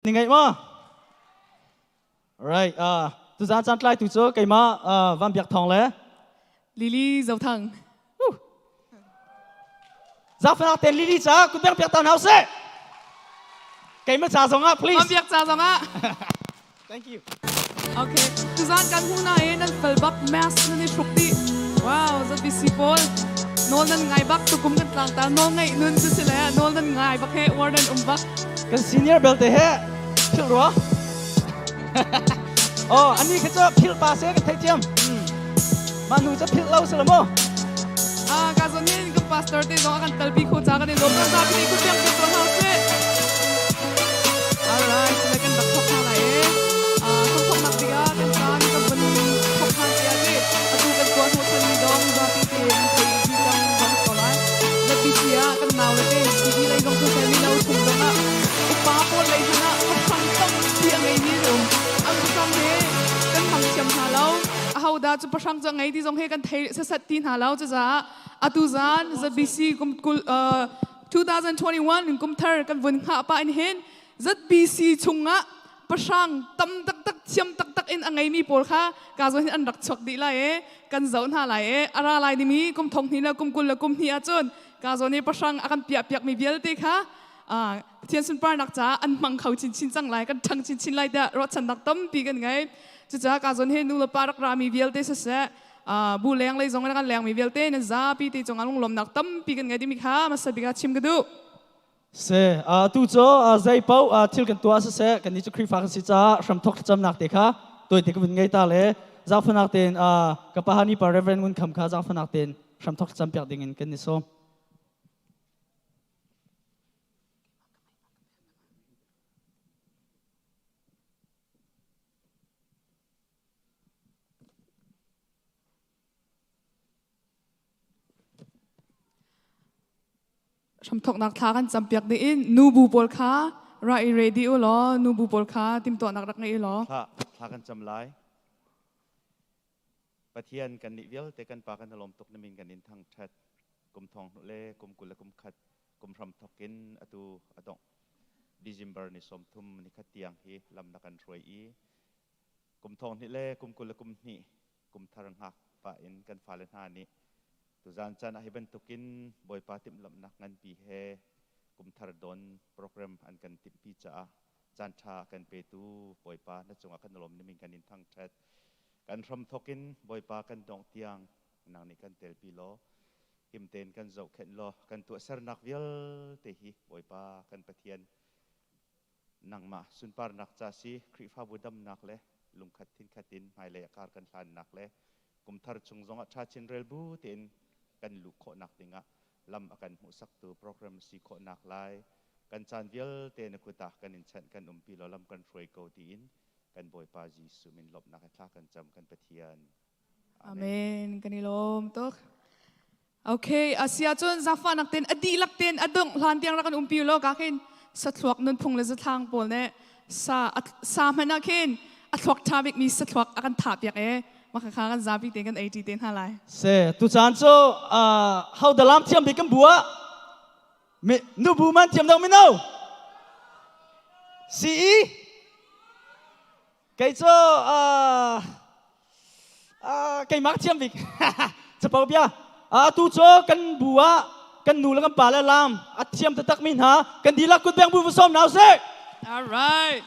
Ni ngaih ma? Right. Tuzaan caan tlai tu cu keimah Van Biak Thawng le Lily Zothang. Zaangfahnak ten Lily ca kut beng piak ta hna usih. Keimah ca zong ah please. Van Biak ca zong ah. Thank you. Okay. Tuzaan kan hu na e nan fel bak mask nan i hruk dih. Wow, ZBC pawl. Nawl nan ngai bak tukum kan tlang ta nawl ngaih nun cu si le nawl nan ngai bak he uar nan um bak. Kan senior belte he philh rua. Oh, ani kha cu philh pa se kan theih thiam. Mah nu cu philh lo si lo mu. Ah, ka zon hin kan pastor te zong a kan talpi kho ca kan i lawm. Kan zapi nih kut piang piak tuah hna usih. Alright, sile kan rak thok hna lai e. Ah, kan thoknak tikah kan caan kan van thok hna tia ti. Atu kan tuah hnawhchan mi dong zapi te nan thei dih cang bang ko lai. ZBC ah kan nau le te TV lei zong siseh mino chung zong ah upa pawl lei hmanh ah pahrang tampi a ngeimi an um. An pahrang he kan hmang thiam hna lo. Ahodah cu pahrang cu a ngei ti zong he kan thei sasat ti hna lo. Cucaah atu zan ZBC kum kul 2021 kum thar kan vun hngah pah in hin ZBC chungah pahrang tam taktak thiam taktak in a ngeimi pawl kha ka zawn hin an rak chuak dih lai e kan zoh hna lai e a ra lai dingmi kum thong hnih le kum kul le kum hnih ahcun ka zawn i pahrang a kan piah piakmi vialte kha Pathian sunparnak caah an hmang kho chinchin cang lai kan ṭhang chinchin lai tiah ruahchannak tampi kan ngei cucaah ka zawn hi nu le pa rak rami vialte siseh bu leng lei zong in kan lengmi vialte nan zapi te cungah lunglawmnak tampi kan ngei timi kha hmasa bik ah chim ka duh. Se tu cu zei paoh thil kan tuah siseh kan nih cu Khrihfa kan si caah hramthok thlacamnak te kha tuai te ka vun ngei ta le zaangfahnak tein ka pa hani pa Reverend Ngun Kham kha zaangfahnak tein hramthok thlacam piak ding in kan i sawm. Hramthawknak thla kan campiak dih in nubu pawl kha ra i ready u law nubu pawl kha timtuahnak rak ngei u law. Thla thla kan cam lai. Pathian kan nih vialte kan pa kan lawm tuk na min kan in thangthat kum thong hnu le kum kul le kum khat kum hram thok in atu adong December ni sawm thum ni khat tiang hi lam na kan hruai i kum thong hnih le kum kul le kum hnih kum thar hngak pah in kan fale hna nih tuzan caan ah hi bantukin Bawipa timhlamhnak nganpi he kum thar don program an kan timhpi caah caan ṭha kan petu Bawipa na cungah kan lawm nimin kan in thangṭhat kan hram thawkin Bawipa kan dongh tiang nang nih kan telpi law himten kan zohkhenh law kan tuahsernak vialte hi Bawipa kan Pathian nangmah sunparnak ca si Khrihfabu damnak le lungkhat thinkhat in hmailei a kar kan hlannak le kumthar chung zongah ṭha chin rel bu tein kan luh khawhnak dingah lam a kan hmuhsaktu program si khawhnak lai kan caan vialte na kut ah kan in chanh kan umpi law lam kan hruai ko tiin kan Bawipa Jesuh min lawmhnak he thla kan cam kan Pathian. Amen. Kan i lawm tuk. Okay, asia cun zafa nak ten a dihlak ten a dongh hlan tiang rak kan umpi lo ka khin sathluak nunphung le zathlang pawl ne sa sa hmanh ah khin a thluak tha bik mi sathluak a kan tha piak e maka kha kan zapi te kan ei ti te hna lai. Se tu caan cu ho dalam thiam bik kan bua mi nu bu man thiam deuh mino CE Kei cu keimah ka thiam bik. Capo bia. Atu cu kan bu ah kan nu le kan pa le lam a thiam taktak mi hna kan dihlak kut beng bu va sawm hna usih. All right.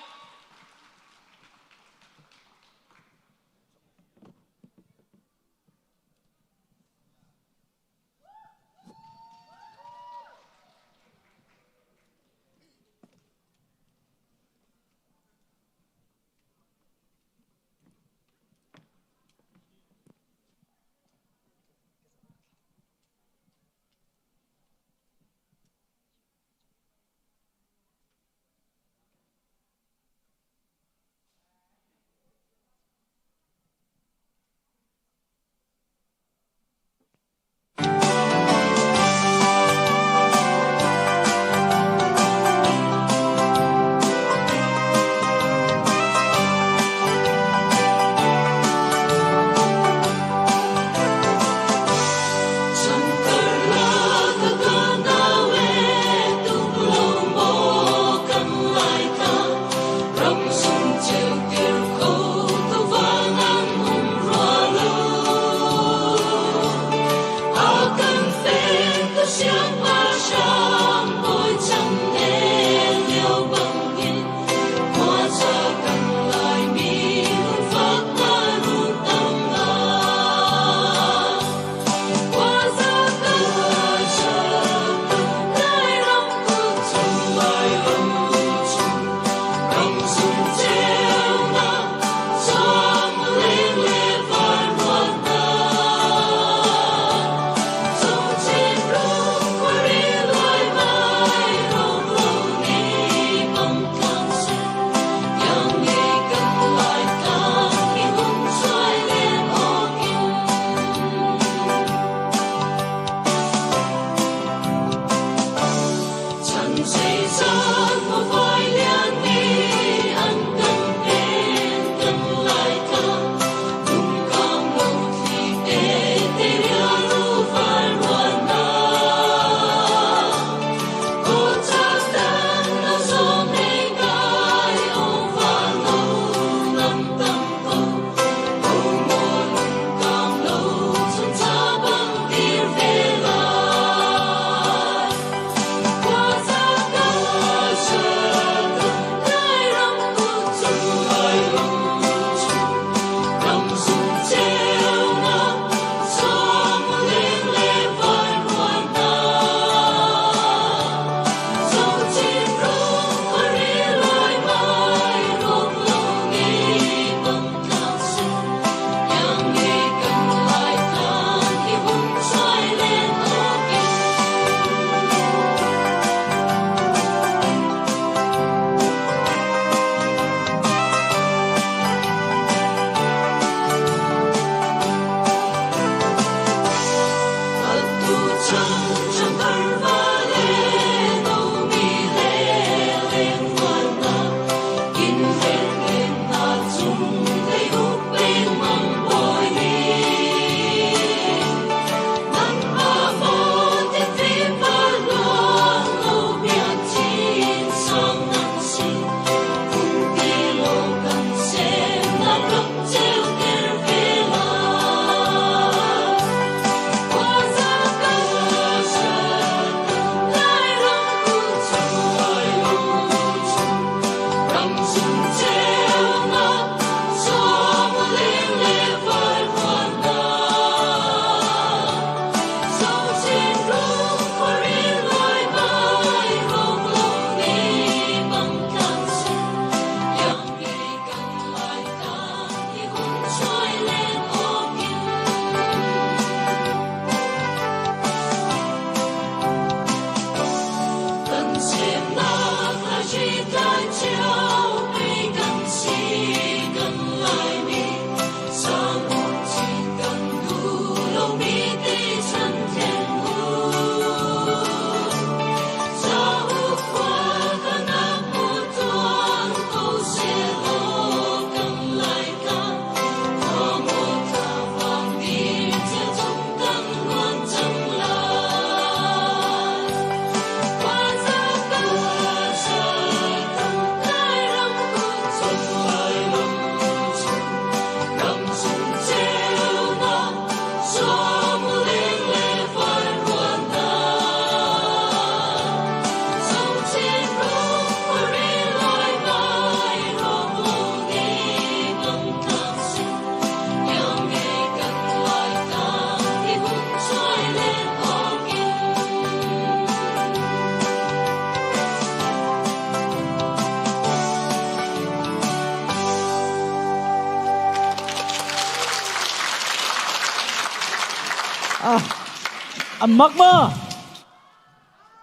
An mak ma?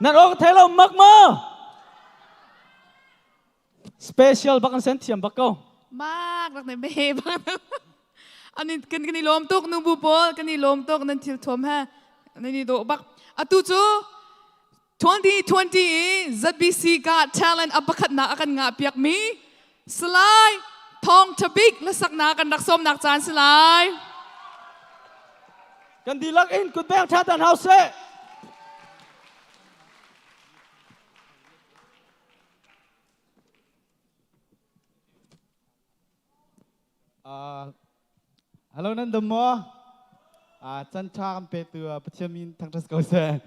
Nan aw ka thei lo mak ma? Special bak an sen thiam bak ko. Mak rak ne me bak. Ani kan kan i lawm tuk nu bu pawl kan i lawm tuk nan thil thuam he nan i dawh bak. Atu cu 2020 i ZBC Got Talent a pakhatnak a kan ngah piakmi Salai Thawng Tha Bik hlasaknak kan rak sawmnak caan si lai. Kan dihlak in kutbeng tha tan hau seh. Hello nan dam maw? Can tha kan petu Pathian min thangṭhat ko seh.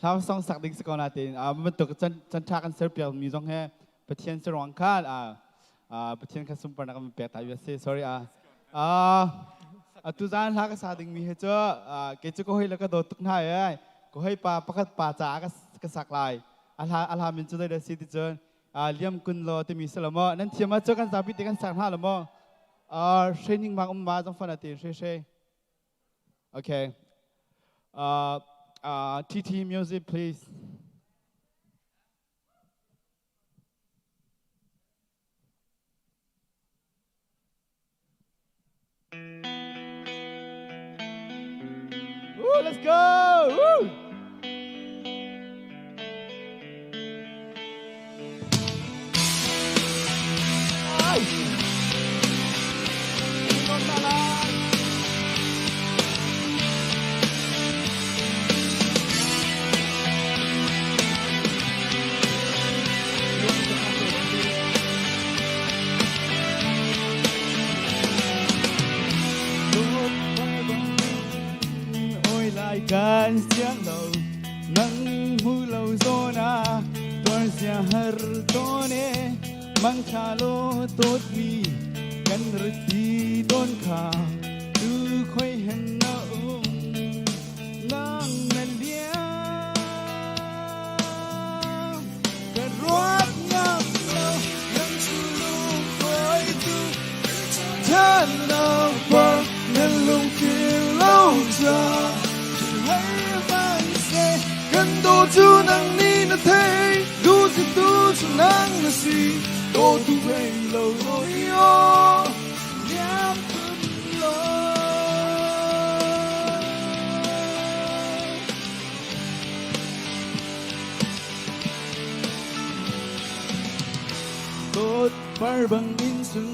Hla song sak ding si ko natin bantuk can can tha kan ser piak mi zong he Pathian si ruang khan Pathian kha sunparnak kan pek ta si. Sorry atu zan hla ka sa ding mi he cu kei cu ka hoi le ka dawt tuk hna e. Ka hoi pa pakhat pa caah ka sak lai. A hla a hla min cu zei dah si ti cun liam kun law timi si lo maw nan thiam ah cu kan zapi te kan sak hna lo maw training mang um ma zong fan ati hre hre okay TT music please. Woo, let's go! Woo! Ay! Ôi lại kan siang lo nang mu lo zona tuan sia har tone mang tha lo tot mi kan rti ton kha tu khoi hen na um nang na liam ka ruat ngam lo nang chu lung khoi tu than na pa nan lung ki lo cha hei van se kan do chu nang ni na thei du si tu chu nang na si do tu thei lo lo yo liam kun lo. Dawt par bang in sun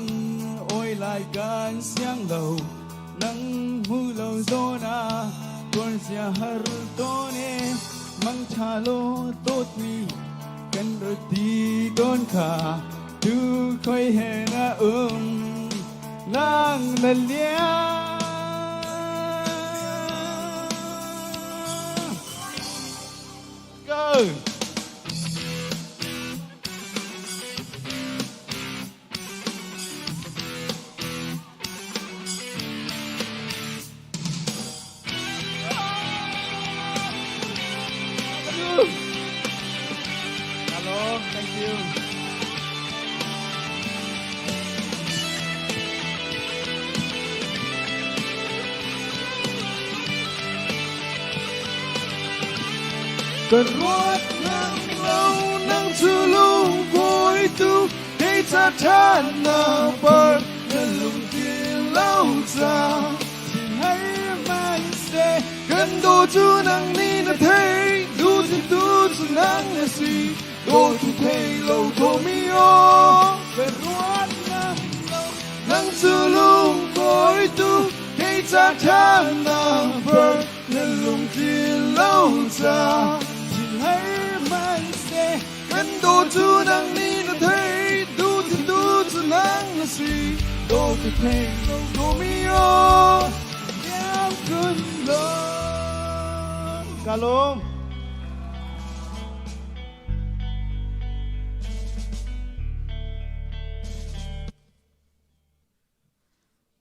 oi lai kan siang lo nang mu lo zona tuan sia har tone mang tha lo tot mi kan rati ton kha tu khoi he na um nang na liang. Go! Hello, thank you. Ka ruat nang lo nang cu lung kawi tu kei ca ṭhan na par na lung ti lo ca hei man se kan do cu nang ni na thei du tu tu cu nang na si do tu thei lo tho mi o ka ruat nang lo nang cu lung kawi tu kei ca ṭhan na par na lung ti lo ca hei man se kan do cu nang ni na thei du tu tu cu nang na si do tu thei lo do mi o liam kun lo Kalom.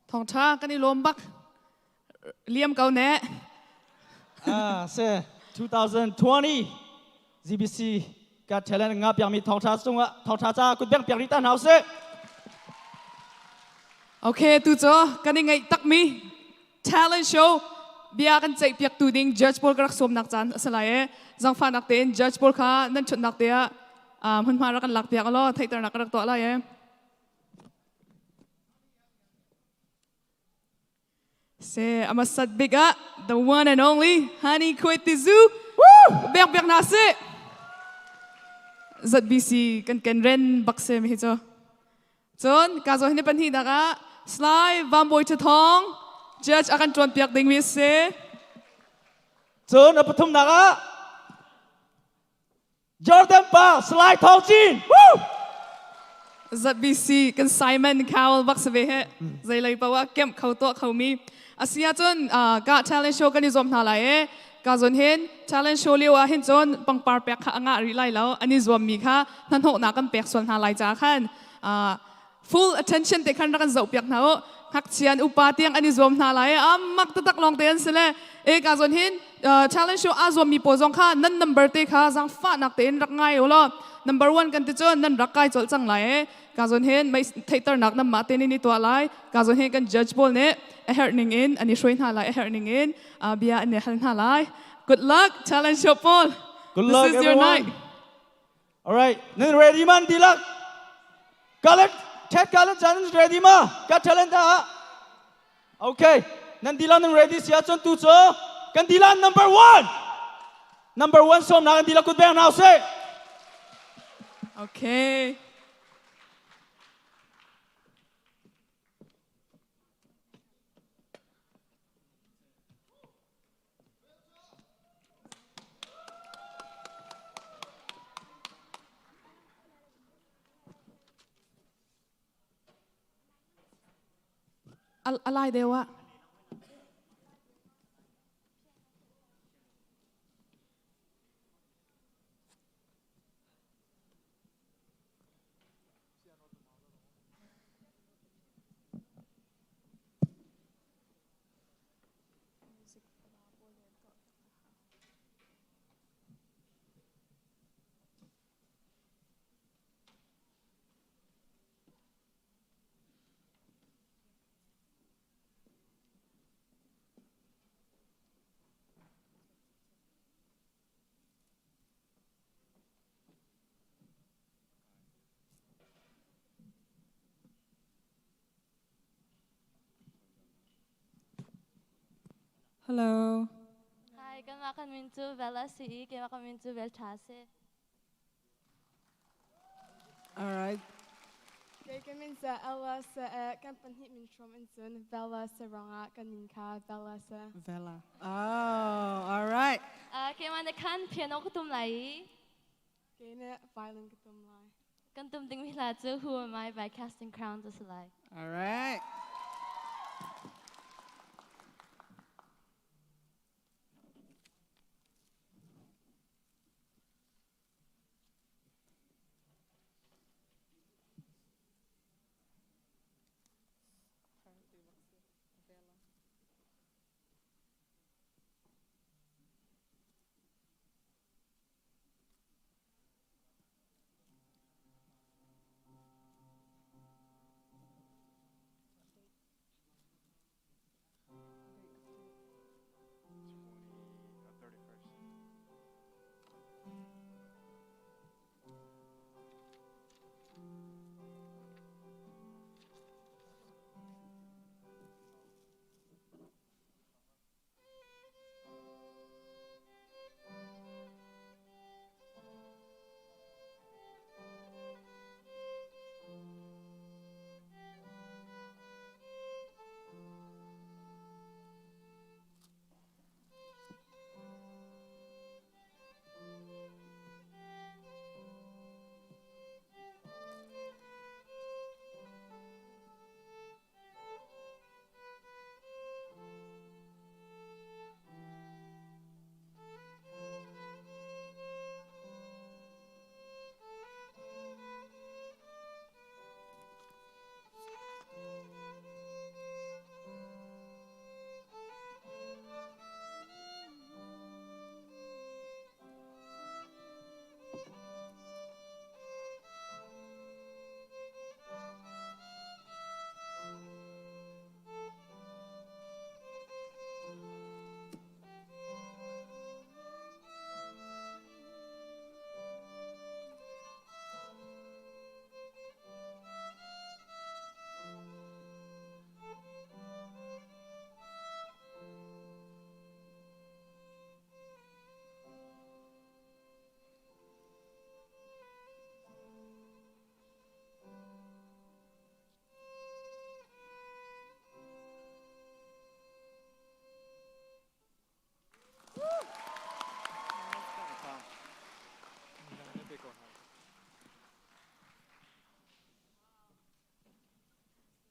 Thawngṭha kan i lawm bak. Liam ko ne. Ah, se 2020 ZBC Got Talent nga piakmi thawngṭha cungah thawngṭha ca kutbeng piak rih ta hna usih. Okay, tu cu kan i ngaih takmi talent show. Bia kan ceih piak tu ding judge pawl ka rak sawmnak caan a si lai e. Zangfahnak tein judge pawl kha nan ṭhutnak te ah hmunhma rak kan lak piak law theihternak ka rak tuah lai e. Se amasat big ah the one and only Honey Khuaitizu. Biak biak na si. ZBC kan ken ren bak se mi hi cu. Cun ka zo hin pahnih dak ah Sly Vambawi Thathong judge a kan tuan piak ding mi si. Cun a pathumnak ah Jordan pa Salai Thawng Cin. Woo! ZBC kan Simon Cowell bak si ve he zeilei paoh kemh kho tuah kho mi asia cun ka talent show kan i zuam hna lai e ka zon hin talent show lio ah hin cun pangpar pek kha anga rih lai lo ani zuam mi kha hnahnawhnak kan pek sual hna lai ca khan full attention te khan rak kan zoh piak hna u ngakchian upa tiang an i zuam hna lai amak taktak lawng te an si le e ka zon hin challenge show a zuam mi pawl zong kha nan number te kha zangfahnak tein rak ngai u law number one kan ti cun nan rak kai colh cang lai e ka zon hin mei theihternak nan mah te nih ni tuah lai ka zon hin kan judge pawl nih a herh ning in an i hruai hna lai a herh ning in bia an i hal hna lai good luck challenge show pawl good luck this is your everyone night All right, nan ready man dilak. Kalet chat kalet jan ready ma? Ka talent da. Okay, nan dilan nan ready sia chon tu cho. Kan dilan number one. Number one som na kan dilak kut beng nau se. Okay. A lai deuh ah. Hello. Hi, kanmah kan min cu Vel a si i keimah kan min cu Vel Ṭha a si. All right. Kei ka min cu Ella sa e kan pahnih min hrawm in cun Vela sa ruangah kan min kha Vela sa. Vela. Oh, all right. Keimah nih khan piano ka tum lai i Kei nih violin ka tum lai. Kan tum dingmi hla cu Who Am I by Casting Crowns a si lai. All right.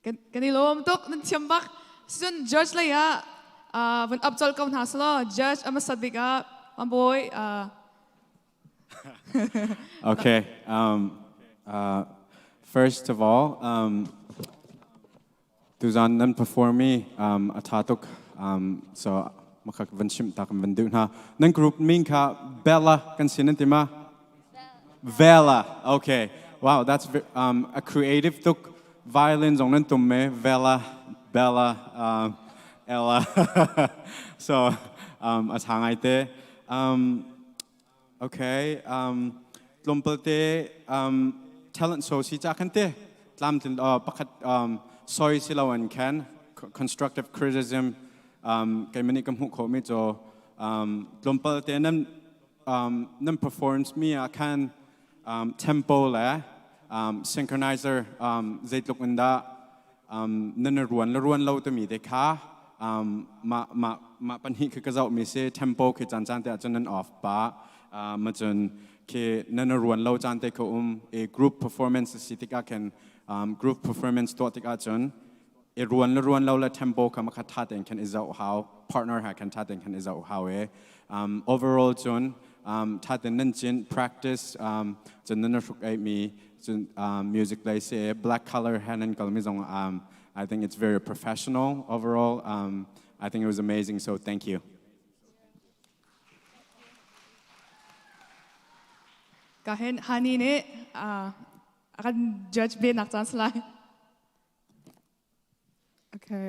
Kan i lawm tuk nan thiam bak. Cun judge lei ah vun up colh ko hna selaw judge a hmasat bik ah Mambawi Okay. First of all, tuzan nan perform mi a tha tuk. So makha van chim ta kan van duh hna. Nan group min kha Bella kan sin nan ti ma? Vela. Okay. Wow, that's a creative tuk. Violin zong nan tum me Vela, Bella, Ella. So a tha ngai te. Okay. Tlawmpal te talent show si cha khan te tlamtlin pakhat soi si lo an khan constructive criticism keimah nih ka hmuh khawhmi cu tlawmpal te nan nan performs mi ah khan tempo le synchronizer zeitluk in dah nan ruan le ruan lo timi te kha mah mah mah pahnih khi ka zoh mi si. Tempo khi caan caan te ahcun nan off pa ma cun khi nan ruan lo caan te kha um i group performance si tikah khin group performance tuah tikah cun i ruan le ruan lo le tempo kha makha tha tein khan i zoh hau, partner ha khan tha tein khan i zoh hau e. Overall cun tha tein nan cin practice cun nan hruk ei mi cun music lei si black color han nan kal mi zong I think it's very professional overall. I think it was amazing, so thank you. Ka hen hani nih a kan judge ve nak caan salai. Okay,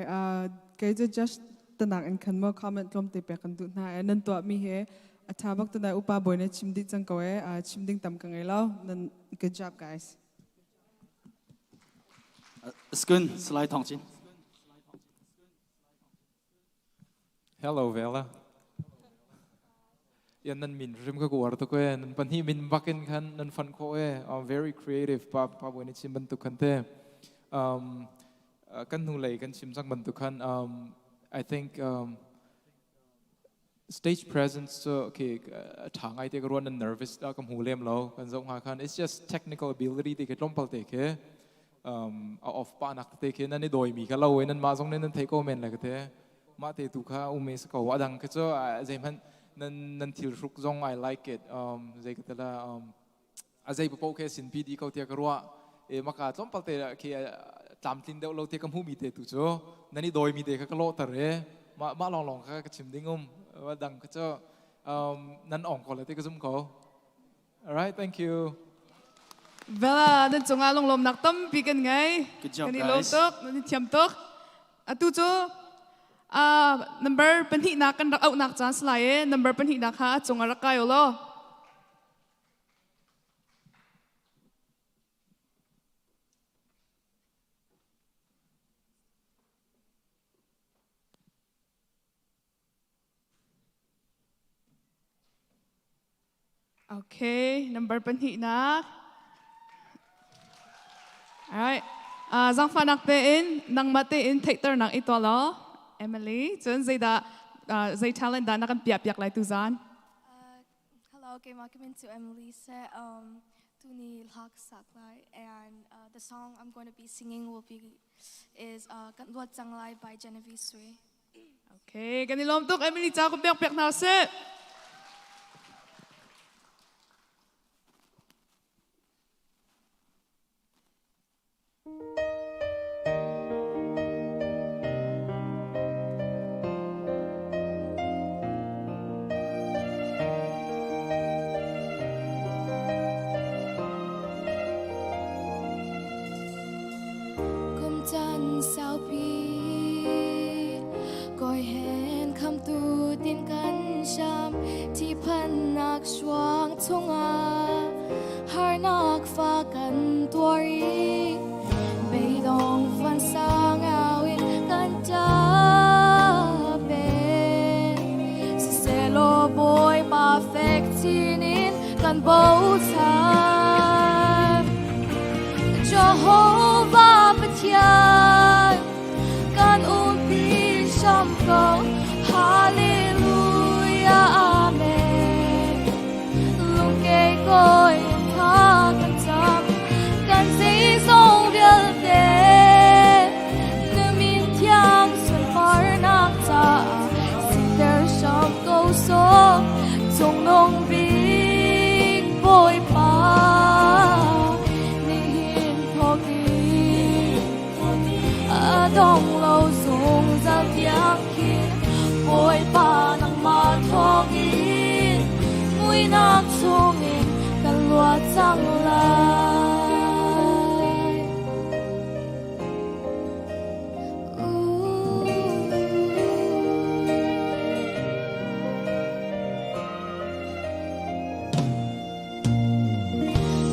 kei cu just tanak in khan mo comment tlawm te pek kan duh hna e. Nan tuah mi he a tha bak tunai upa boy na chim dih cang ko e. Chim ding tam ka ngei lo. Nan good job, guys. Skun Salai Thong Chin. Hello Vela. Yan nan min rim ka kuar to ko e nan pahnih min bakin khan nan fan kho e. Very creative pa pa boy ni chim bantuk khan te kan hnu lei kan chim cang bantuk khan I think stage presence cu okay tha ngai te ka ruan nan nervous da ka hmu lem lo kan zoh nga khan. It's just technical ability te ke tlawmpal te ke a off pa nak te ke nan i doi mi kha lo e nan mah zong nih nan thei ko men le ka te mah te tu kha ume sa ko adang kha cu zeihmanh nan nan thil hruk zong I like it. Zei ka tela a zei papo ke sin pi di ko tia ka ruah e maka tlawmpal te khi tlamtlin deuh lo te ka hmu mi te tu cu nan i doi mi te kha ka lawh ter e mah mah long long kha ka chim ding um dang kha cu nan ong ko le te ka zum ko. All right, thank you. Bella, nan cungah lunglawmnak tampi kan ngei. Good job, Kan i lawm guys. tuk, nan i thiam tuk. Atu cu number pahnihnak kan rak auhnak caan si lai i number pahnihnak kha a cungah rak kai u law. Okay, number pahnihnak. Alright. Zangfahnak tein nangmah tein theihternak i tuah law Emily, cun zeidah zei talent dah na kan piah piak lai tu zan? Hello, keimah ka min cu Emily se tuni hla ka sak lai and the song I'm going to be singing will be is Kan Luat Cang Lai by Genevieve Sui. Okay, kan i lawm tuk Emily ca ko piak piak hna sih. Kum chan saupi koi hen khamtu tin kan sham thi phannak suang chungah harnak fa kan tuari beidong van sang awin kan tape selo boy perfect tinin kan bochan Jehovah Pathian kan umpi hram ko. Hallelujah, Amen. Lungkei koi tha kan cham kan zeizong vialte. dong lo zungzal tiang khin Bawipa nangmah thawngin muihnak chungin kan luat cang lai.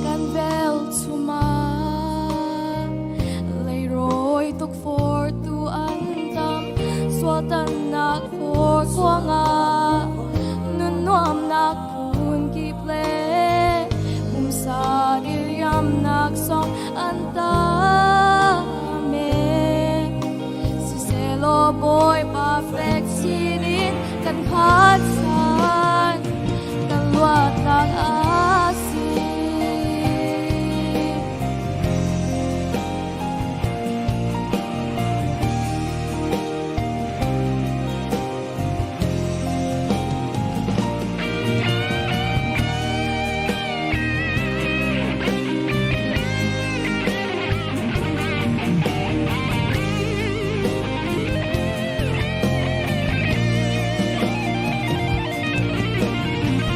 Kan velchum ah leirawi tukforhtu an tam, sualtannak horkuang ah nun nuamnak phunkip le pumsa diriamnak zong an tam e. Siselaw Bawipa fek sinin kan hngatchan, kan luatnak a si.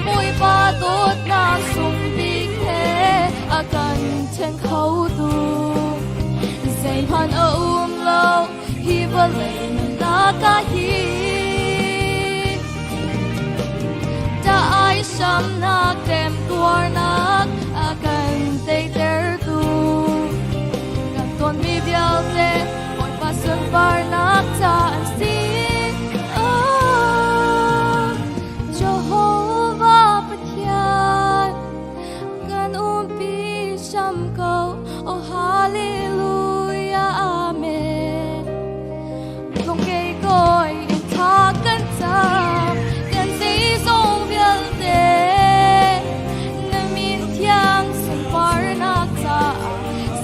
Bawipa dawtnak sungbik he a kan then khotu zeihmanh a um lo hi vawlei nunnak ah hin ai samnak temtuarnak a kan teitertu kan tonmi vialte Bawipa sunparnak ca an si. Oh, Jehovah Pathian kan umpi hram ko. Oh, hallelujah, amen. Lungkei koi in tha kan cam, kan zeizong vialte na min thiang sunparnak caah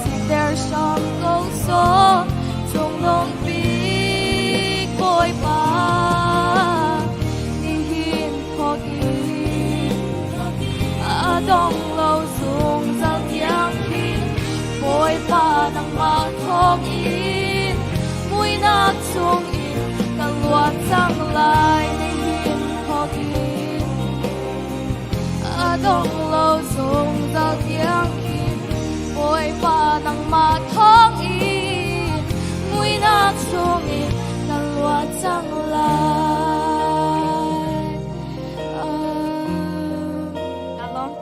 siter hram ko sawh. Cungnung bik Bawipa, nihin thawk in a dong lo zungzal tiang hin Bawipa nangmah thawngin muihnak chungin ka luat cang lai nihin thawk in a dong lo zungzal tiang hin Bawipa nangmah thawngin muihnak chungin ka luat cang lai. Ka lawm.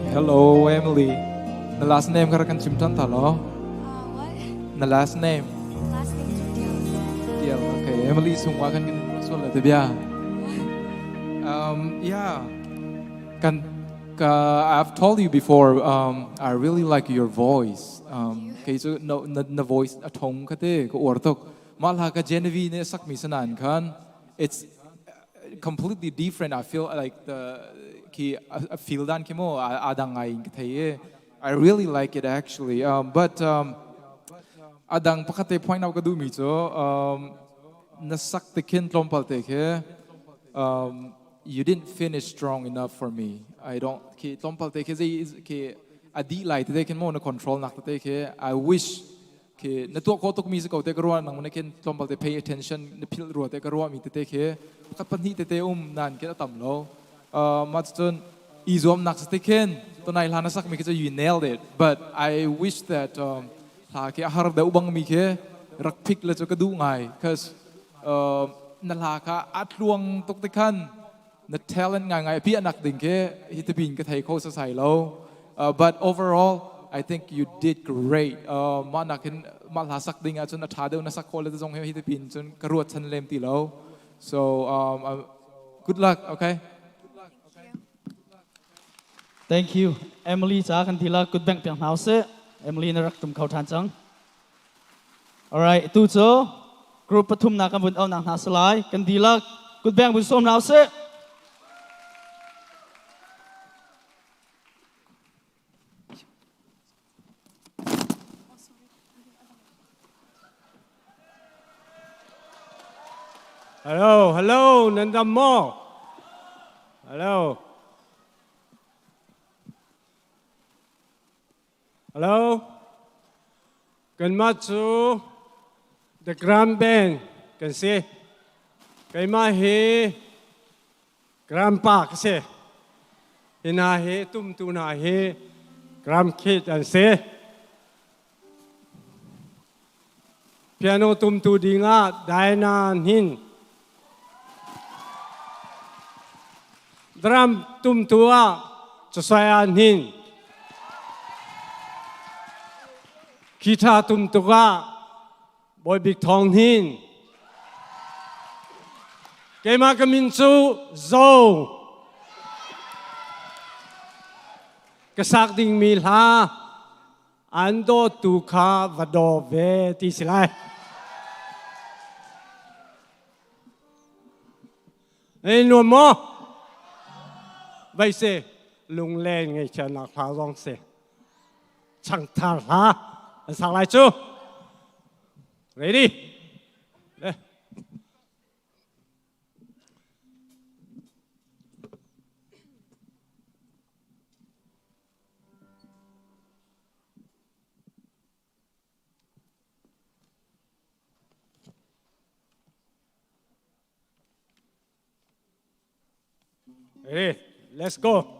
Hello, Emily. The last name ka kan chim tan ta lo. What? The last name. Last name cu Tial. Tial. Okay. Emily sungwa kan kan sul la te bia. Yeah. Kan ka I've told you before I really like your voice. Kei cu na na, na voice a thong ka te ka uar tuk. Mah hla ka Genevieve nih sak mi sanan khan it's completely different. I feel like the ki I feel dan ki mo adang ngai in ka thei e. I really like it actually. But adang pakhat te point out ka duh mi cu na sak te khin tlawmpal te khi you didn't finish strong enough for me. I don't ki tlawmpal te khi zei ki adi lai te khin mo na control nak te khi I wish khi na tuah khawh tukmi si ko te ka ruah nang na khin tlawmpal te pay attention na philh rua te ka ruah mi tete khi pakhat pahnih tete um nan khin a tam lo mah cun i zuamnak si te khin tunai hla na sak mi khi cu you nailed it, but I wish that hla khi a har deuh bang mi khi rak pick le cu ka duh ngai, cause na hla kha a tluang tuk te khan na talent ngai ngai pi anak ding khi hi te bin ka thei kho sa sai lo. But overall I think you did great. Mah nakin mah hla sak ding ahcun a tha deuh na sak khawh le zong hi te pin cun ka ruat chan lem ti lo. So good luck, okay? Thank you. Emily ca kan ti la kut bengh piak hna usih. Emily na rak tum kho ṭhan cang. Alright, tu cu group pathumnak kan vun aunak hna si lai. Kan dihlak kut beng vun sawm hna usih. Hello, hello, nan dam maw? Hello. Hello. Kanmah cu The Grand Band kan si. Keimah hi Grandpa ka si. Hi hna hi tumtu hna hi Grandkid an si. Piano tumtu dingah Diana Hnin. Drum tumtu ah Josiah Hnin. Guitar tumtu ah Bawi Bik Thawng Hnin. Keimah ka min cu Zo. Ka sak dingmi hla An dawttu kha va daw ve ti si lai. Ei nuam maw? Vai se lunglen ngaihchiatnak hla zong si. Changthar hla an sak lai cu. Ready? Le. Ready? Let's go.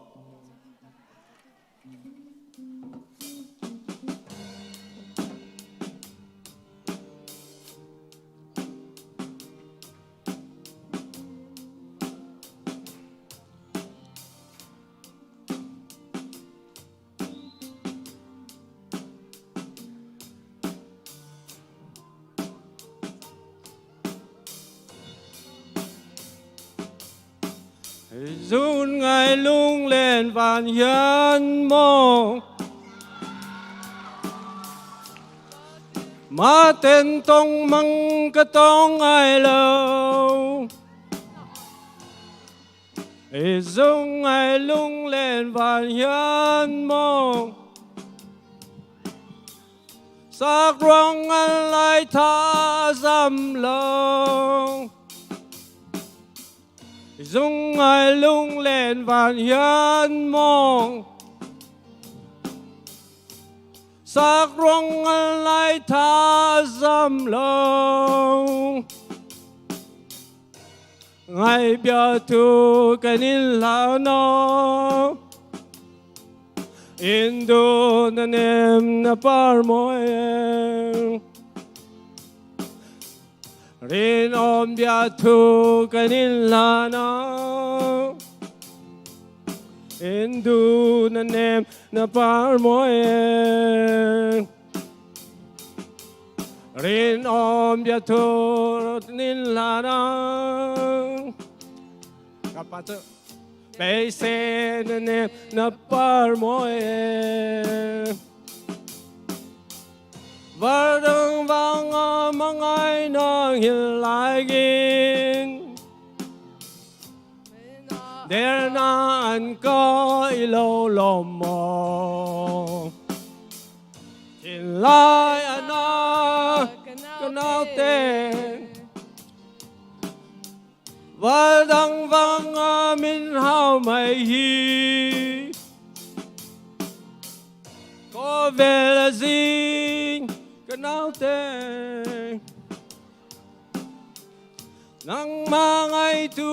Zun ngai lunglen van hian maw Ma ten tong mang ka tong ai lo Zung ai lunglen van hian maw Sak ruang an lai tha zam lo Zung ai lunglen van hian maw Sak ruang an lai tha zam lo Ngai bia tu kan in hlau no Indu na nem na par moi Rin om bia thu kan in hla no Indu na nem na par moi Rin om bia thu nin hla no Kapa tu Pe se na nem na par moi Vardang vang mangai nang hilagin Der na an ko ilo lomo Lai ana kanau te Vardang vang min hau mai hi Ko ve la zing kanau te Nang mangai tu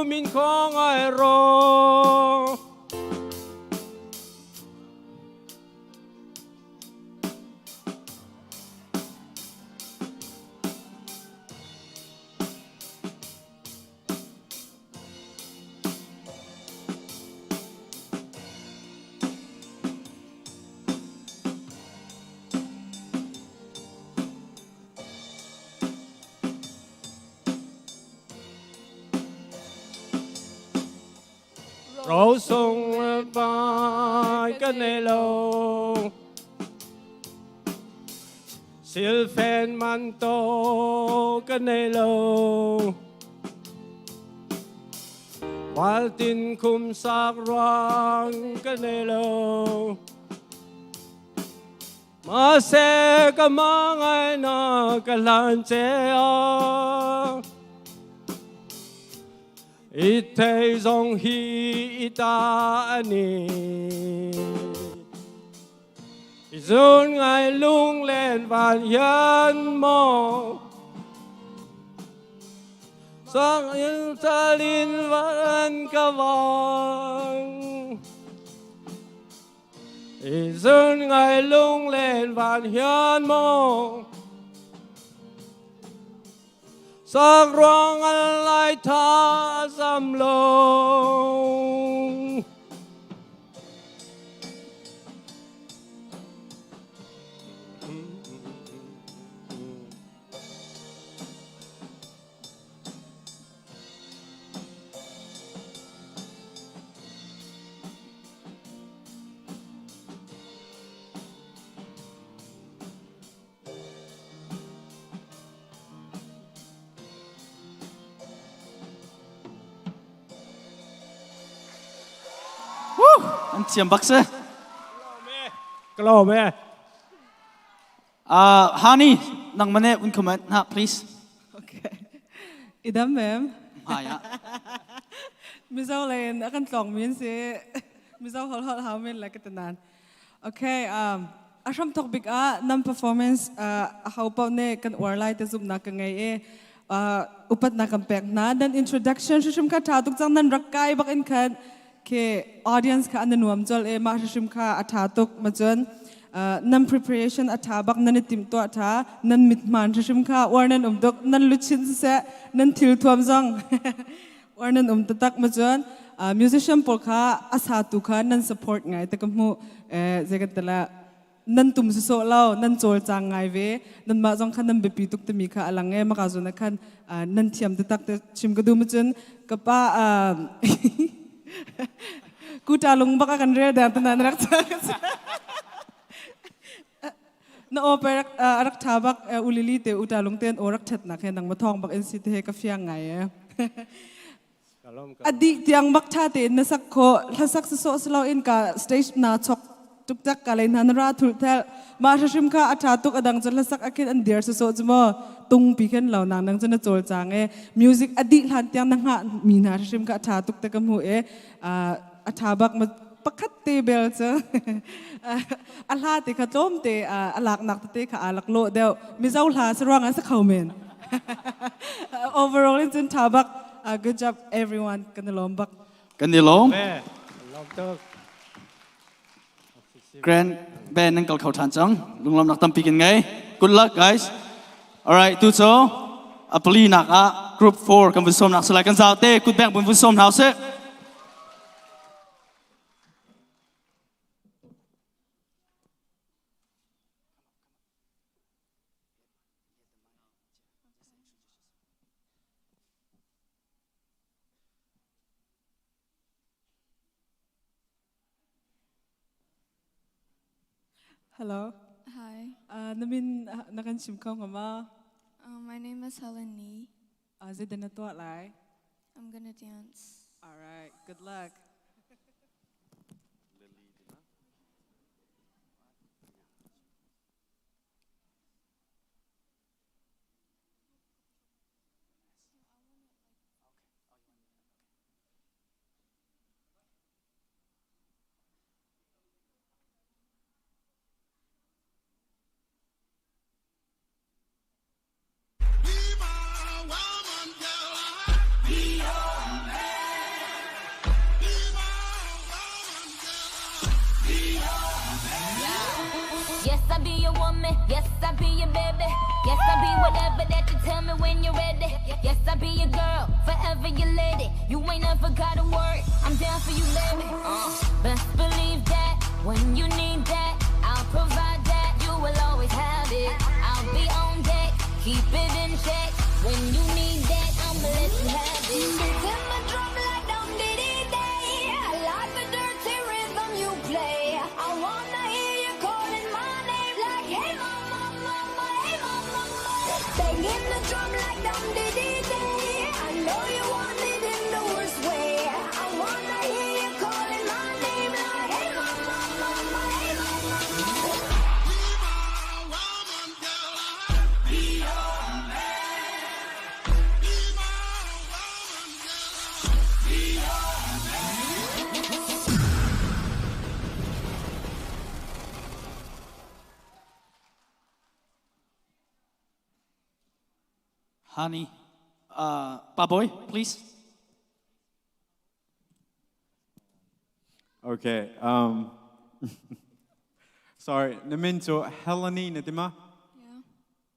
min khong ai ro Ro sung vai ka nei lo Silfen man to ka nei lo Valtin kum sak ruang ka nei lo Ma se ka mangai na ka hlan che a I thei zong hi i ta ani. Zun ngai lunglen van hian maw Sang in salin van ka vang Zun ngai lunglen van hian maw Sak ruang al lai tha zam lo. An thiam bak si. Ka lawm e. Hani, nang mane un comment na please. Okay. Idam mem. Haya. Mizo len akan tlong min si. Mizo hol hol hau men la katanan. Okay, um, a hram thok bik ah nam performance uh, a ho paoh nih kan uar lai te zumhnak ka ngei i uh, upatnak kan pek hna. Nan introduction hrimhrim kha ṭha tuk cang nan rak kai bak in khan ke audience kha an nuam col e mah hrimhrim kha a ṭha tuk ma cun uh, nan preparation a ṭha bak nan i timhtuah ṭha nan mithmaan hrimhrim kha uar nan um tuk nan luchin siseh nan thil thuam zong War nan um taktak ma cun musician pawl kha a satu kha nan support ngai te ka hmu zei kan tala nan tum su so lo nan cawlcang ngai ve nan mah zong kha nan biapi tuk timi kha alang e maka zun khan nan thiam taktak te chim ka du ma cun ka pa kuta lung baka kan rel dan tanan rak na aw pe rak rak tha bak ulili te uta lung ten aw rak that nak he nang ma thong bak in si te he ka fiang ngai e adi tiang bak tha te na sak kho hlasak so so in ka stage na chok tuk tak ka lein han ra thul thel ma hrim kha atha tuk adang chon hlasak akhin an dir so so chumo tung pi khen lo nang nang chon chol chang e music adi hlan tiang na nga mi na hrim kha tha tuk te ka mu e atha bak ma pakhat te bel cu a hla te kha tlawm te a laknak tete kha aa lak lawh deuh mizo hla si ruang ah si kho men overall in cun tha bak good job everyone kan i lawm bak kan i lawm Grand band nan kal kho than cang lunglawmnak tampi kan ngei good luck guys alright tu cu a pali nak ah group 4 kan vun sawm nak salai kan zau te kut beng vun sawm hna usih Hello. Hi. Uh, na min na kan chim kho nga ma? My name is Helen Ni. Zeidah na tuah lai? I'm gonna dance. All right. Good luck. Yes, I be your woman. Yes, I be your baby. Yes, I be whatever that you tell me when you're ready. Yes, I be your girl, forever your lady. You ain't never gotta worry. I'm down for you, baby. Best believe that when you need that, I'll provide that. You will always have it. I'll be on deck, keep it in check. When you need that, I'ma let you have it. Beating my drum like dum dee dee day. I like the dirty rhythm you play. I wanna hear you calling my name like hey mama, mama, hey mama, mama. Banging the drum like dum dee dee day. I know you want it in the worst way. I wanna hear you calling my name like hey mama, mama, hey mama. Hani, Pa Boy, please. Okay. Sorry, na min cu Helene na ti ma? Yeah.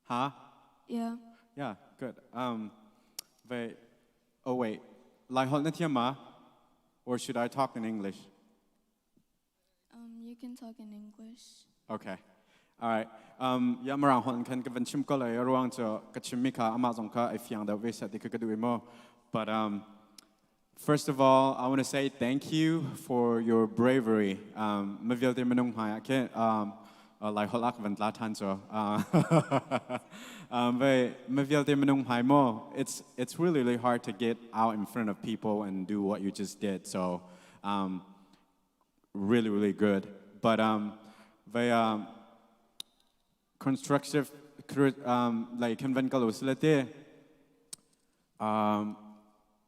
Ha? Yeah. Yeah, good. Wait. Oh wait. Lai holh na thiam ma? Or should I talk in English? You can talk in English. Okay. All right. Ya marang holh khan ka van chim ko lai ruang cu ka chimmi kha amah zong kha ai fiang deuh ve seh ti kha ka duh i mu. But first of all, I want to say thank you for your bravery. Ma vialte minung hmai ah khin lai holh ah ka van tla ṭhan cu. Ve ma vialte minung hmai mu. It's really really hard to get out in front of people and do what you just did. So really really good. But ve constructive like kan van kal usile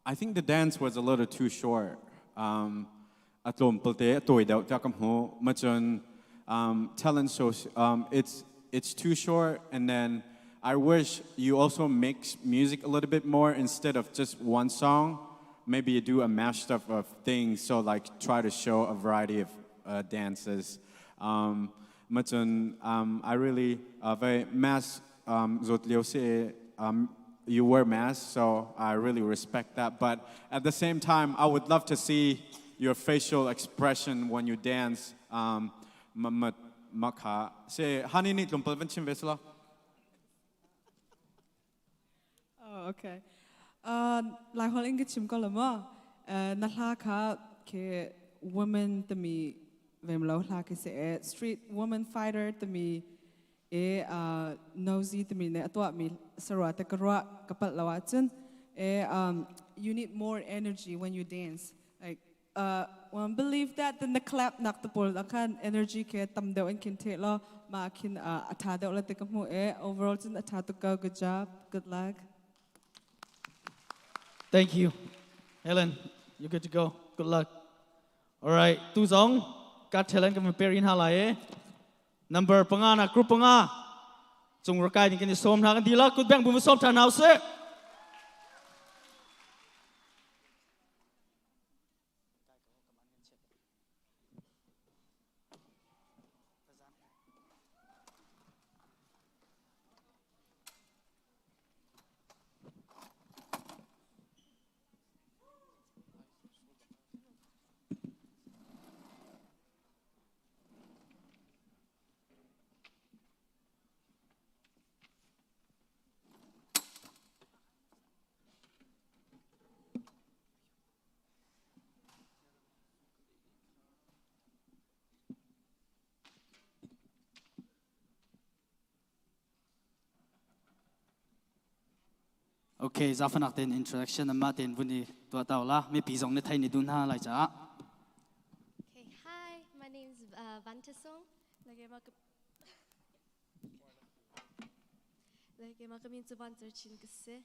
I think the dance was a little too short. A tlawmpal te a tawi deuh tiah ka hmuh. Macun talent show it's too short and then I wish you also mix music a little bit more instead of just one song. Maybe you do a mashed up of things so like try to show a variety of dances. Macun I really very mask zawt lio si you wear mask, so I really respect that. But at the same time, I would love to see your facial expression when you dance. Ma ma kha se hani nih tlawmpal van chim ve sela. Oh, okay. Lai holh in ka chim ko lo maw? Na hla kha ke woman tami vem lo hla khi se street woman fighter tami e nosy timi ne a tuahmi sarua te ka ruah ka palh lo ahcun e you need more energy when you dance like one believe that then the clap nak te pawl khan energy ke tam deuh in khin the lo ma khin a tha deuh la te ka hmu e overall cun a tha tuk ko. Good job, good luck. Thank you. Helen, you're good to go. Good luck. All right, tu zong ka talent kan perin ha lai e. Number panga na group panga. Cung rakai ni kan i som hna kan di la kut beng bu som than hau se. Okay, zafanak ten introduction amma ten vun i tua tau la mipi zong ne thai ni dun ha lai cha. Okay, hi, my name is Vantasong. Like ma kamin chu van chin ka se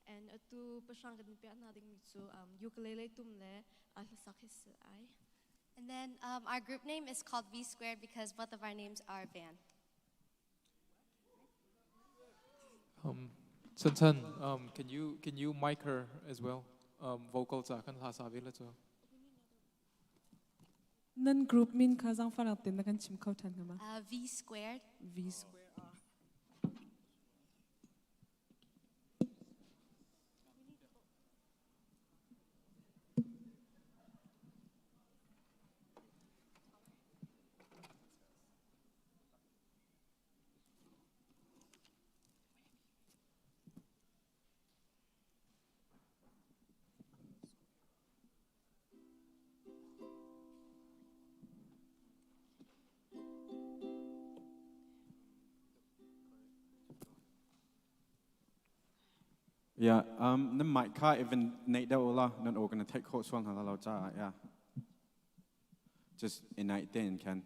and atu pasang kan pia na ding mi chu ukulele tum le a hlasak his ai. And then our group name is called V Squared because both of our names are Van. Chen Chen, can you mic her as well? Vocal cha kan hla sa ve la chu. Nan group min kha zang fanak ten na kan chim kho than ma? V Squared. V Squared. Yeah, na mic kha even nei deuh la nan aw kana theih khawh sual hna lo caah yeah. Just in night ten can.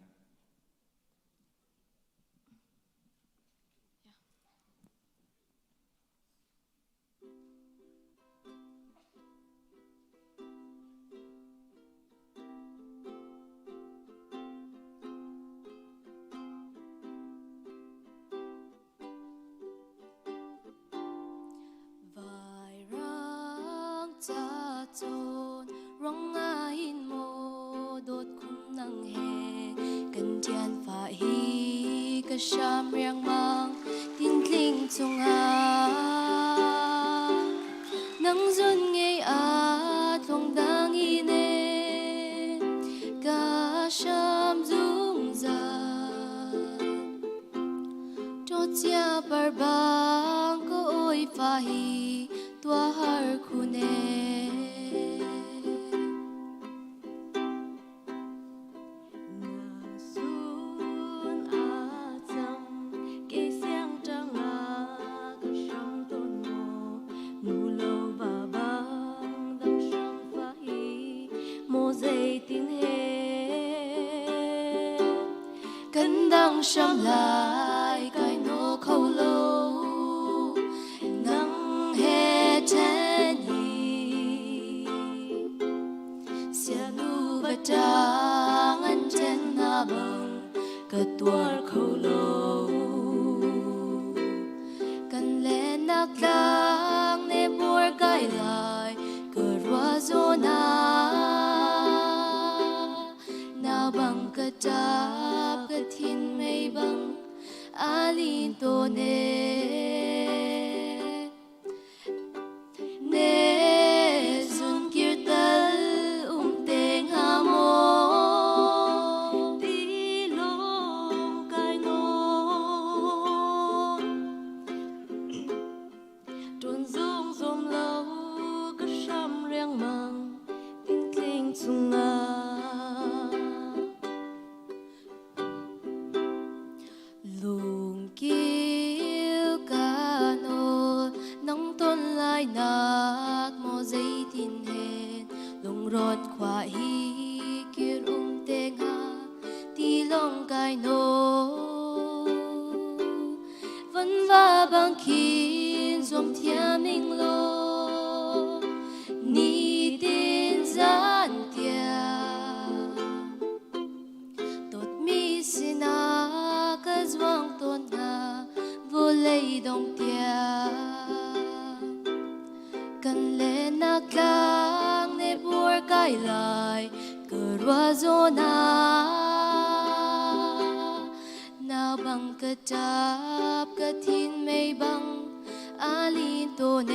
Ca cawn ruang in maw dawt khun nang he kan ṭian fah hi ka hram riangmang tintling cungah nang zun ngei a tlung dang in e ka hram zungzal Ṭawcia par bang ka oi fa hi tuah har khun e. Na sun a cam kei siang ṭang ah ka hram tawn maw nu lo va bang dang hram fa hi maw zeitin he kan dang hram lai kai naw kho lo nang he ṭhen hi sianu va ṭang an ṭhen na bang ka tuar kho lo kan lennak tlang ne buar kai lai ka rua zawn ah na bang ka ṭap ka thin mei bang a lin tawn e Ne zun kir tal um te hnga maw ti lawng kai nawn Ṭun zung zum lo ka hram riangmang tintling chungah Lungkil ka nawl nang ton lai nak maw zeitin hen lungrawn khua hi kir um te hnga ti lawng kai nawl van va bang khin zuam thiam ning law nitin zan tiang Dawtmi sinah ka zuang tawn hna vawlei dong tiang. Kan lennak tlang ne buar kai lai ka rua zawn ah. Nau bang ka ṭap ka thin mei bang a lin tawn e.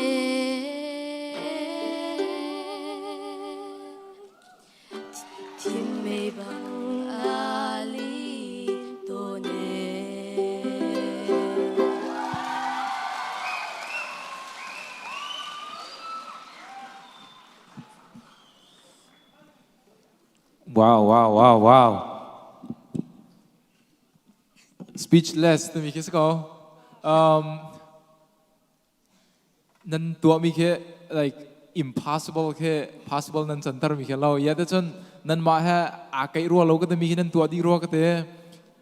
Thin mei bang a lin tawn e. Wow. Speechless timi khi si ko. Nan tuahmi khi like impossible khi possible nan canter mi khi lo ya te cun nanmah he aa keih rua lo ka timi khi nan tuah dih rua ka te.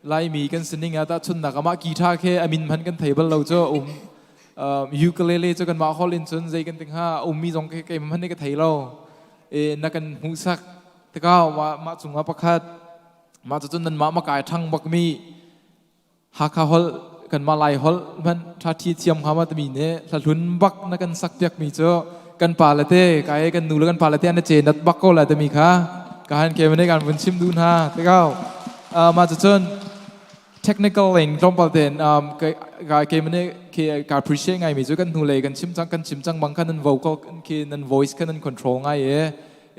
Laimi kan sining ah tah chun nak amah guitar khi a min hman kan thei bal lo cu ukulele cu kanmah hol in cun zei kan ting ha ummi zong khi keimah hman nih ka thei lo. E na kan hmuhsak tikah mah mah cungah pakhat mah cu cun nanmah ma kai ṭhang bakmi Hakha holh kanmah Lai holh hmanh ṭhaṭhi thiam hnga ma timi nih hlahlun bak na kan sak piakmi cu kan pa le te kai kan nu le kan pa le te an ce nat bak ko lai timi kha ka han ke mane kan vun chim duh hna tikau mah cucun technical in tlawmpal ten ka ke mane ke ka appreciate ngai mi cu kan hnu lei kan chim cang kan chim cang bang khan nan vocal khi nan voice khan nan control ngai e.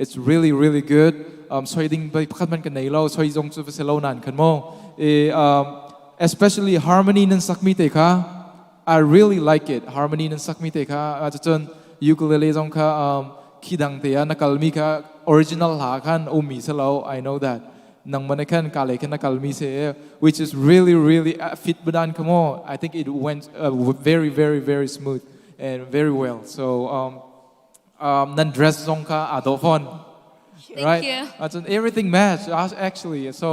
It's really really good. Soi ding pakhat man kan nei lo soi zong cu va si lo nan khan mo e especially harmony nan sak mi te kha I really like it. Harmony nan sak mi te kha cun ukulele zong kha khi dang te ah na kal mi kha original hla khan um mi si lo. I know that nang man khan ka le khan na kal mi se which is really really fit badan kamo. I think it went very very very smooth and very well. So nan dress zong kha aa dawh fawn. Thank right? you. Cun everything match actually. So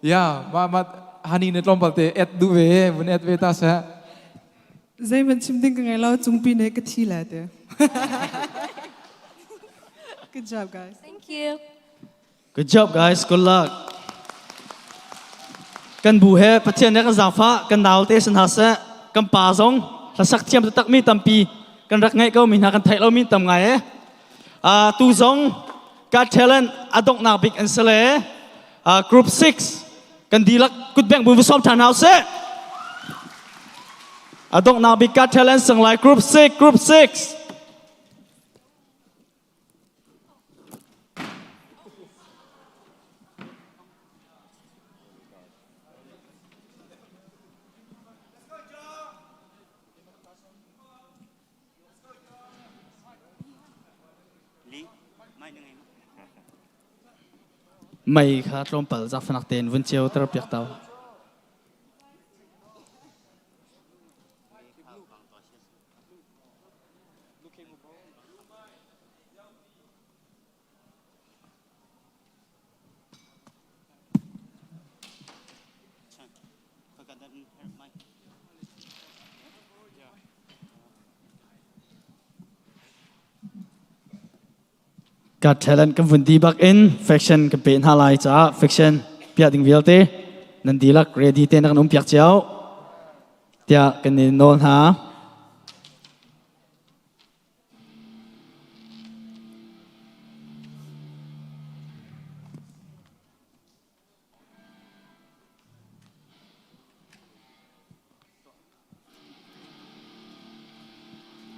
yeah, ma ma hani ne tlawmpal te et du ve vun et ve ta seh. Zeihmanh chim ding ka ngei lo cungpi ne ka thi la te. Good job guys. Thank you. Good job guys, good luck. Kan bu he Pathian nih kan zaangfah kan nau te sin hna seh kan pa zong hlasak thiam taktak mi tampi kan rak ngeih ko mi hna kan theih lo mi tam ngai e. Tu zong Got Talent a donghnak bik an si le Group 6 kan dihlak kutbeng bu sawm ṭhan hau sih. A donghnak bik Got Talent sang lai Group 6 Group 6. Mei kha tlawmpal zaangfahnak tein vun ceu ter piak ta. Got Talent kan vun di bak in faction kan pe hna lai caah faction piah ding vialte nan dihlak ready te na kan um piak cio tiah kan in nawl hna.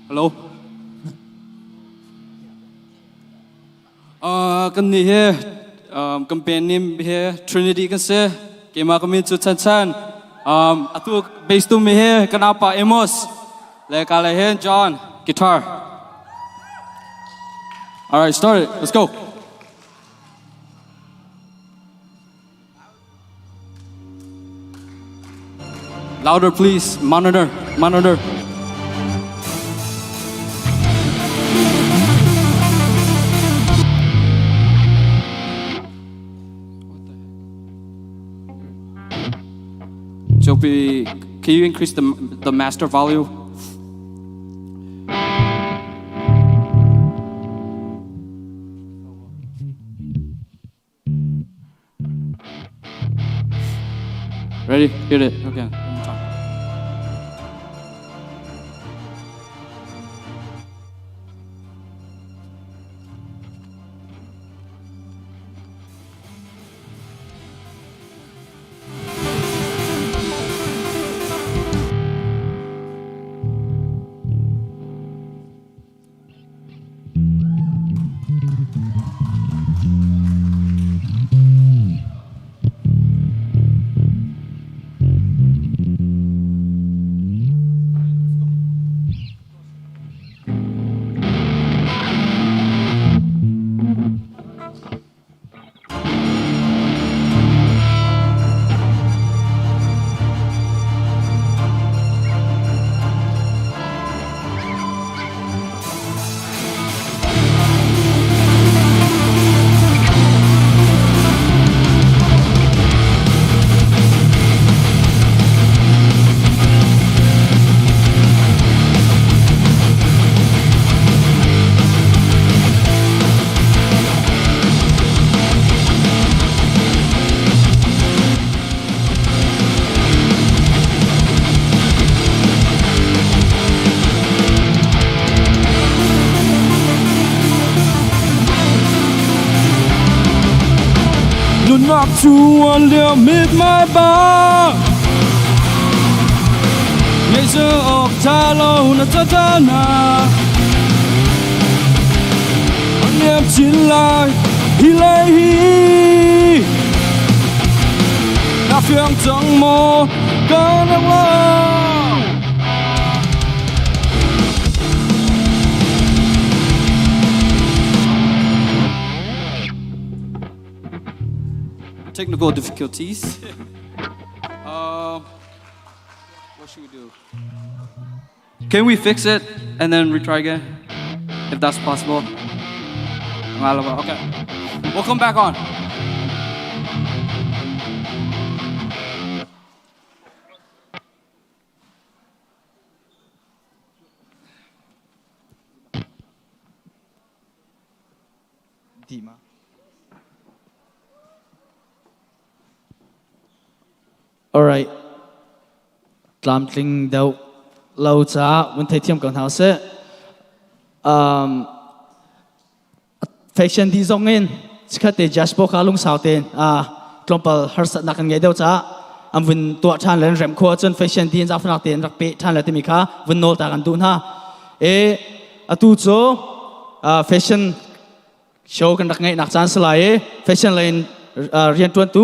Hello. Kan nih hi kan band name hi Trinity kan si. Keimah ka min cu Chan Chan. Atu bass tu mi hi kan apa Amos. Le ka le hin John guitar. All right, start it. Let's go. Louder, please. Monitor, monitor. Jopi, can you increase the master volume? Ready? Hit it. Okay. Nunnak cu a liam mithmai bang Ngeihsung awk tha lo na ca na An liam chin lai hi lei hi Na fiang cang maw ka nang lo Technical difficulties. What should we do? Can we fix it and then retry again? If that's possible. Okay. We'll come back on. Dima. Alright. Tlamtling deuh lo caah vun theithiam ko hna usih. Um, Fashion di zong in chikhat te Jasper kha lungsau tein tlawmpal harsatnak kan ngei deuh caah an vun tuah ṭhan le an remh khawh ahcun fashion di in zaangfahnak tein rak peh ṭhan le timi kha vun nawl ta kan duh hna. E atu cu fashion show kan rak ngeihnak caan si lai i fashion lei in rianṭuantu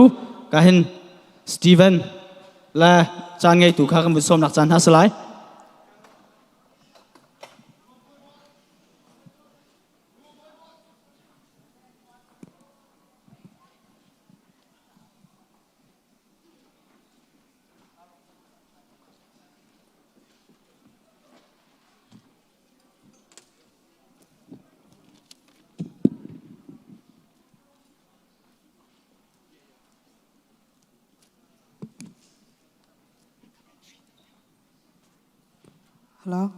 ka hin Steven le caan ngeitu kha kan vun sawmnak caan hna si lai. Hello.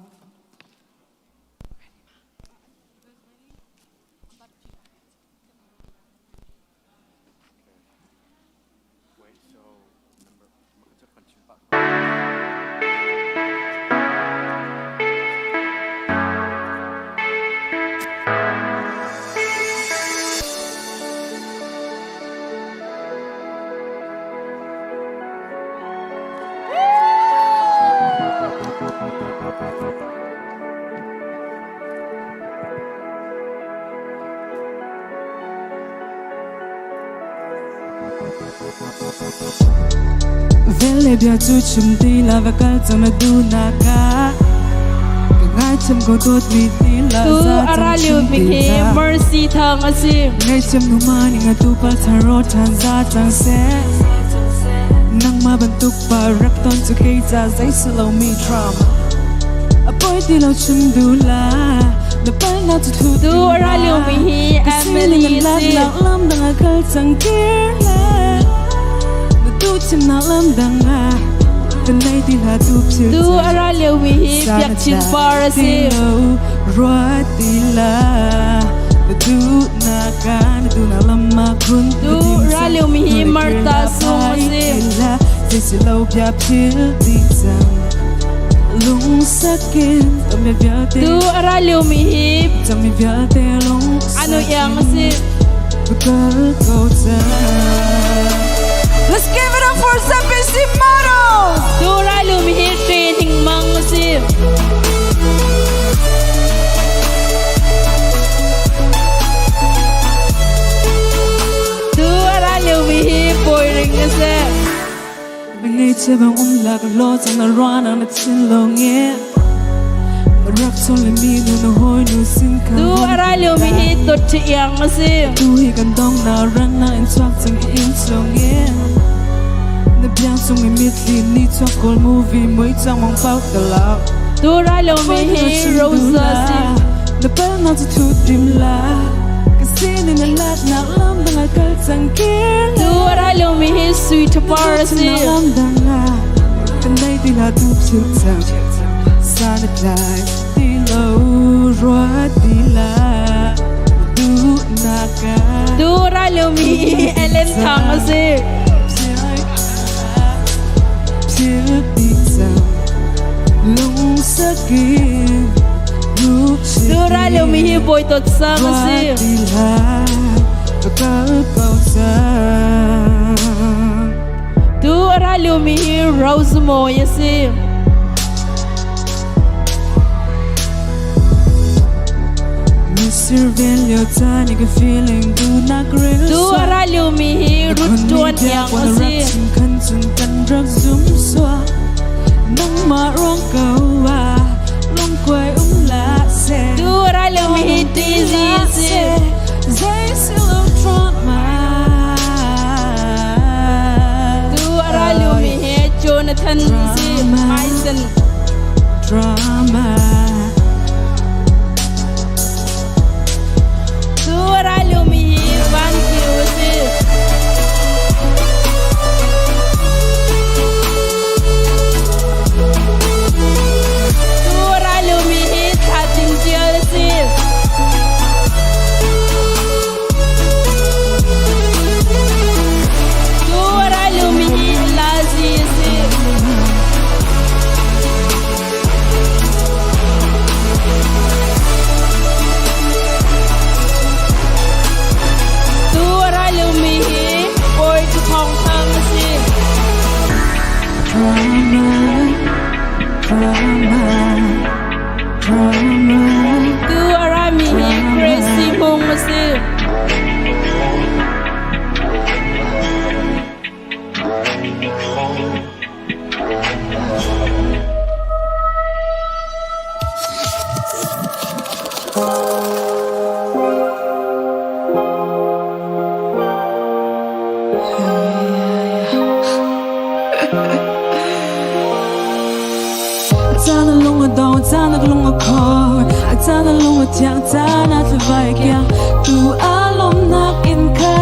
Vele bia cu chim ti la va kal cang na du na ka ka ngai chim ko dawt mi ti la Tu za a ra cang lio chim mi ti hi la Mercy Thang a si. Ngai chim nu ma ning a tu pa tharo than za cang se Nangmah bantuk pa rak ton cu kei ca zei si lomi drama A poi ti lo chim duh la na palnak cu thu Tu a ra liomi hi Ka Emily sining a si. nak lam dang ah kal cang kir le Na tu chimnak lam dang ah Ka nei ti hlah tu phil Tu a ra liomi hi Biak Chin Par a si. Ruat ti la Na tu na ka na tu na lam ma kun Tu ra liomi hi Martha Sung a si. Zei si lo bia phil ti cang Lungsakin tami vialte Tu a ra liomi hi Tami vialte lung Anu Iang a si. Kal ko cang Let's give it up for ZBC Models! Tu ra liomi hi Hre Hning Mang a si. Tu a ra liomi hi Bawi Ring a si. Ngei che bang um lak lo chang na ruana na chin lo nge Rak chung le mi nu na hoi nu sin kha Tu a ra liomi hi Dawt Ṭhi Iang a si. Tu hi kan dong na rang na in chuak chang in chung nge Na biang chung i mitli ni chuak kawl movie mui chang mang pau ta la Tu ra liomi hi Rosa a si. Na pal na chu thu tim la Ka sinin na lat nak lam dang a kal chang kir Tu a ra liomi hi Sui Ṭha Par a si. Kan nei ti la tu phil chang Sa na tlai ti lo rua ti la Du na ka Tu ra liomi hi Ellen Thang a si. Phil ti chang Lung sakin Tu ra liomi hi Bawi Dawt Sang a si. Ti la Kal ko chang Tu a ra liomi hi Rose Mawi a si. Mr. Velio tani ka feeling du nak real Tu a ra liomi hi Ruth Tuan Iang a si. Kan chun kan rak zum sua Nang ma rong ko wa Long quay um la se Tu a ra liomi hi Daisy a si. Zai silo trauma Tu a ra liomi hi Jonathan a si. Mason. Drama Tu a ra liomi hi Van Kio a si. Tu a ra liomi hi Thla Cin Tial a si. Tu a ra liomi hi Lazi a si. Caan a lung a dong, caan a lung a khor, a caan a lung a thiang, caan a thlivai kiang. Tu a lawmnak in kha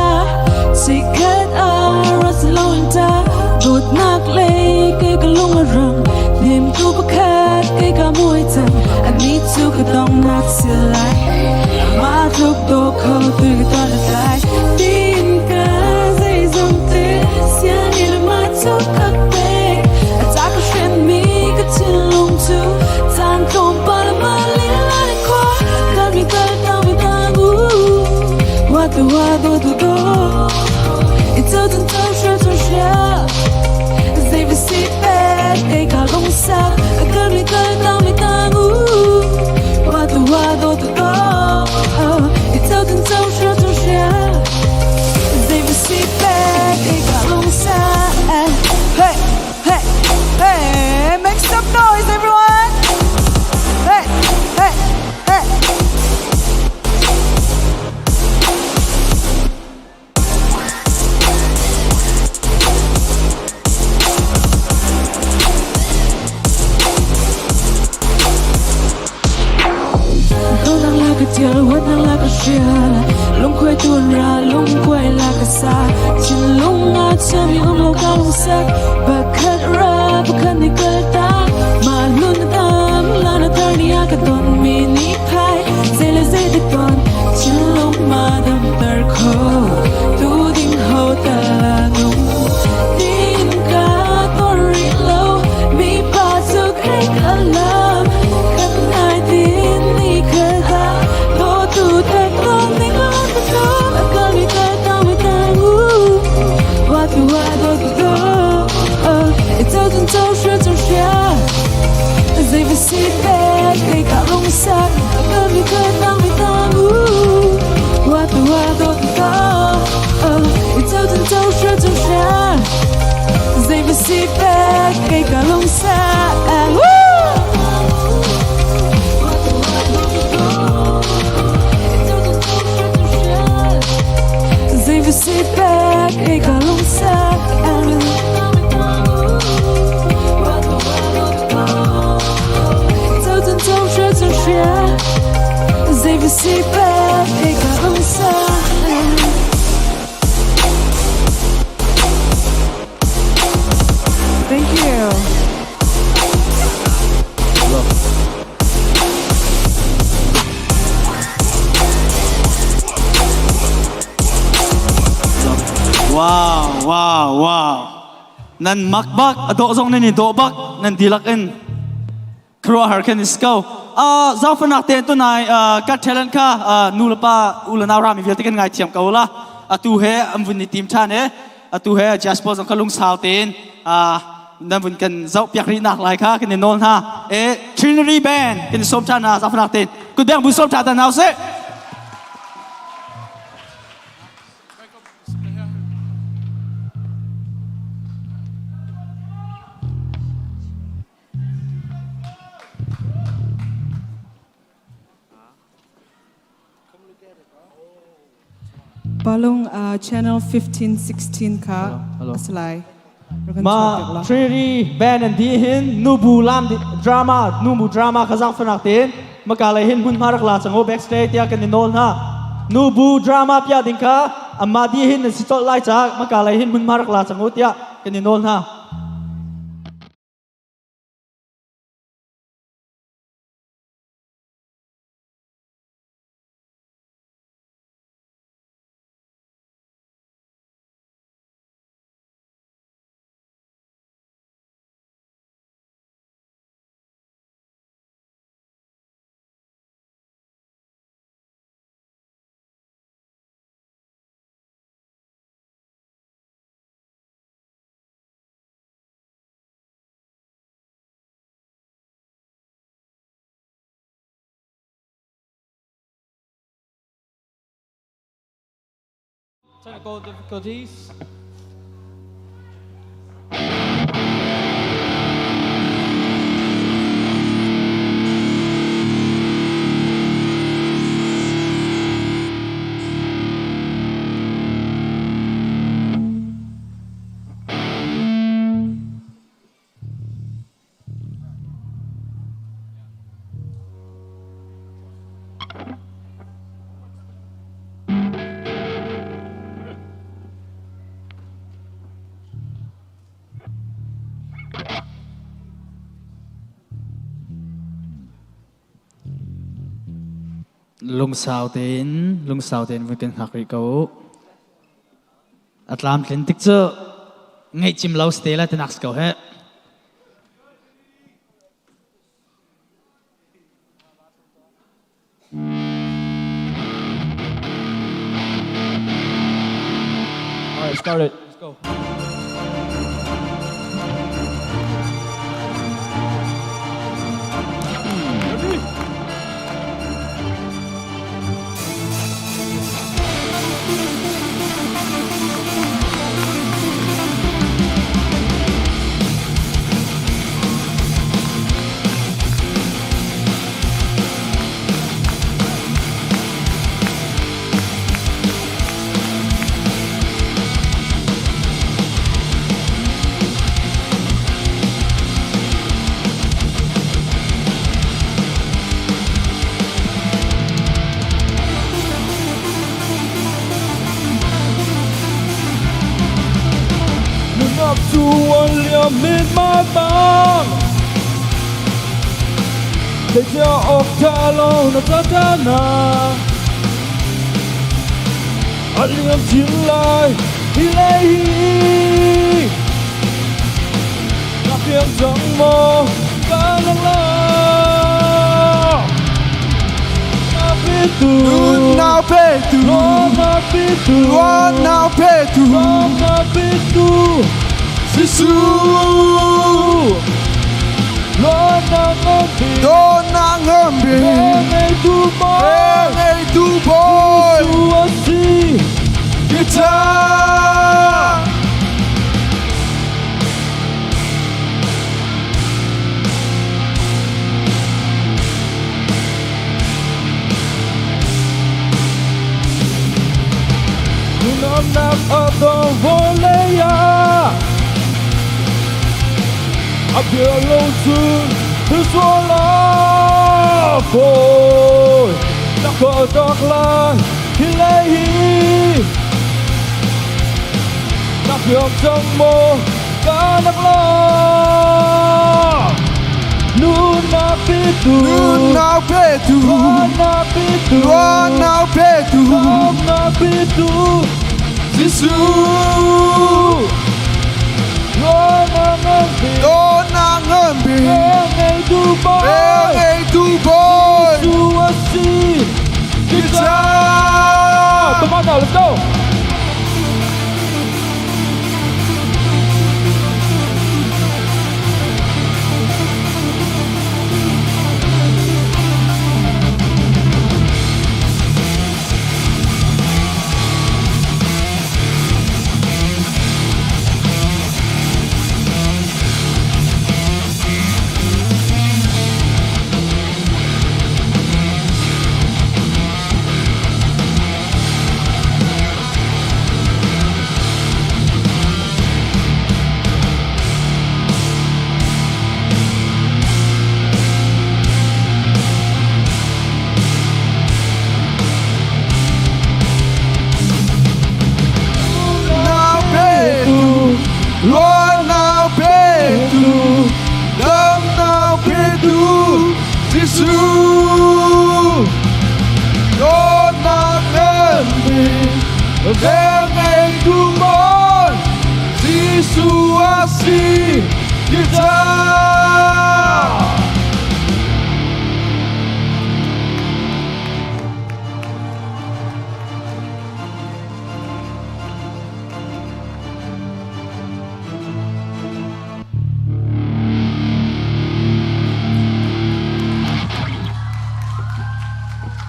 chikkhat a rat lo in ta dawtnak lei kei ka lung a rang. Hnemtu pakhat kei ka mui cang, ani cu ka dongnak si lai. Mah tluk daw kho tu ka ton a tlai. Tin ka zeizong te sianginn mah cu ka pek. A ca ka hrenmi ka thinlung cu caan tlawmpal ma lila khua kan mi kal tang mi tang u wa tu wa do tu do i cho chun cho sha cho sha zai va si pe kei ka lung sa kan mi kal tang mi tang u wa tu wa do tu do i cho chun cho sha cho sha zai va si pe kei ka lung sa. Hey, hey, hey, make some noise, everyone. Hey, hey, hey. Dawtnak la ka tial, huatnak la ka hrial. Lungkhuai tuan ra, lungkuai la ka sa. Thinlung a chami um lo ka lungsak. Pakhat ra, pakhat nih kal tak. Mah lun na tam, la na tar ni a ka ton mi ni phai. Zei le zei dik ton, thinlung ma dam tar kho. Tu ding ho ta la nung. Tin ka ton rih lo, mi pa cu kei ka lam. Kan nai tin ni kha do tu tak ton ni ka ka to. A ka mi ka ta mi ta ngu. Wa tu wa do tu do. I cho chun cho sha cho sha. Zai va si pe kei ka lung sak. A ka mi ka ta mi ta ngu. Wa tu wa do tu do. I cho chun cho sha cho sha. Zai va si pe kei ka lung sak. Woo! Zai va si pe kei ka lung sak. 走进走水走水，谁不是被被卡红色？ Thank you. Wow. Nan mak bak, a dawh zong nan i dawh bak, nan dihlak in khuaruahhar khan is ko. Zaangfahnak tein tunai ka talent kha nu le pa u le nau rami vialte kan ngaithiam ko la. Atu he an vun i tim ṭhan e. Atu he Jasper zong kha lungsau tein nan vun kan zoh piak rih nak lai kha kan i nawl hna. E Trinity Band kan i sawm ṭhan hna zaangfahnak tein. Kutbeng bu sawm ṭhan ta hna usih. Palung channel 1516 kha Hello. a si lai. Rak kan Ma chuah piak la. Trinity band an di hin nubu lam drama nubu drama kha zangfanak tein maka lei hin hmunhma rak la cang u backstage tiah kan i nawl hna. Nubu drama pia ding kha amma di hin nan si colh lai caah maka lei hin hmunhma rak la cang u tiah kan i nawl hna. Technical difficulties. Lungsau tein lungsau tein vui kan hngak rih ko u. A tlamtlin tik cu ngaihcim lo si te lai tinak si ko heh. All right, start it. Let's go. Nunnak cu a liam in mai bang Zeitiah awk ṭha lo na ca A liam chin lai hi lei hi Na fiang cang maw ka lang la Na petu Na petu Na petu Na petu Na petu Jesuh Dawtnak nganpi Ngeitu Bawi Guitar Nuamnak a dong vawlei ah A bia lo cun sual a fawi Na ka dak lai hi lei hi Na fiang cang maw ka nak la Nunnak petu Nunnak petu Ruahnak petu Ruahnak petu Ruahnak petu Jesuh Dawtnak nganpi Ngeitu Bawi Guitar Come on now, let's go! Ruahnak petu Ruahnak petu Damnak petu Jesuh Dawtnak nganpi Velngeitu Bawi Jesuh a si Guitar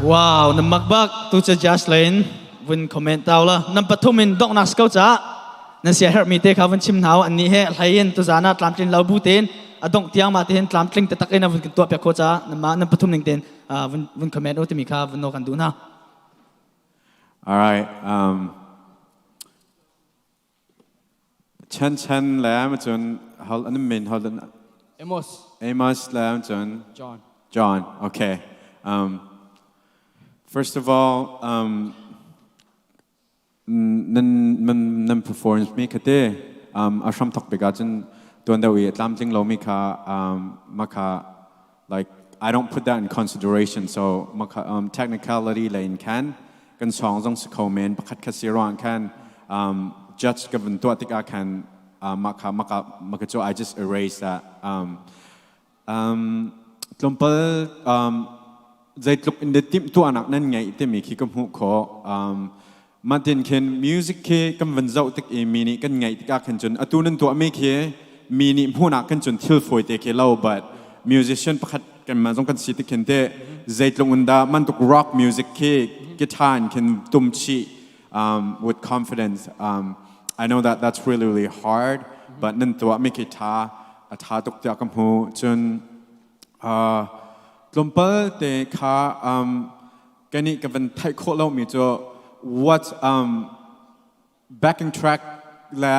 Wow, na mak bak tu cha just lane vun comment tau la. Nam pathum in dok nak ko cha. Nan sia herh mi te kha vun chim hau an ni he hlai in tu zana tlamtlin lo bu ten adong tiang ma te hin tlamtling te tak in vun kan tua pek kho cha nama nam pathum ning ten vun vun comment o timi kha vun no kan du na. All right. Chen Chen le ma cun hol an min hol Amos. Amos le ma cun John. John. Okay. First of all, um, nan nan nan performance mi kha te um, a hram thok bik ahcun tuan deuh i a tlamtling lomi kha um, ma kha like I don't put that in consideration so ma kha um, technicality lei in khan kan song zong si kho men pakhat kha si ruang khan um, judge ka vun tuah tikah khan uh, mah kha maka maka cu I just erase that um, Um, tlawmpal um, zeitluk in timhtuahnak nan ngeih timi khi ka hmuh khawh. Um, mah tin khin music khi kan van zoh tik i mi nih kan ngaih tikah khan cun atu nan tuahmi khi mi nih hmuhnak khan cun thil fawi te khi lo but musician pakhat kanmah zong kan si tik khin te zeitluk in dah mantuk rock music khi guitar in khin tum chih um, with confidence um, I know that that's really really hard but nan tuahmi khi tha a ṭha tuk tiah ka hmu. Cun uh, tlawmpal te kha um, kanih ka van theih khawh lomi cu what um, backing track le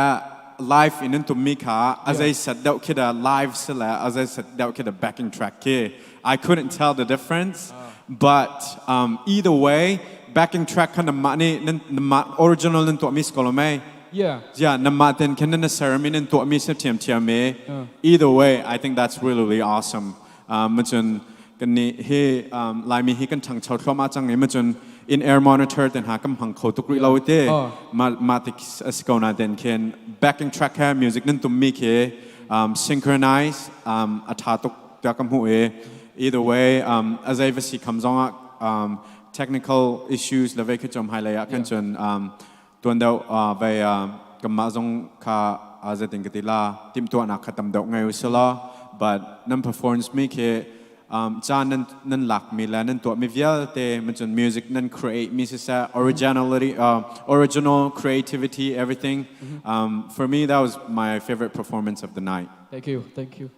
live in an tummi kha a zei set deuh khi da live si le a zei set deuh khi da backing track khi I couldn't tell the difference but um, either way backing track kha namah nih nan namah original nan tuahmi si ko lo mei Yeah. Yeah, namah ten khan na ser mi nan tuah mi se thiam thiam me. Either way, I think that's really really awesome. Um cun kan ni hi um Laimi hi kan ṭhangcho thluahmah cang i macun in air monitor ten ha kam hmang kho tuk rih lo te ma ma tik a si ko na ten khin backing track he music nan tum mi khi um synchronize um a ṭha tuk tiah ka hmuh i either way um a zei va si kham zong ah um technical issues le vei khi chom hai lei ah khan cun um tuan deuh vei kanmah zong kha zeitin ka ti la timhtuahnak kha tam deuh ngei usih law but nan performance mi khi caan nan nan lak mi le nan tuah mi vialte cun music nan create mi siseh originality original creativity everything for me that was my favorite performance of the night. Thank you, thank you.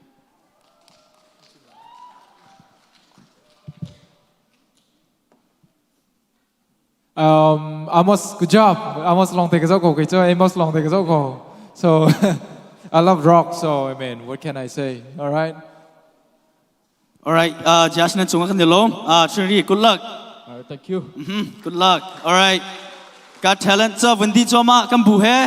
Um, Amos, good job. Amos long take ko kei Amos long take ko. So I love rock, so I mean, what can I say? All right. All right, Josh nan cungah kan i lawm. Trinity, good luck. All right, thank you. Good luck. All right. Got talent ca vun di cuahmah kan bu he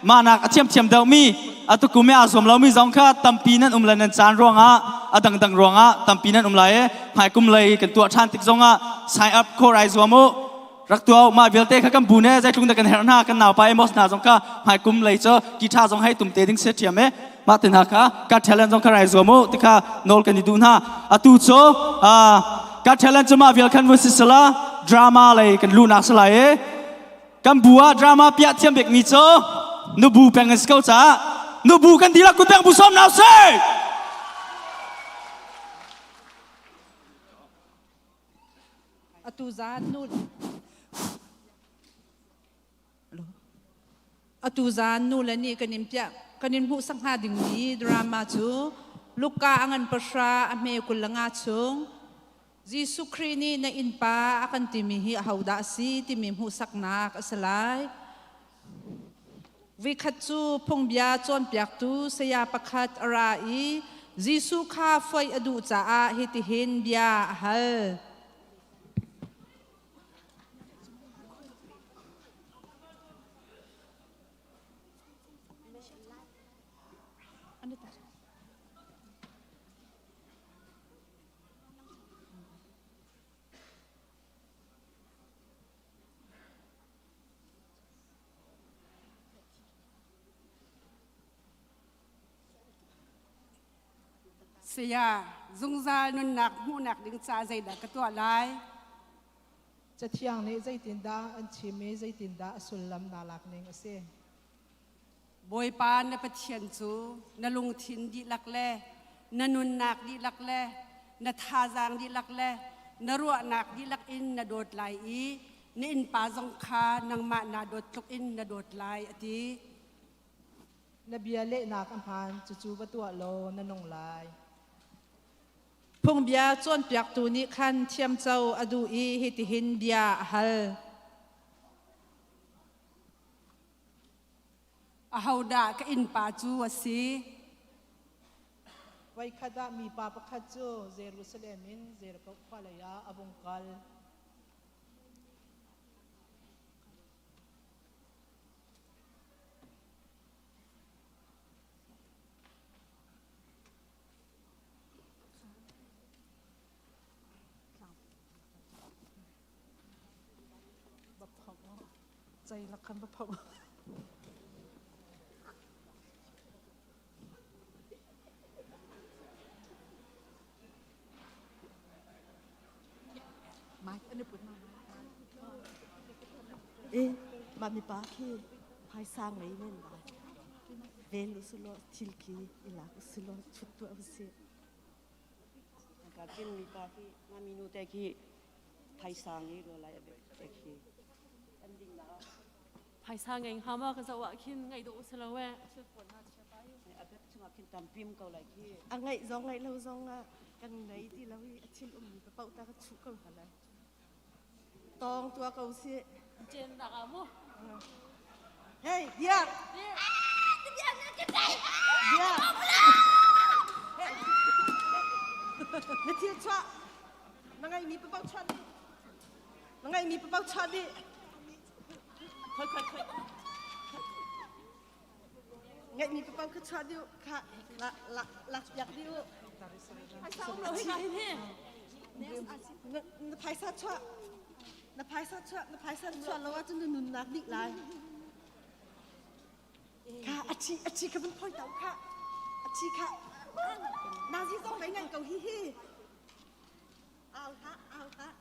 mahnak a thiamthiam deuhmi atu kum i aa zuam lomi zong kha tampi nan um le nan caan ruangah a dangdang ruangah tampi nan um lai i hmaikum lei kan tuah ṭhan tik zongah sign up khawh rai zuam u rak tuah u mah vialte kha kan bu ne zeitlung dah kan herh hna kan naupa Amos hna zong kha hmaikum lei cu guitar zong hei tum te ding se ṭhiam e mah te hna kha ka talent zong kha rai zuam u ti kha nawl kan i duh hna atu cu ka talent cu mah vial khan vun si sala drama lei kan luhnak si lai i kan bu ah drama piah thiam bik mi cu nubu peng an si ko caah nubu kan dihlak kut peng bu sawm nau se Atu zan nu Atu zan nu le ni kan in piah kan in hmuhsak hnga dingmi drama cu Luka a ngan pahra a hme 25 chung Jesuh Khrih nih na innpa a kan timi hi ahodah a si timi hmuhsaknak a si lai. Vikhat cu phungbia cawnpiaktu saya pakhat a ra i Jesuh kha foih a duh caah hitihin bia a hal. Saya, zungzal nunnak hmuhnak ding ca zeidah ka tuah lai? Cathiang nih zeitindah an chim i zeitindah a sullam naa lak ning a si? Bawipa na Pathian cu na lungthin dihlak le na nunnak dihlak le na thazaang dihlak le na ruahnak dihlak in na dawt lai i na innpa zong kha nangmah naa dawt tluk in na dawt lai a ti. Na bia lehnak a hmaan, cucu va tuah law na nung lai. Phungbia cawnpiaktu nih khan thiamco a duh i hitihin bia a hal. Ahodah ka innpa cu a si? Voikhat ah mipa pakhat cu Jerusalem in Jericho khua lei ah a vung kal. Cai lak khan va pho. Mai an i put ma. E mah mipa khi phaisa ngei men lai. Vel usulaw thil khi i lak usulaw chut tuah usih. Ka kin mipa khi nga minu te khi phaisa ngei lo lai abek te khi. Kan ding la. Phaisa ngei hnga ma ka zoh ah khin ngaih dawh si lo eh. Abek chungah khin tampim ko lai khi. A ngaih zong ngaih lo zong ah kan nei ti lo i a thil ummi ka paoh ta ka chuh ko hna lai. Tawng tua ko si. Chen dak ah mu. Hey, dia. Dia. Na thil chuah. Na ngaihmi paoh chuah dih. Na ngaihmi paoh chuah dih. Khoi khoi khoi. Ngaihmi paoh kha chuah dih kha la la lak piak dih u. Phaisa um lo hi ka hin hi. Na phaisa chuah. Na phaisa chuah, na phaisa chuah lo ahcun na nunnak dih lai. Kha a thi a thi ka vun phoi tau kha. A thi kha. Nazi zong mei ngai ko hi hi. Au hlah, au hlah.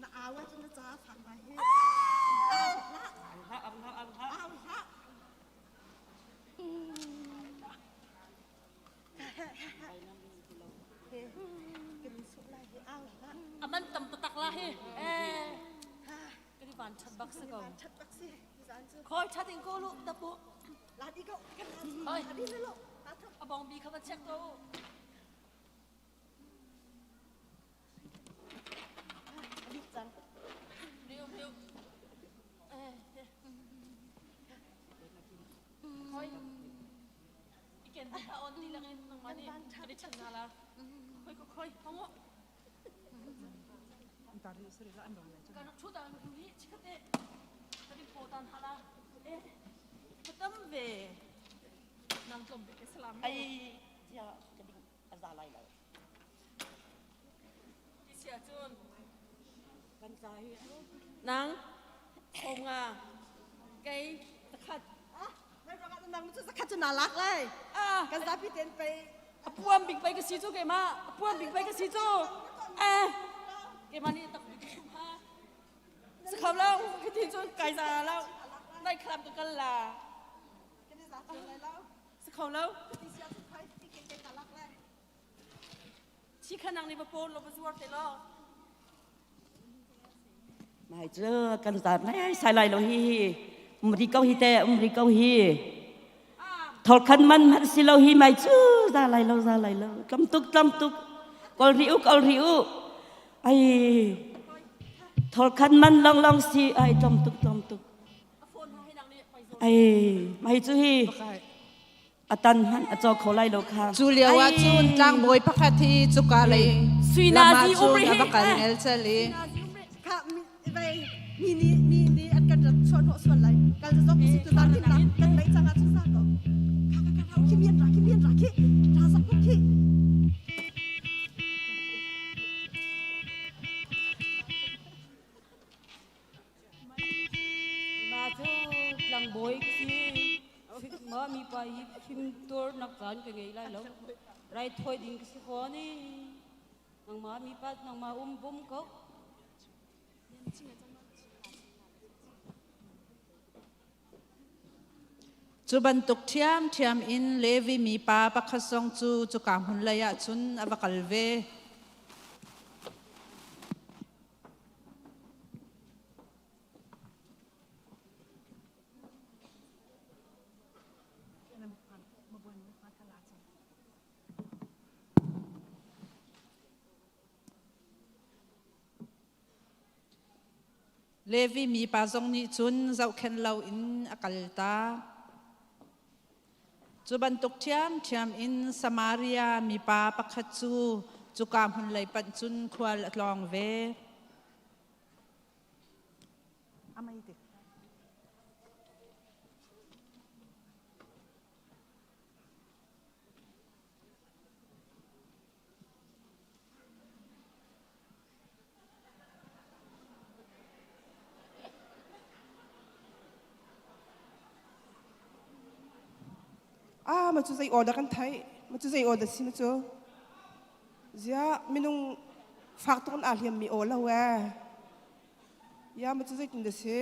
Na au ahcun na ca fak lai hi. Au hlah. Au hlah, au hlah, au hlah. Au hlah. Aman tam tatak la hi. Eh. Kan i van that bak si ko. Khoi that in ko lu tapu. La di ko. Khoi. A bong bi kha va check ko. Liu liu. Eh. Khoi. Iken ta on ti lang in nang mani kan i chan na la. Khoi ko khoi hongo. Kan thu dan hi chikhate kan in po tan hala. Eh. Patam ve. Nang tlom be ke salam. Ai tia ka ding a za lai lo. Ti sia cun. Kan ca hi. Nang om nga kei takhat. Ah, mai ranga nang cu zakhat cu na lak lai. Ah, kan zapi ten pei. A puam bik pei ka si cu keimah. A puam bik pei ka si cu. Eh, keimah nih tak bik ka ha. Sakham lo, ka ti cun kai za lo. Nai khlam ka kal la. Si kho lo. Chi kha nang nih va pawn lo va zuar te lo. Mai cu kan zat lai sai lai lo hi hi umri ko hi te umri ko hi thol khan man man si lo hi mai cu za lai lo za lai lo tlam tuk tlam tuk kol ri u kol ri u ai thol khan man long long si ai tlam tuk tlam tuk Ai, mai cu hi atan hmanh a caw kho lai lo kha. Cu lio ah cun tlangbawi pakhat hi cuka lei lam ah cun a va kal ngelcel i Kha mi vei mi nih mi nih an kan rat chuah hnawh sual lai. Kal zok si tu zan tin kan mei chang ah chu sa ko. Kha kha kha khi mian ra khi mian ra khi ra zok khi. Ma cu tlangbawi ka si. Ma mipa hi fim tur nak caan ka ngei lai lo. Raithawi ding ka si fawn i nangmah mipa nangmah um bum ko. Cu bantuk ṭhiamṭhiam in Levi mipa pakhat zong cu cuka hmun lei ah cun a va kal ve. Levi mipa zong nih cun zohkhenh loin a kaltak. Cu bantuk ṭhiamṭhiam in Samaria mipa pakhat cu cuka hmun lei panh cun khual a tlawng ve. Ah ma cu zei order kan theih ma cu zei order si ma cu ziah minung fak tuk in aa hliam mi aw lo ee ya ma cu zeitin dah si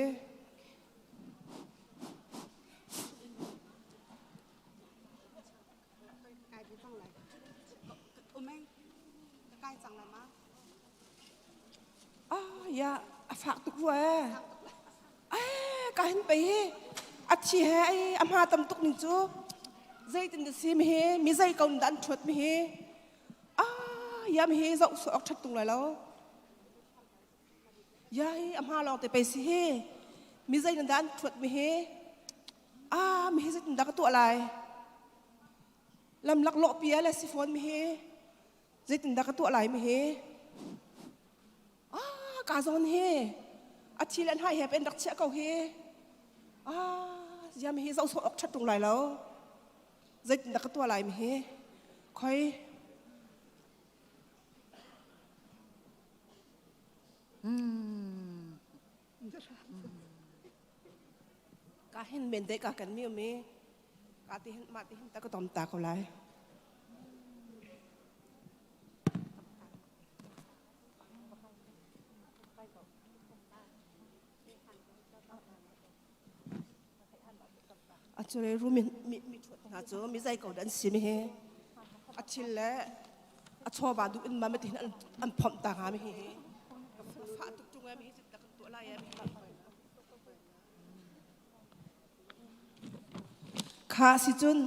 Ah ya a fak tuk rua ee. Eh ka hin pei hi a thi he ai a hma tam tuk ning cu zeitin dah si mi hi mi zei ko dah an thuat mi hi ah ya mi hi zoh sawh awk that tung lai lo ya hi a hma lawng te pei si hi mi zei dah an thuat mi hi ah mi hi zeitin dah ka tuah lai lam laklawh pi le si fawn mi hi zeitindah ka tuah lai mi hi ah ka zawn hi a thi le hnai he pen rak chiah ko hi ah zia mi hi zoh sawh awk ṭhat ṭung lai lo zeitindah ka tuah lai mi hi khoi Ka hin men te ka kan mi mi ka ti hin ma ti hin ta ka tom ta ko lai. A cure ru mi mi mi thut hna cu mi zai ko dan si mi hi a thil le a chawva duh in ma mi ti hin an phomh ta nga mi hi fa tuk tung mi hi ta kan tuah lai mi Kha si cun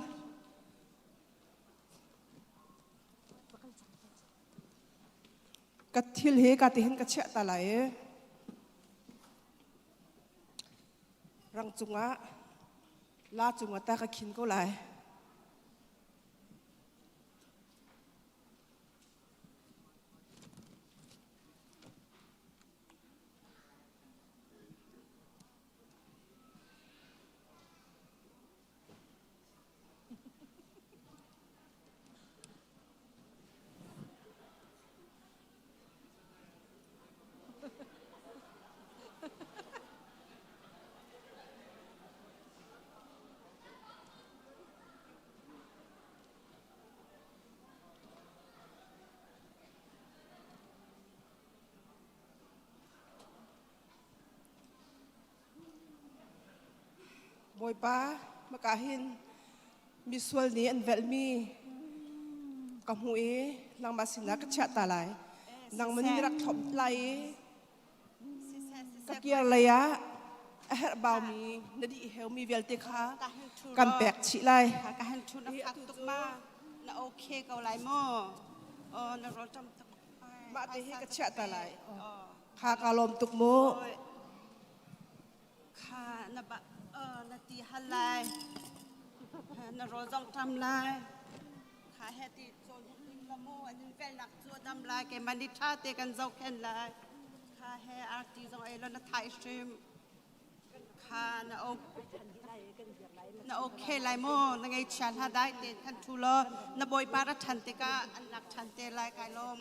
ka thil hi ka ti hin ka chiah ta lai i rang cungah la cungah ta ka khin ko lai. Bawipa, maka hin misual nih an velhmi ka hmuh i nangmah sinah ka chiah ta lai. Nangmah nih rak thlop lai i ka kir lei ah a herh baumi na dih heumi vialte kha kan pek chih lai. Ka han thu na fak tuk ma na okay ko lai maw? Oh, na rawl ṭam tuk. Mah te hi ka chiah ta lai. Kha ka lawm tuk mu. Kha na ba na ti hal lai. Na rawl zong ṭam lai. Kha he ti cawn lim la mu an in velnak cu a dam lai. Keimah nih ṭha te kan zohkhenh lai. Kha he arti zong ei lo na thai hrim. Kha na na okay lai mu na ngeichia hla dai te than thu law na bawipa ra ṭhan tikah an lak ṭhan te lai kai lawm.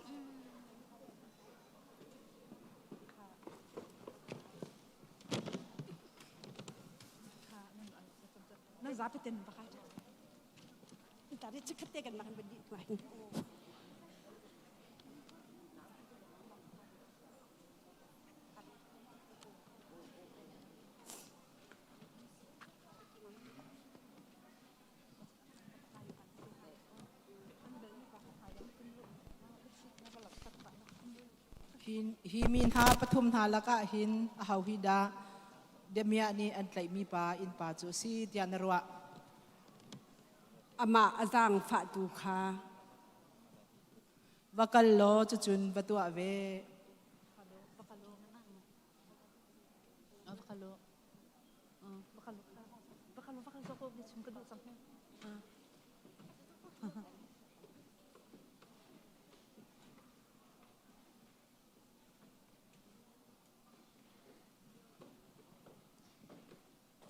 Na zapi ten bakai. Tadi cekhat te kan makan bedi tu Hi mi hna pathum hna lakah hin aho hi dah damiah nih an tlaihmi pa innpa cu a si tiah na ruah? Amah a zaangfahtu kha Va kal law cucun va tuah ve.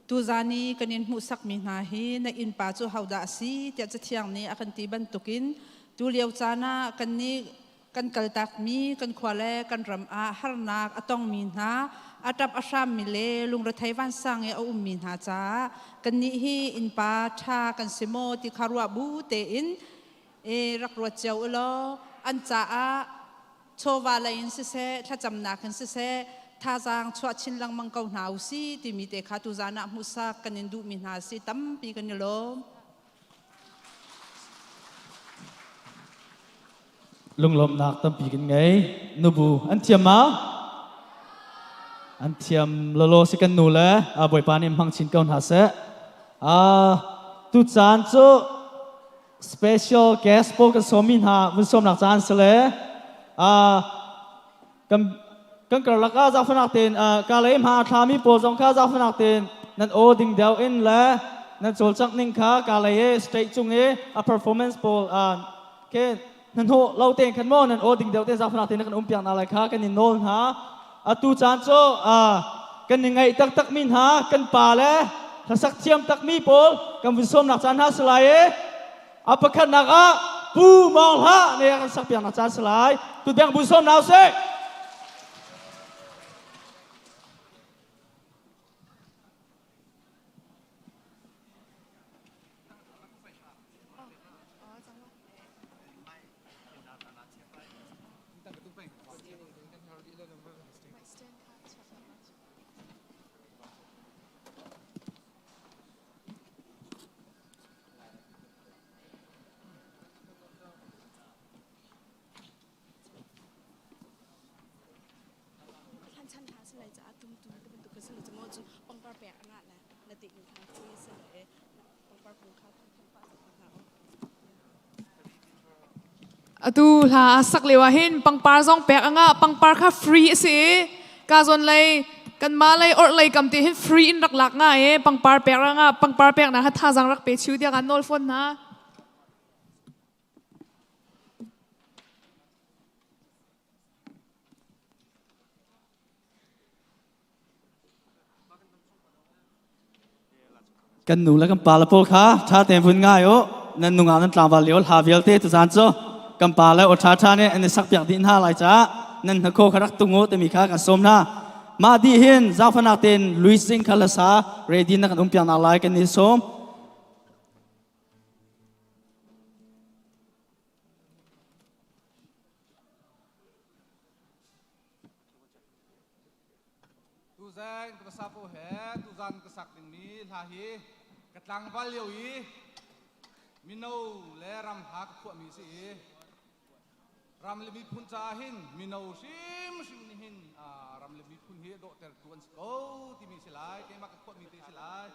Tuzan i kan in hmuhsakmi hna hi na innpa cu hodah a si tiah Cathiang nih a kan ti bantukin tulio caan ah kannih Kan kaltakmi kan khua le kan ram ah harnak a tongmi hna, a ṭap a hrammi le lungrethei vansang i a ummi hna caah kannih hi innpa ṭha kan si maw ti kha ruah bu tein i rak ruat cio u law an caah chawva lei in siseh, thlacamnak in siseh, thazaang chuah chin lengmang ko hna u si timi te kha tuzaan ah hmuhsak kan in duhmi hna si tampi kan i lawm. Lunglawmhnak tampi kan ngei. Nubu an thiam ma? An thiam lolo si kan nu le Bawipa nih hmang chin ko hna seh. Tu caan cu special guest pawl kan sawmmi hna vun sawmnak caan si le kan kan karlak ah zaangfahnak tein ka lei hma a thlami pawl zong kha zaangfahnak tein nan aw ding deuh in le nan cawlcangh ning kha ka lei i state cung i a performance pawl ke hnahnawh lo tein khan maw nan aw ding deuh tein zaangfahnak tein kan um piak hna lai kha kan in nawl hna. Atu caan cu kan i ngaih taktak mi hna kan pa le hlasak thiam takmi pawl kan vun sawmnak caan hna si lai i a pakhatnak ah Pu Mawng Hlah nih a kan sak piaknak caan si lai. Tudeng bu sawm hna usih. Hlan chan hna si lai caah tumtu te bantuk ka si lo cu cu pangpar pek a ngah le na ti kha free si le pangpar kung kha than pah hna. Atu hla sak lio ah hin pangpar zong pek anga pangpar kha free a si i ka zawn lei kan ma lei or lei kam te hin free in rak lak nga e pangpar pek ranga pangpar pek na kha thazang rak pe chiu tiah kan nawl fawn hna. Kan nu le kan pa le pawl kha ṭha tein vun ngai u. Nan nungak nan tlangval lio hla vialte tuzaan cu kan pa le aw ṭha ṭha nih an i sakpiak dih hna lai caah nan hnakhaw kha rak tung u timi kha kan sawm hna. Mah dih hin zaangfahnak tein Louis Singh kha hlasa ready na kan um piak nak lai kan i sawm. Tuzan ka sapo he tuzan ka sak dingmi hla hi ka tlangval lio i mino le ram hla ka phuahmi si i ram le miphun caah hin mino hrimhrim nih hin ram le miphun hi dawhtertu an si ko timi si lai, keimah ka phuahmi te si lai.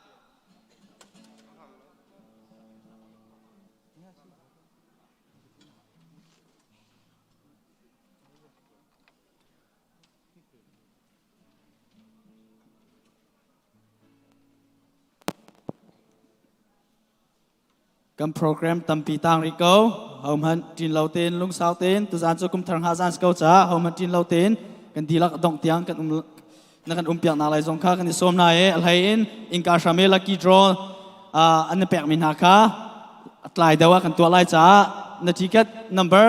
Kan program tampi tang rih ko. Hohmanh ṭin lo tein lungsau tein tuzaan cu kum thar hnga zaan si ko caah hohmanh ṭin lo tein kan dihlak dongh tiang kan um na kan um piak nak lai zong kha kan i sawm hna i a hlei in innka hram i lucky draw an na pekmi hna kha tlai deuh ah kan tuah lai caah na ticket number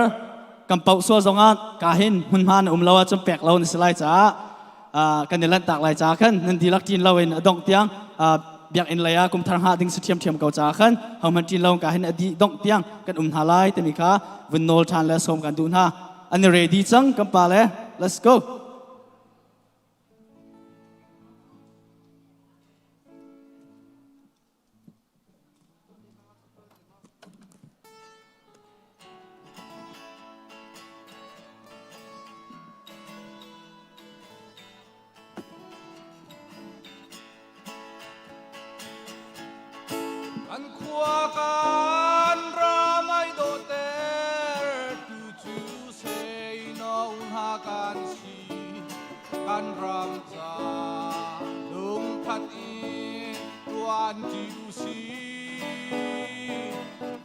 kan pauh sual zongah ka hin hmunhma na um lo ahcun pek lo na si lai caah kan i lanhtak lai caah khan nan dihlak ṭin lo in a dongh tiang biakinn lei ah kum thar hngah ding si ṭhiamṭhiam ko caah khan hohmanh ṭin lo ka hin a dih dongh tiang kan um hna lai timi kha vun nawl ṭhan le sawm kan duh hna. An i ready cang kan pa le, let's go. An khua kan ram ai dawhter tu cu seino hna kan si, kan ram ca lungkhat in tuan ṭi usih.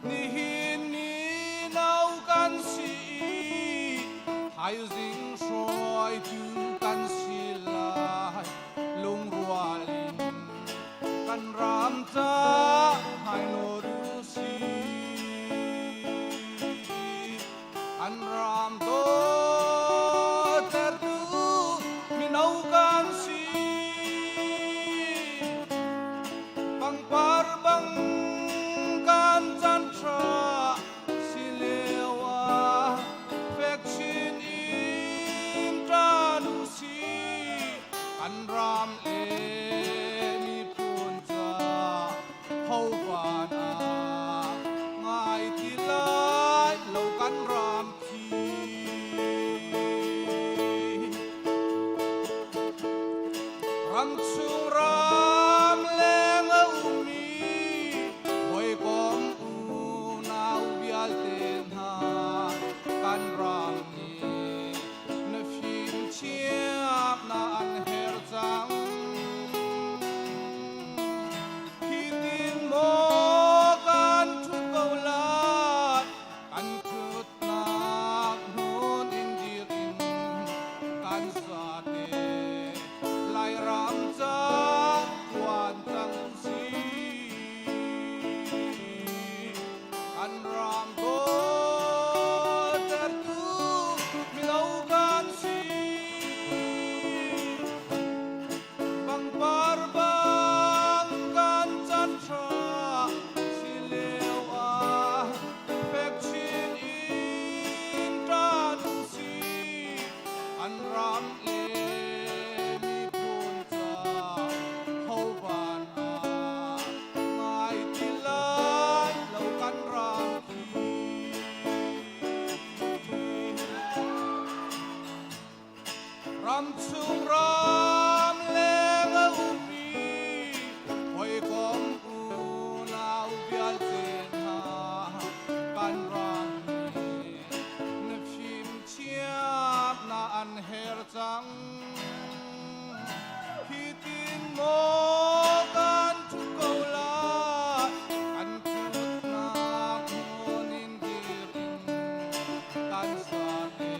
Nihin ni no kan si i thaizing hruaitu kan si lai, lungrual in kan ram ca hmainawt usih. Kan ram dawt. vialte hna kan ram nih na fimthiamnak an her cang. Hi tin maw kan ṭhut ko lai, kan ṭhutnak hmun in dir in kan sate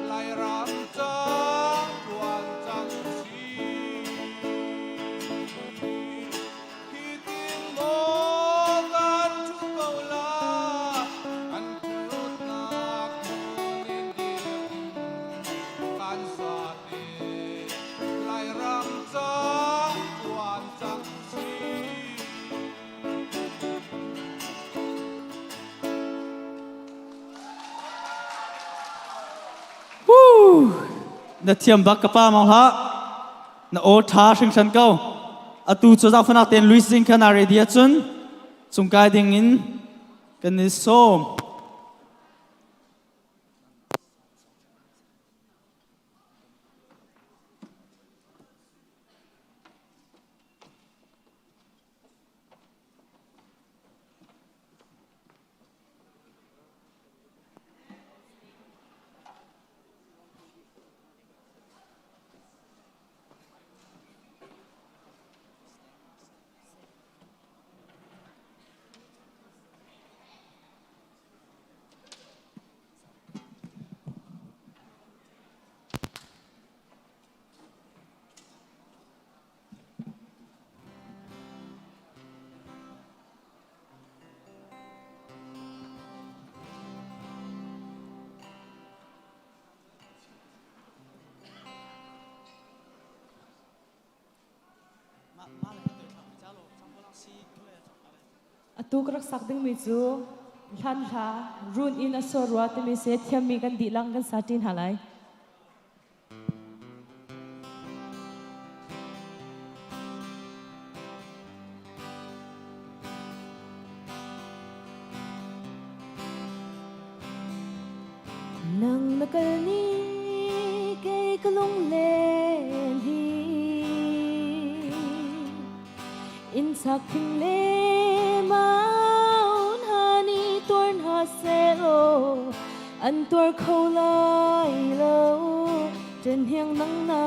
Lairam cang ṭuan cang usih. Hi tin maw kan ṭhut ko lai, kan ṭhutnak hmun in dir in kan sate Lairam cang ṭuan cang usih. Na thiam bak ka pa mang hlah. Na aw ṭha hringhran ko. Atu cu zaangfahnak tein Luis Zing kha na ready ahcun cungkai ding in kan i sawm. Atu ka rak sak dingmi cu hlan hla run in a sor rua timi se thiammi kan dihlak kan sa ṭi hna lai. Nang na kal ni kei ka lunglen hi In sak thing le maun hani tuar hna selaw an tuar kho lai lo ṭen hiang nang na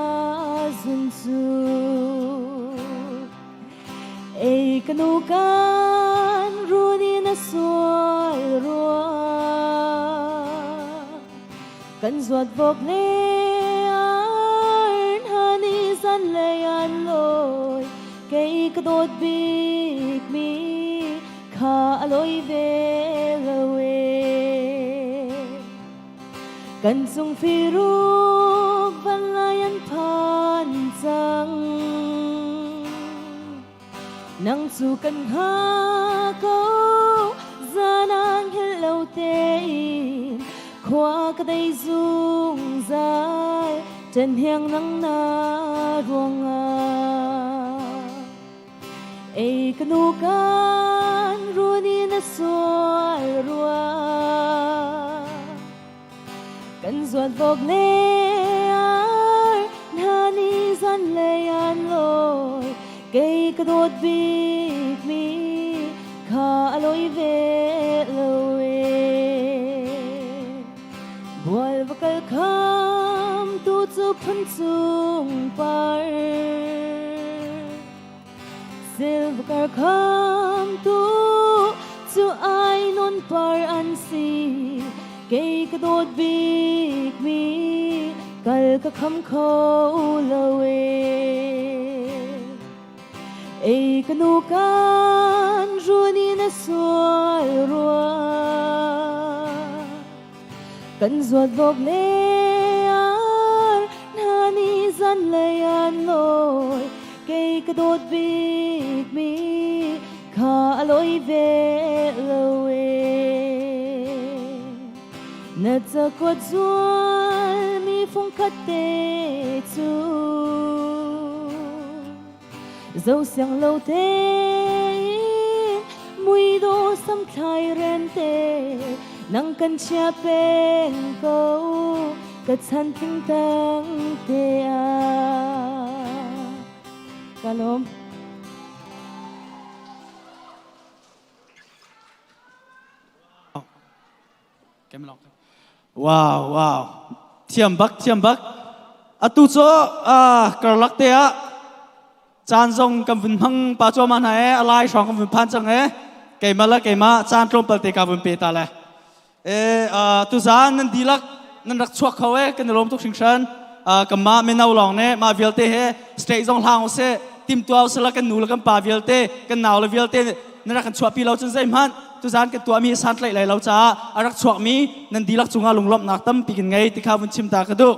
zun cu Ei ka nu kan run in a sual rua kan zuat vok le arn hani zan lei an loi kei ka dawt bik mi kha a loi ve lo e kan cung firuk van lai an phan cang nang cu kan hnga ko zanang hil lo tein khua ka dei zungzal ṭan hiang nang na ruangah Ei ka nu kan run in a sual rua kan zuat vok le ar hna ni zan lei an loi kei ka dawt bik mi kha a loi ve lo e bual va kal kham tu cu phun cung par Silver kham tu cu ai non par an si kei ka dawt bik mi kal ka kham kho lo e ei ka nu kan run in a sual rua kan zuat vok le ar hna ni zan lei an loi kei ka dawt bik mi kha a loi ve lo e na cakuat zual mi fung khat te cu zo siang lo tein mui do sam thlai rem te nang kan chia peng ko ka chan tling tang te a ka lawm. Wow, wow. Thiam bak, thiam bak. Atu cu uh, karlak te ah caan zong kan vun hmang pa cuahmah hna e alai hrawng kan vun phan cang e keimah le keimah caan tlawmpal te ka vun pe ta le e uh, tuzaan nan dihlak nan rak chuak kho e kan i lawm tuk hringhran uh, kanmah mino lawng ne mah vialte he state zong hlang usih timtuah usih la kan nu le kan pa vialte kan nau le vialte nan rak kan chuahpi lo cun zeihmanh tuzaan kan tuahmi santlaih lai lo caah a rak chuakmi nan dihlak cungah lunglawmhnak tampi kan ngei ti kha vun chim ta ka duh.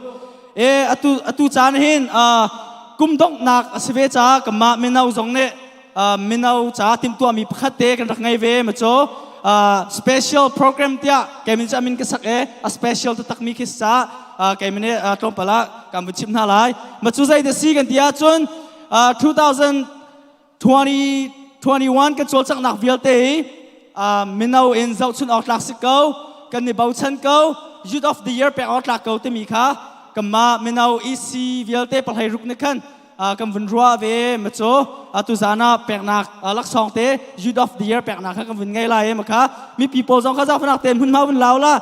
E atu atu caan hin kum donghnak a si ve caah kanmah mino zong nih mino ca timhtuahmi pakhat te kan rak ngei ve ma cu special program tiah kei min cu amin ka sak e a special taktak mi khi sa kei min tlawmpal ah kan vun chim hna lai ma cu zei da si kan ti ahcun 2000 2021 kan cawlcanghnak vialte hi mino in zohchun awk tlak si ko kan i bochan ko youth of the year pek awk tlak ko timi kha kanmah mino EC vialte pahlei ruk nih khan kan vun ruah ve ma cu atu zan ah peknak laksawng te youth of the year peknak kha kan vun ngei lai ma kha mipi pawl zong kha zaangfahnak tein hmunhma vun lau la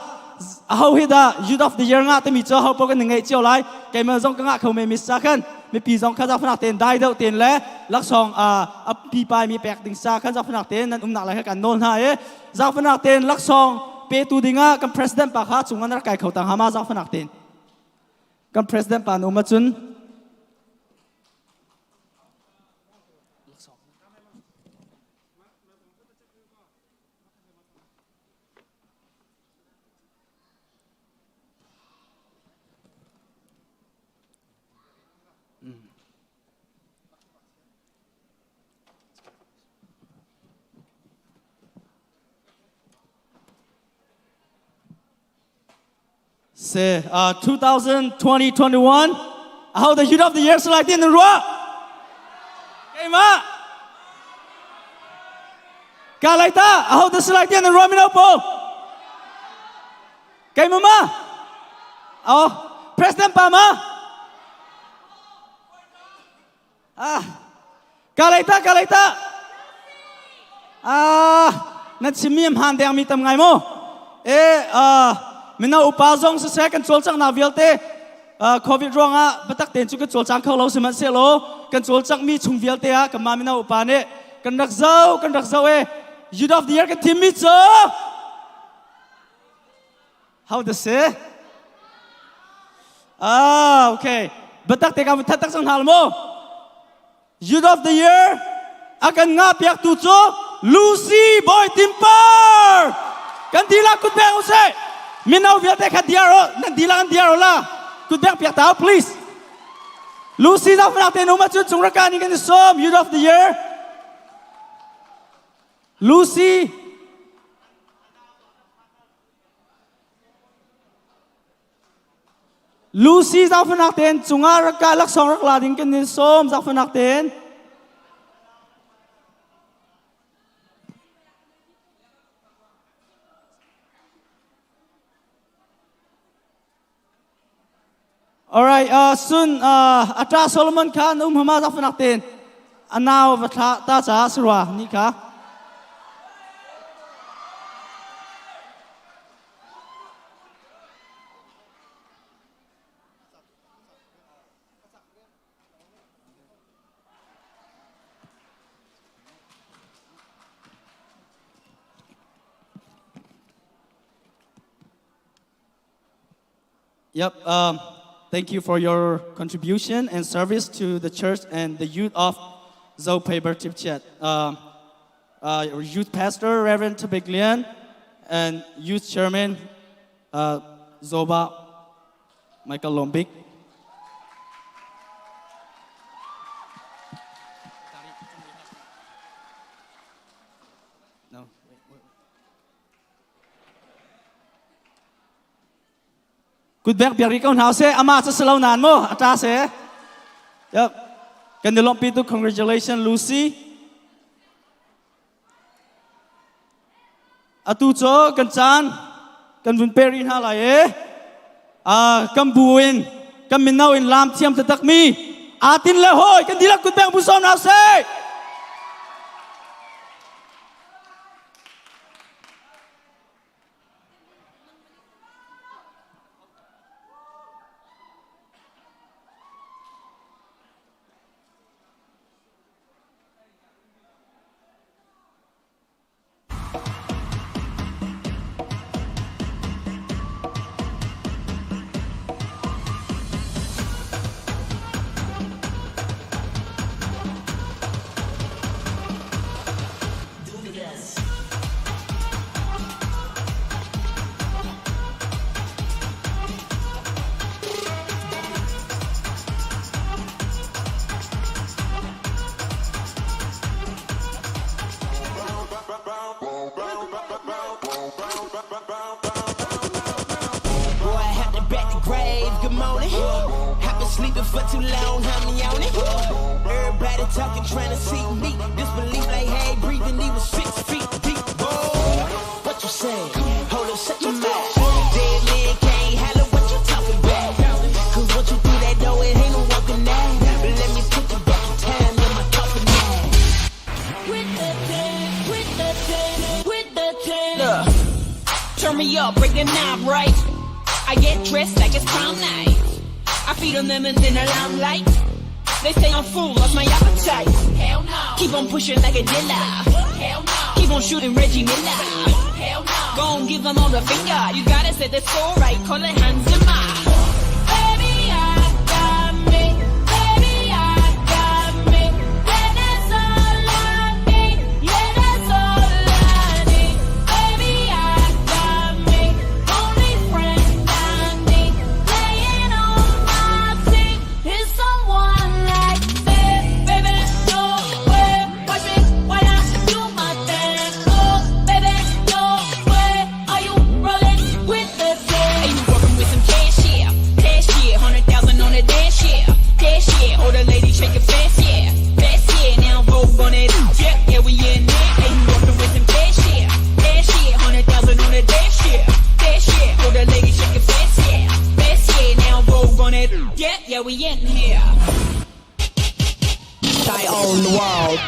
aho hi dah youth of the year nga timi cu ho paoh kan ngeih cio lai keimah zong ka ngah kho me mis sa khan mipi zong kha zaangfahnak tein dai deuh tein le laksawng a pipai mi pek ding sa khan zaangfahnak tein nan umnak lai kha kan nawl hna i zaangfahnak tein laksawng petu dingah kan president pa kha cung an rak kai kho tang hama zaangfahnak tein kan president pa nu ma cun Se uh, 2020-21 how the youth of the year selai tin rua keima Kalaita how the selai tin rua mino po Keima ma Oh President pa ma Ah Kalaita kalaita Ah na chimmi hmaan deng mi tam ngai mu e ah mino upa zong siseh kan cawlcanghnak vialte covid ruangah biatak tein cu kan cawlcang kho lo sihmanhsehlaw kan cawlcangmi chung vialte ah kanmah mino upa nih kan rak zoh kan rak zoh e youth of the year kan thimmi cu How to say? Ah, okay. Batak te ka that tak sang hal mo. Youth of the year akan nga piak tu cu Lucy Boy Timpar. Kan dila kut beng use. Minau vialte kha diar o, nan dila kan diar o la. Kut beng piak tao please. Lucy zau fanak te nu ma chu chung raka ni kan som Youth of the year. Lucy Lucy zaangfahnak tein cungah rak ka laksawng rak la ding kan in sawm zaangfahnak tein. Alright, uh, sun uh, ata Solomon kha na um hama zaangfahnak tein anau va thla ta ca sarwa ni kha. Yep. Um, thank you for your contribution and service to the church and the youth of Zopaber Tipchet. Um, uh, youth pastor, Reverend Tabiglian, and youth chairman, uh, Zoba Michael Lombik. No, wait, wait. Kutbek biak ri ko hna seh ama cu silo nan mu a ṭa seh. Yep. Kan i lawmhpi tu congratulations Lucy. Atu cu kan caan kan vun pe rih hna lai e. Ah kan bu in kan mino in laam thiam taktak mi atin le hoi kan dihlak kutbek bu sawm hna seh. Boy, I had to back the grave. Good morning. I've been sleeping for too long, homie, on it. Everybody talking, trying to see me. Disbelief like, hey, breathing, he was 6 feet deep. Boy, what you say? Hold up, shut your mouth. Dead man can't holler what you talking about. Cause what you do that door, it ain't no walking out. But let me put you back in time in my coffin now. With the 10, with the 10, with the 10. Look, turn me up, break the knob right. I get dressed like it's prom night. I feed on lemons in the limelight. They say I'm full, lost my appetite. Hell no. Keep on pushing like a dealer. Hell no. Keep on shooting Reggie Miller. Hell no. Go and give them all the finger. You gotta set the score right, call it Hans Zimmer. Baby, I got me. Baby, I got me. Yeah, that's all I need. Yeah, that's all I need. Baby, I got me. Only friend I need. Playing on my team is someone like me. Baby, no way. Watch me while I do my thing. Oh, baby, no way. Are you rolling with the team? Hey, you working with some cash, yeah. Cash, yeah. 100,000 on the dash, yeah. Dash, yeah. All the ladies shake it fast, yeah. Fast, yeah. Now Vogue on it, yeah. Yeah, we in there. Hey, you working with some cash, yeah. Cash, yeah. 100,000 on the dash, yeah. Dash, yeah. All the ladies shake it fast, yeah. Fast, yeah. Now Vogue on it, yeah. Yeah, we in here. I own the world.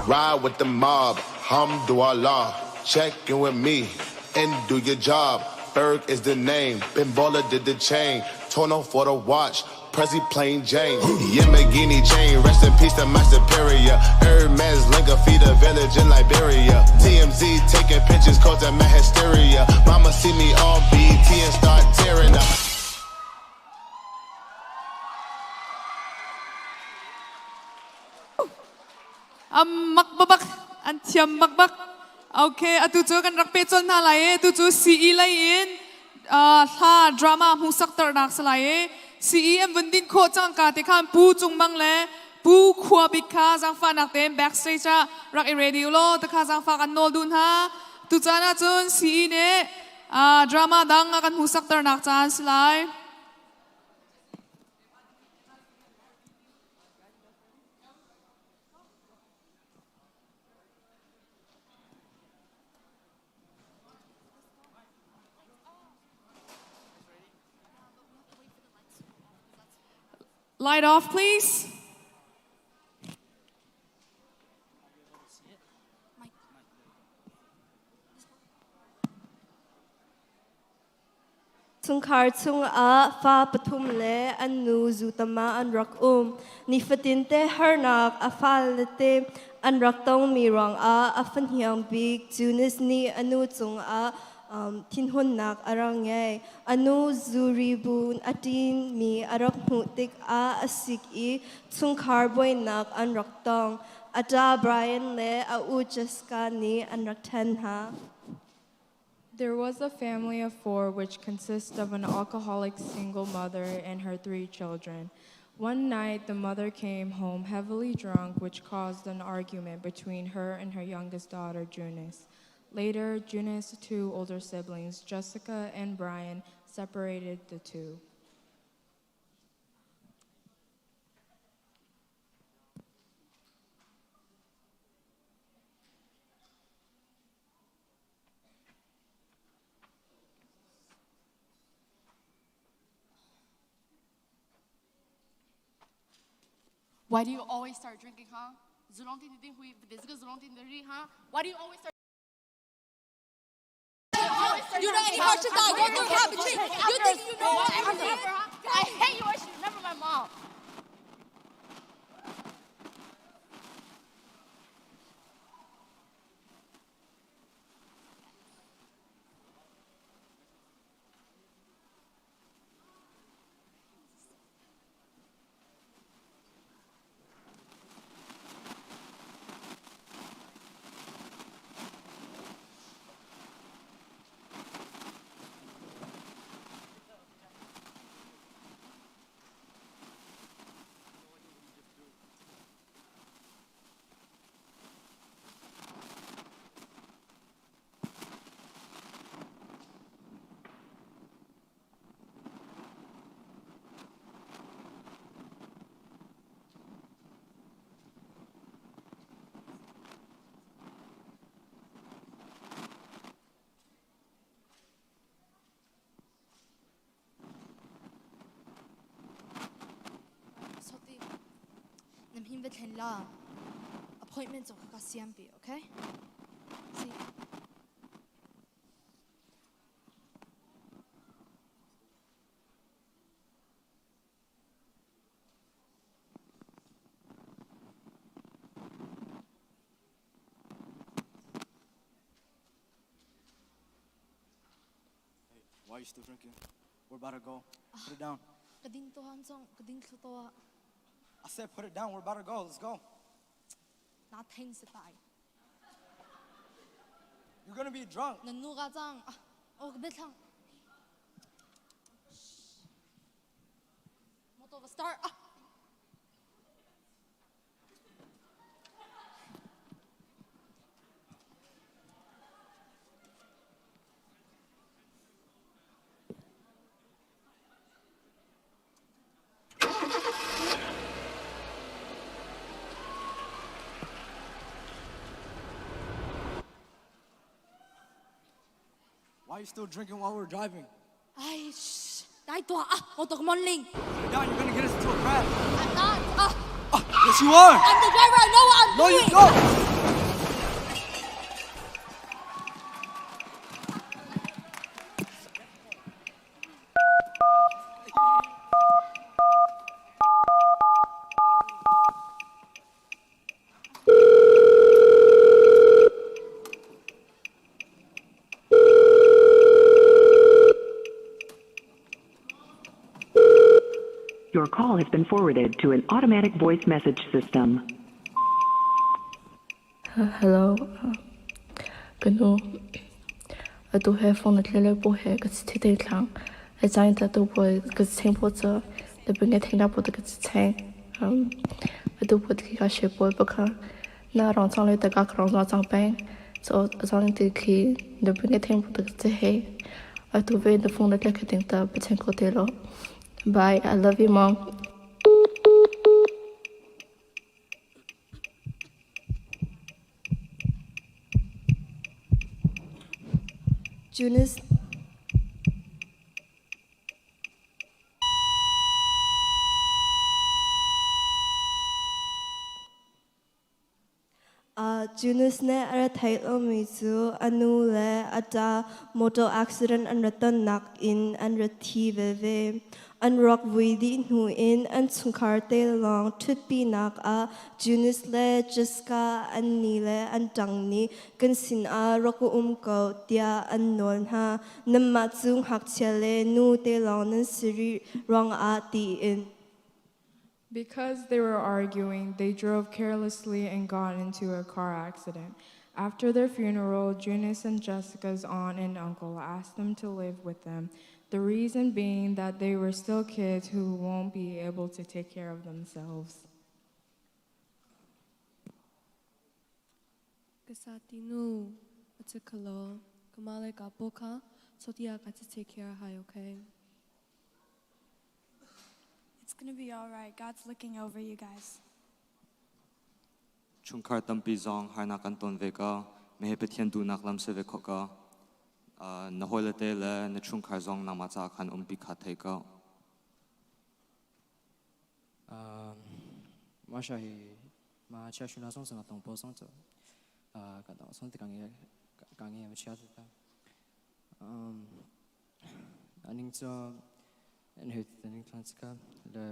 Ride with the mob, hamdulillah. Check in with me and do your job. Berg is the name, Ben Baller did the chain. Torno for the watch, Prezi plain Jane. Yamagini chain, rest in peace to my superior. Hermes Linka feed a village in Liberia. TMZ taking pictures causing my hysteria. Mama see me on BT and start tearing up. Am mak babak an thiam bak bak. Okay, atu cu kan rak pe chon hna lai e. Tu cu CE lei in hla drama hmusak tarnak sa lai e. CE an vun din khawh cang ka te khan Pu Cung Mang le Pu Khua Bik kha zaangfahnak tein backstage ah rak i ready law ta kha zaangfah kan nawl duh hna. Tu caan ah cun CE nih drama dang a kan hmusak tarnak caan si lai. Light off, please. Chungkhar chungah fa pathum le an nu zutama an rak um. Nifatinte harnak a fale te an rak tongmi ruangah a fahniang bik Junis nih a nu cungah thinhunnak a rak ngei. A nu zuribun a ṭinmi a rak hmuh tikah a sik i chungkhar buainak an rak tong. A ṭa Brian le a u Jessica nih an rak ṭhen hna. There was a family of four which consists of an alcoholic single mother and her three children. One night, the mother came home heavily drunk, which caused an argument between her and her youngest daughter, Junice. Later, Junice's two older siblings, Jessica and Brian, separated the two. Why do you always start drinking, huh? Why do you always start You know any hardships I go through, Coventry? You think you know everything? I hate you. I should remember my mom. Kan va thlen la. Appointment zong ka siam pi, okay? See. Why are you still drinking? We're about to go. Put it down. Ka ding to han zong, ka ding thlu to ah. I said put it down. We're about to go. Let's go. Na thein se tai. You're gonna be drunk. Nan nu ka cang. Ah, oh ka bethlang. Motor va start. Ah. Why are you still drinking while we're driving? Ai, shh. Dai tua ah, motor ka mon ling. Put it down. You're gonna get us into a crash. I'm not. Ah. Yes, you are. I'm the driver. I know what I'm No, doing. you don't. Your call has been forwarded to an automatic voice message system. Hello, ka nu. Atu he phone na tlele po he ka thi te thlang. A chang ta tu po ka cheng po cha le pe nge theng na po ta ka cheng. Atu po ti ka she po pa kha na rong chang le ta ka rong chang peng. So chang ti khi le pe nge theng po ta ka he. Atu ve na phone na tle ka ting ta pa cheng ko te lo. Bye. I love you, mom. Junis Junis nih a ra theih lomi cu a nu le a ṭa motor accident an ra tonnak in an ra thi veve. An ruak vui dih hnu in an chungkhar te lawng ṭhutpinak ah Junis le Jessica an ni le an ṭang nih kan sinah rak um ko tiah an nawl hna. Nanmah cu ngakchia le nu te lawng nan si rih ruangah tiin. Because they were arguing, they drove carelessly and got into a car accident. After their funeral, Junis and Jessica's aunt and uncle asked them to live with them, the reason being that they were still kids who won't be able to take care of themselves. Kasatinu, atikalo, kamale kapoka, sotia got to take care hi, okay? It's gonna be all right. God's looking over you guys. Chungkhar tampi zong harnak an ton ve ko. Mehe Pathian duhnak lam si ve khawh ko. Na hawile te le na chungkhar zong nangmah caah khan umpi kha thei ko. Masha hi ma chia shuna song sanga tong po song cho ka dong song te ka nge ka nge ma chia ta aning cho an he aning thlan chika le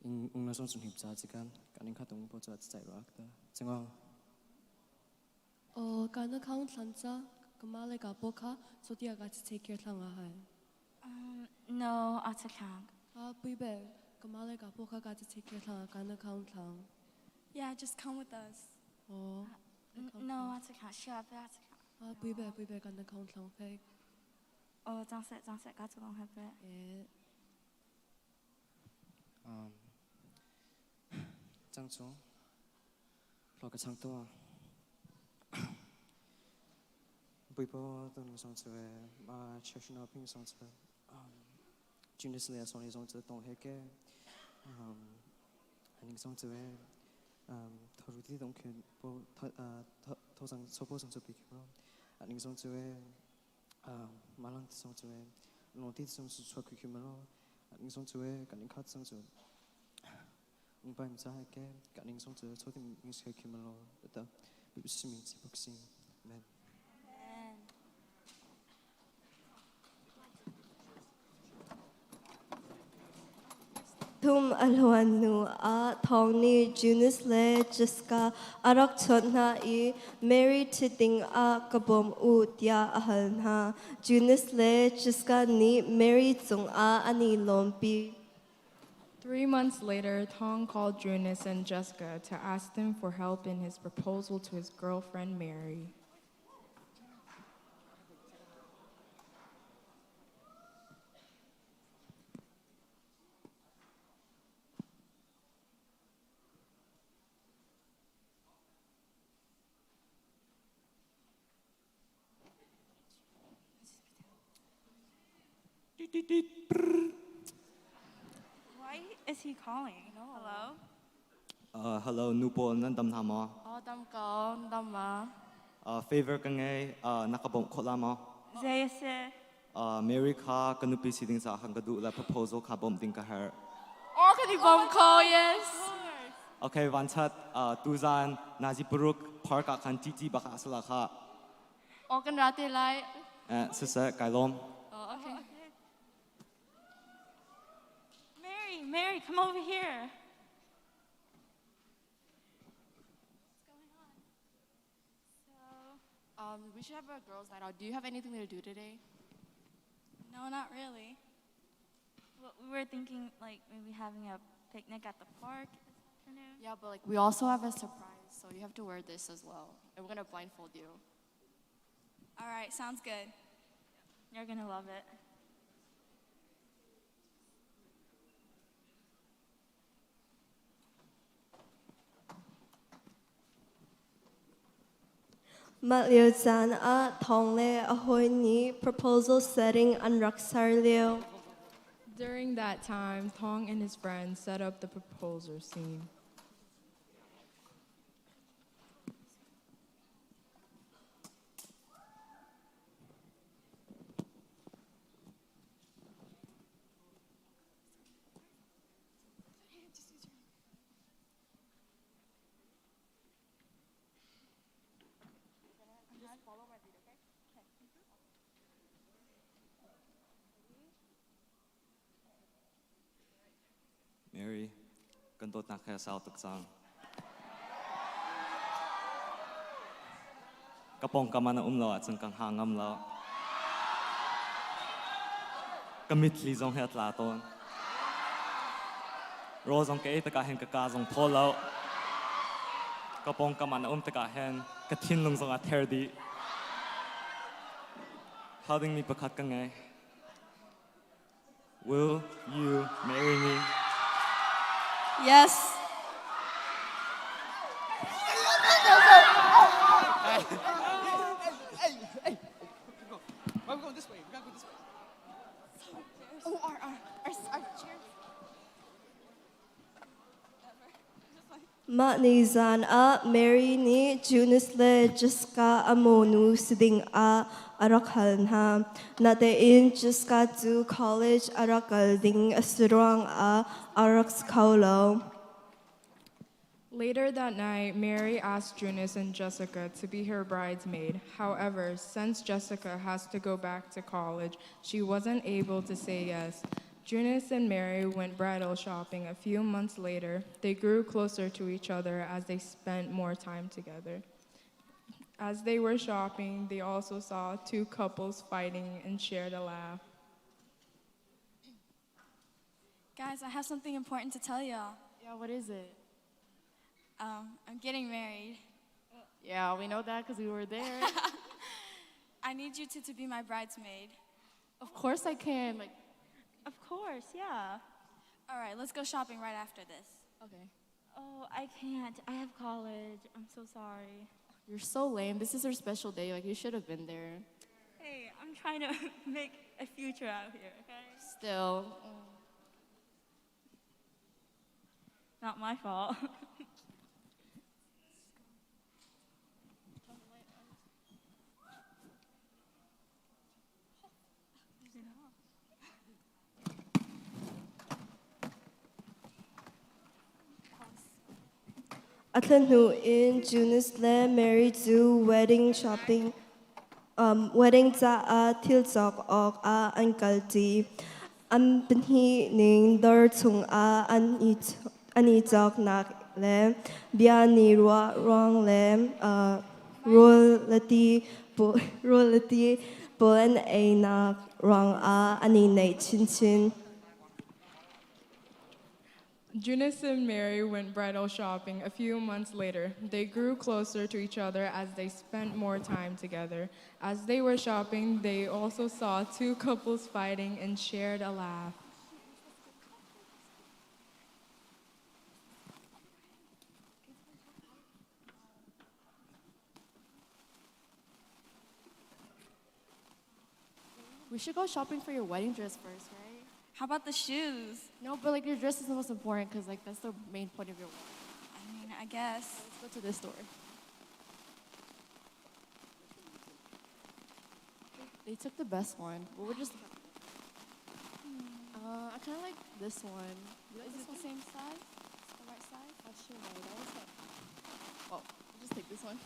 ing ung na song chung hip cha chika ka ning kha tong po cho chai ro ta chingo Oh, kana khang thlancha, kamale kapoka, sotia got to take care thanga hai. No, Atakang. Ah, buibe, kamale kapoka got to take care thanga kana khang thlang. Yeah, just come with us. Oh, No, Atakang. Sure, Atakang. Ah, buibe, buibe kana khang thlang, okay? Oh, 张色，张色，家做讲系咩？ Eh. Chang chu lo ka chang to bui po tong song chu ma chia shuna ping song chu Junis le song ni song chu tong he ke aning song chu tho ru ti tong khun po tho sang so po song chu pi khro aning song chu ma lang song chu long ti song chu chua khu khu ma lo aning song chu ka ning khat song chu Ung pai mi ca ke ka ning song chu cho tim mi se khi ma lo ta bi si mi chi bok sing. Amen. Thum a hluan hnu ah Thawng nih Junis le Jessica a rak chawnh hna i Mary ṭhit ding ah ka bawm u tiah a hal hna. Junis le Jessica nih Mary cungah an i lawmpi. 3 months later, Tong called Junis and Jessica to ask them for help in his proposal to his girlfriend Mary. Why is he calling? Hello? Hello, nu pawl nan dam hna maw? Oh, dam ko, dam ma. Favor ka ngei, na ka bawmh khawh la maw? Zei a si? Mary kha ka nupi si ding caah khan ka duh le proposal kha bawmh ding ka herh. Oh, kan i bawm kho, yes. Okay, vanchat, tuzan Nazi Paruk Park ah khan ṭiṭi bak ah sala kha. Oh, kan ra te lai. Siseh, kai lawm. Oh, okay. Mary, Mary, come over here. We should have a girls' night out. Do you have anything to do today? No, not really. Well, we were thinking like maybe having a picnic at the park this afternoon. Yeah, but like we also have a surprise, so you have to wear this as well. And we're gonna blindfold you. All right, sounds good. You're gonna love it. Mah lio caan ah Thawng le a hawi nih proposal setting an rak ser lio. During that time, Tong and his friends set up the proposal scene. Just follow my lead, okay? Okay. Mary, kan dawtnak he sau tuk cang. Ka pawngkam ah na um lo ahcun ka hnga ngam lo. Ka mitthli zong he a tla tawn. Rawl zong ka ei tikah hin ka ka zong thaw lo. Ka pawngkam ah na um tikah hin ka thinlung zong a ther dih. Hal dingmi pakhat ka ngei. Will you marry me? Yes. Hey, hey, go. Why are we going this way? We gotta go this way. Oh, our chairs. Mah ni zan ah Mary nih Junis le Jessica a monu si ding ah a rak hal hna. Natein Jessica cu college a rak kal ding a si ruangah a rak si kho lo. Later that night, Mary asked Junis and Jessica to be her bridesmaid. However, since Jessica has to go back to college, she wasn't able to say yes. Junis and Mary went bridal shopping a few months later. They grew closer to each other as they spent more time together. As they were shopping, they also saw two couples fighting and shared a laugh. Guys, I have something important to tell y'all. Yeah, what is it? I'm getting married. Yeah, we know that because we were there. I need you two to be my bridesmaid. Of course I can. Like, Of course, yeah. All right, let's go shopping right after this. Okay. Oh, I can't. I have college. I'm so sorry. You're so lame. This is her special day. Like, you should have been there. Hey, I'm trying to make a future out here, okay? Still. Not my fault. A thla hnu in Junius le Mary cu wedding shopping wedding caah thil cawk awk ah an kalṭi. An pahnih ning dawr chungah an i cawknak le bia ni ruah ruang le rawl le ti pawl an einak ruangah an i naih chinchin. Junius and Mary went bridal shopping a few months later. They grew closer to each other as they spent more time together. As they were shopping, they also saw two couples fighting and shared a laugh. We should go shopping for your wedding dress first, right? How about the shoes? No, but like your dress is the most important because like that's the main point of your wedding. I mean, I guess. Let's go to this store. They took the best one. But we're just. I kind of like this one. You like Is this it the one? same size? Is it the right size? Actually, no, that one's not. Well, we'll just take this one.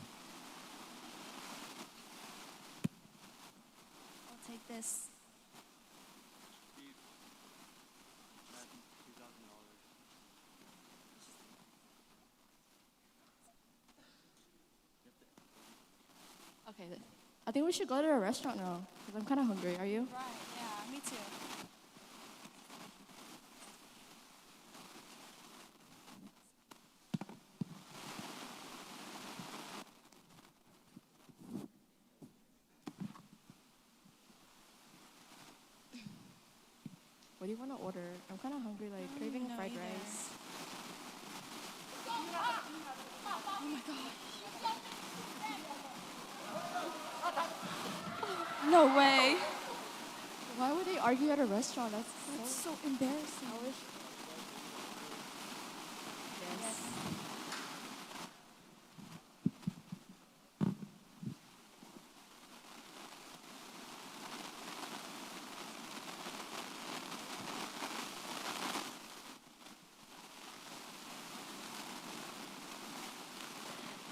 I'll take this. Okay, I think we should go to a restaurant now because I'm kind of hungry. Are you? Right, yeah, me too. What do you want to order? I'm kind of hungry, like I don't craving even know fried either. rice. Oh my gosh. No way. Why would they argue at a restaurant? That's, That's so embarrassing. I wish. Yes.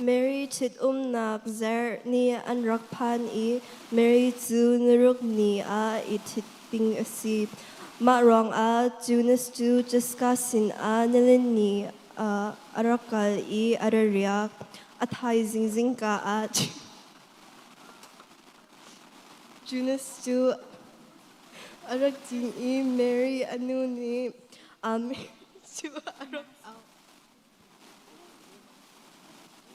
Mary ṭhitumnak zarh ni an rak phan i Mary cu niruk ni ah i ṭhit ding a si. Mah ruangah Junius cu Jessica sinah nilin ni ah a rak kal i a ra riak. A thaizing zingka ah Junius cu a rak cin i Mary a nu nih Mary cu a rak auh.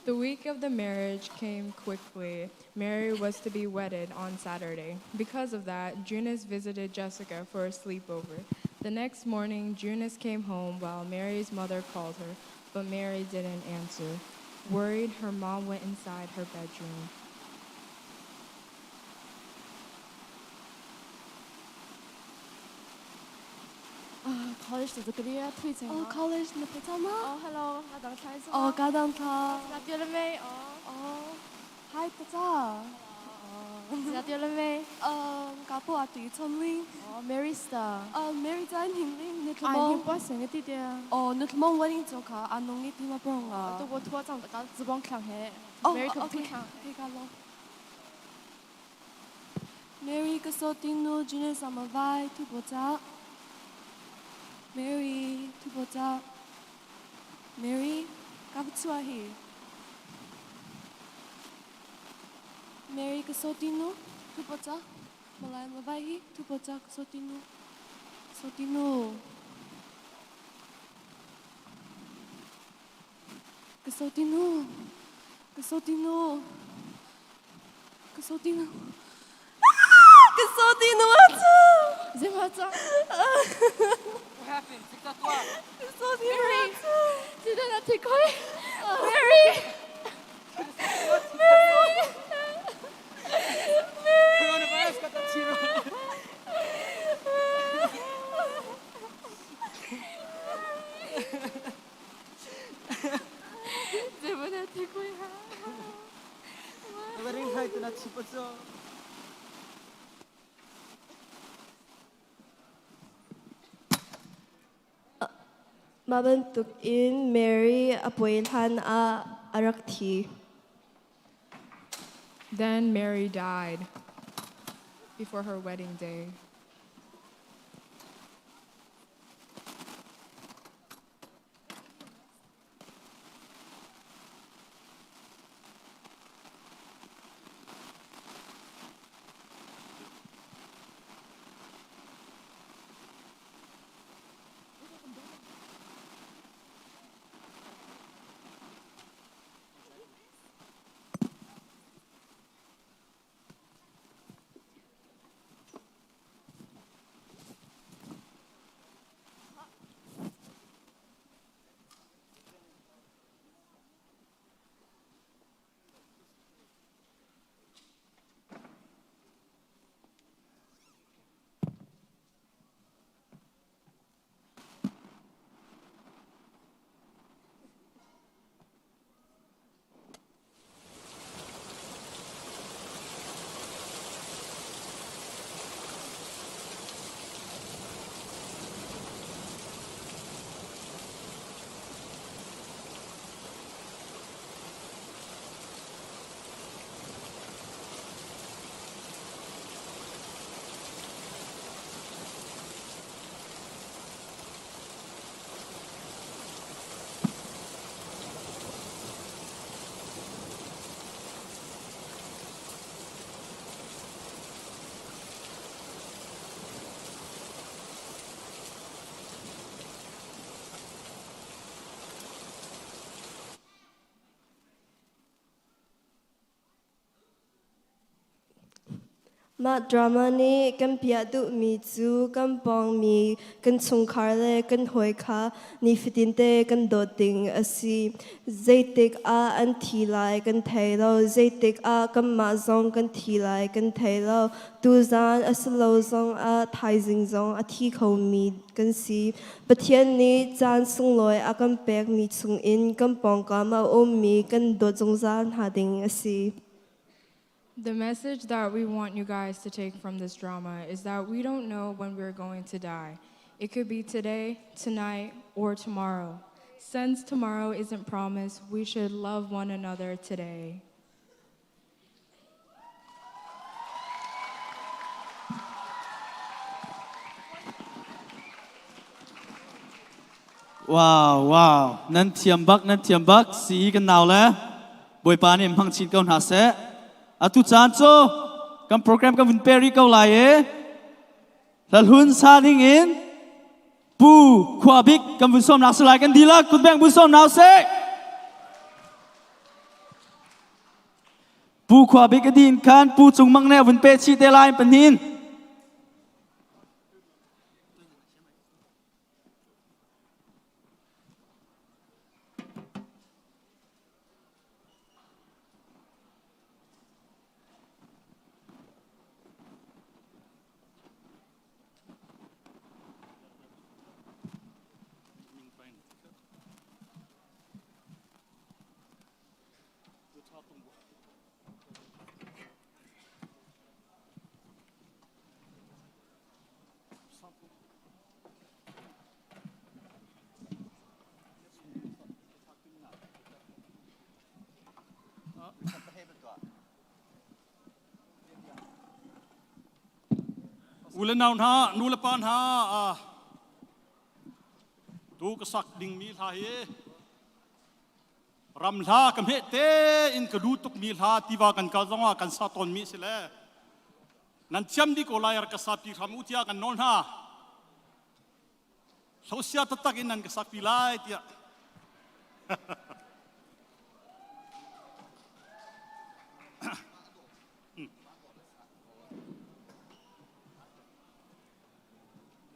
The week of the marriage came quickly. Mary was to be wedded on Saturday. Because of that, Junius visited Jessica for a sleepover. The next morning, Junius came home while Mary's mother called her, but Mary didn't answer. Worried, her mom went inside her bedroom. College 就嗰啲啊，推薦哦，college 你陪走嗎？哦，hello，我等睇先。哦，加當他。食掉了未？哦。哦，嗨，大家。哦。食掉了未？加布阿對聰明。哦，Mary star。哦，Mary 在年齡，你啊，你本身嘅弟弟啊。哦，你同我 wedding 做卡，阿農你點啊幫啊？都我拖張大家只幫強起。哦 Mary 可，OK，不強。可以加咯。Mary 个手顶路，今日上门外土坡走。Mary 土坡走。Mary，搞不出来去。Mary 个手顶路，土坡走。没来没外去，土坡走个手顶路，手顶路。个手顶路，个手顶路，个手顶路。个手顶路啊！怎么走？ What happened? C'est à toi. Mary，记得拿铁块。 Mary。 Mary。 Coronavirus got that zero. 怎么拿铁块啊？ Wedding night na chipazo. Mah bantuk in Mary a puai hlan ah a rak thi. Then Mary died before her wedding day. Mah drama nih kan piah duhmi cu kan pawngmi kan chungkhar le kan hawi kha nifatinte kan dawt ding a si. Zeitik ah an thi lai kan thei lo, zeitik ah kanmah zong kan thi lai kan thei lo. Tuzaan a si lo zong ah thaizing zong a thi khomi kan si. Pathian nih caan sunglawi a kan pekmi chungin kan pawngkam a ummi kan dawt zungzal hna ding a si. The message that we want you guys to take from this drama is that we don't know when we're going to die. It could be today, tonight, or tomorrow. Since tomorrow isn't promised, we should love one another today. Wow, wow. Nan thiam bak, nan thiam bak. Si kan nau le Bawipa nih hmang chin ko hna seh. Atu caan cu kan program kan vun pe rih ko lai i hlahlun sa ding in Pu Khua Bik kan vun sawm nak si lai kan dihlak kutbeng vun sawm hna usih. Pu Khua Bik a din khan Pu Cung Mang nih a vun pe chih te lai panin. U le nau hna, nu le pa hna, tu ka sak dingmi hla hi ram hla ka hmeh te in ka duh tukmi hla tiva kan kal zongah kan sa tawnmi si le nan thiam dih ko lai rak ka sapi hram u tiah kan nawl hna. Hlosia taktak in nan ka sakpi lai tiah.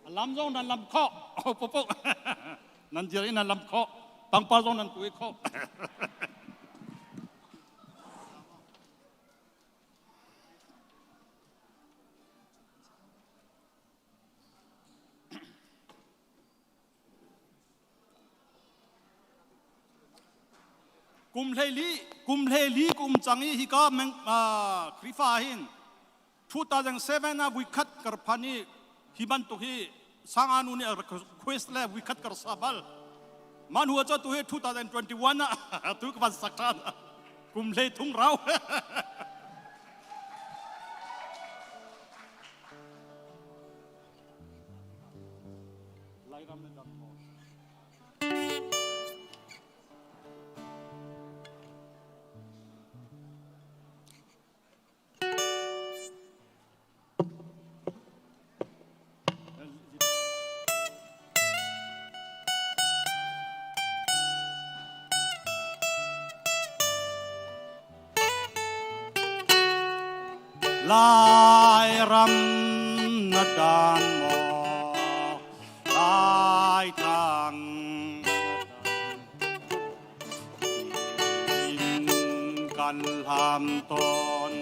A lam zong nan lam khawh. Oh, po po. Nan dir in nan lam khawh. Pangpar zong nan kuai khawh. Kum hleili kum hleili kum cang i hika meng Khrihfa hin 2007 ah vuikhat kar phan i hi bantuk hi sanganu nih a request le vuikhat kar sa bal. Man hua cho tu hi 2021 ah tu ka van sak than. Kum hlei thung rau. Lairam le dam maw? Lairam na dan maw Laitlang in kan hlam tawn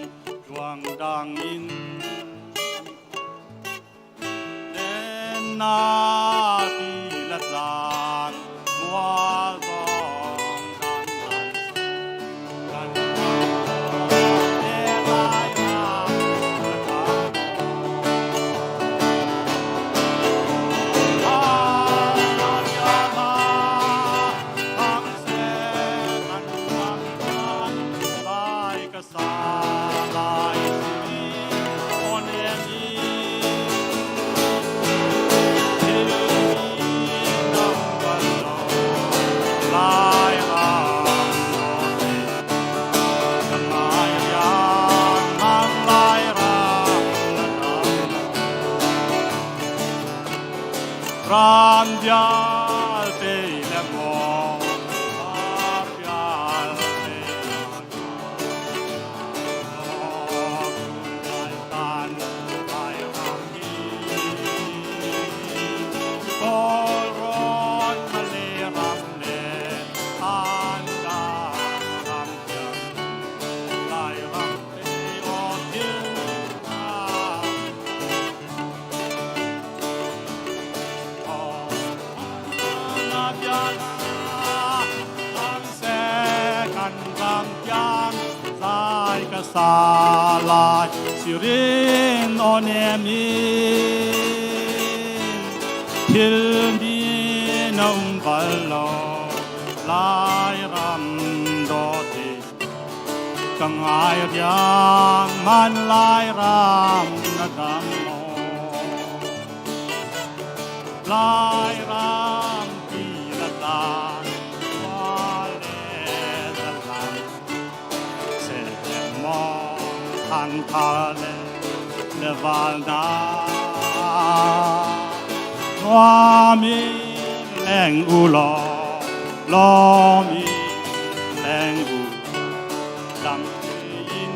tluang dang in Den na ti la tlang mual zong dan dan kan lai ram Ram vialte le maw par vialte tan lai ram hi Kawlrawn Malay ram le an dan ram tiang lai ram te aw thil Sirin onem thil mi na um bal lo Lairam dawt Ka ngai riang man Lairam na dam maw? Lairam ti la tlang khua le zalam se maw thang tha le le val na nuam in leng u law lawm in leng u dam tein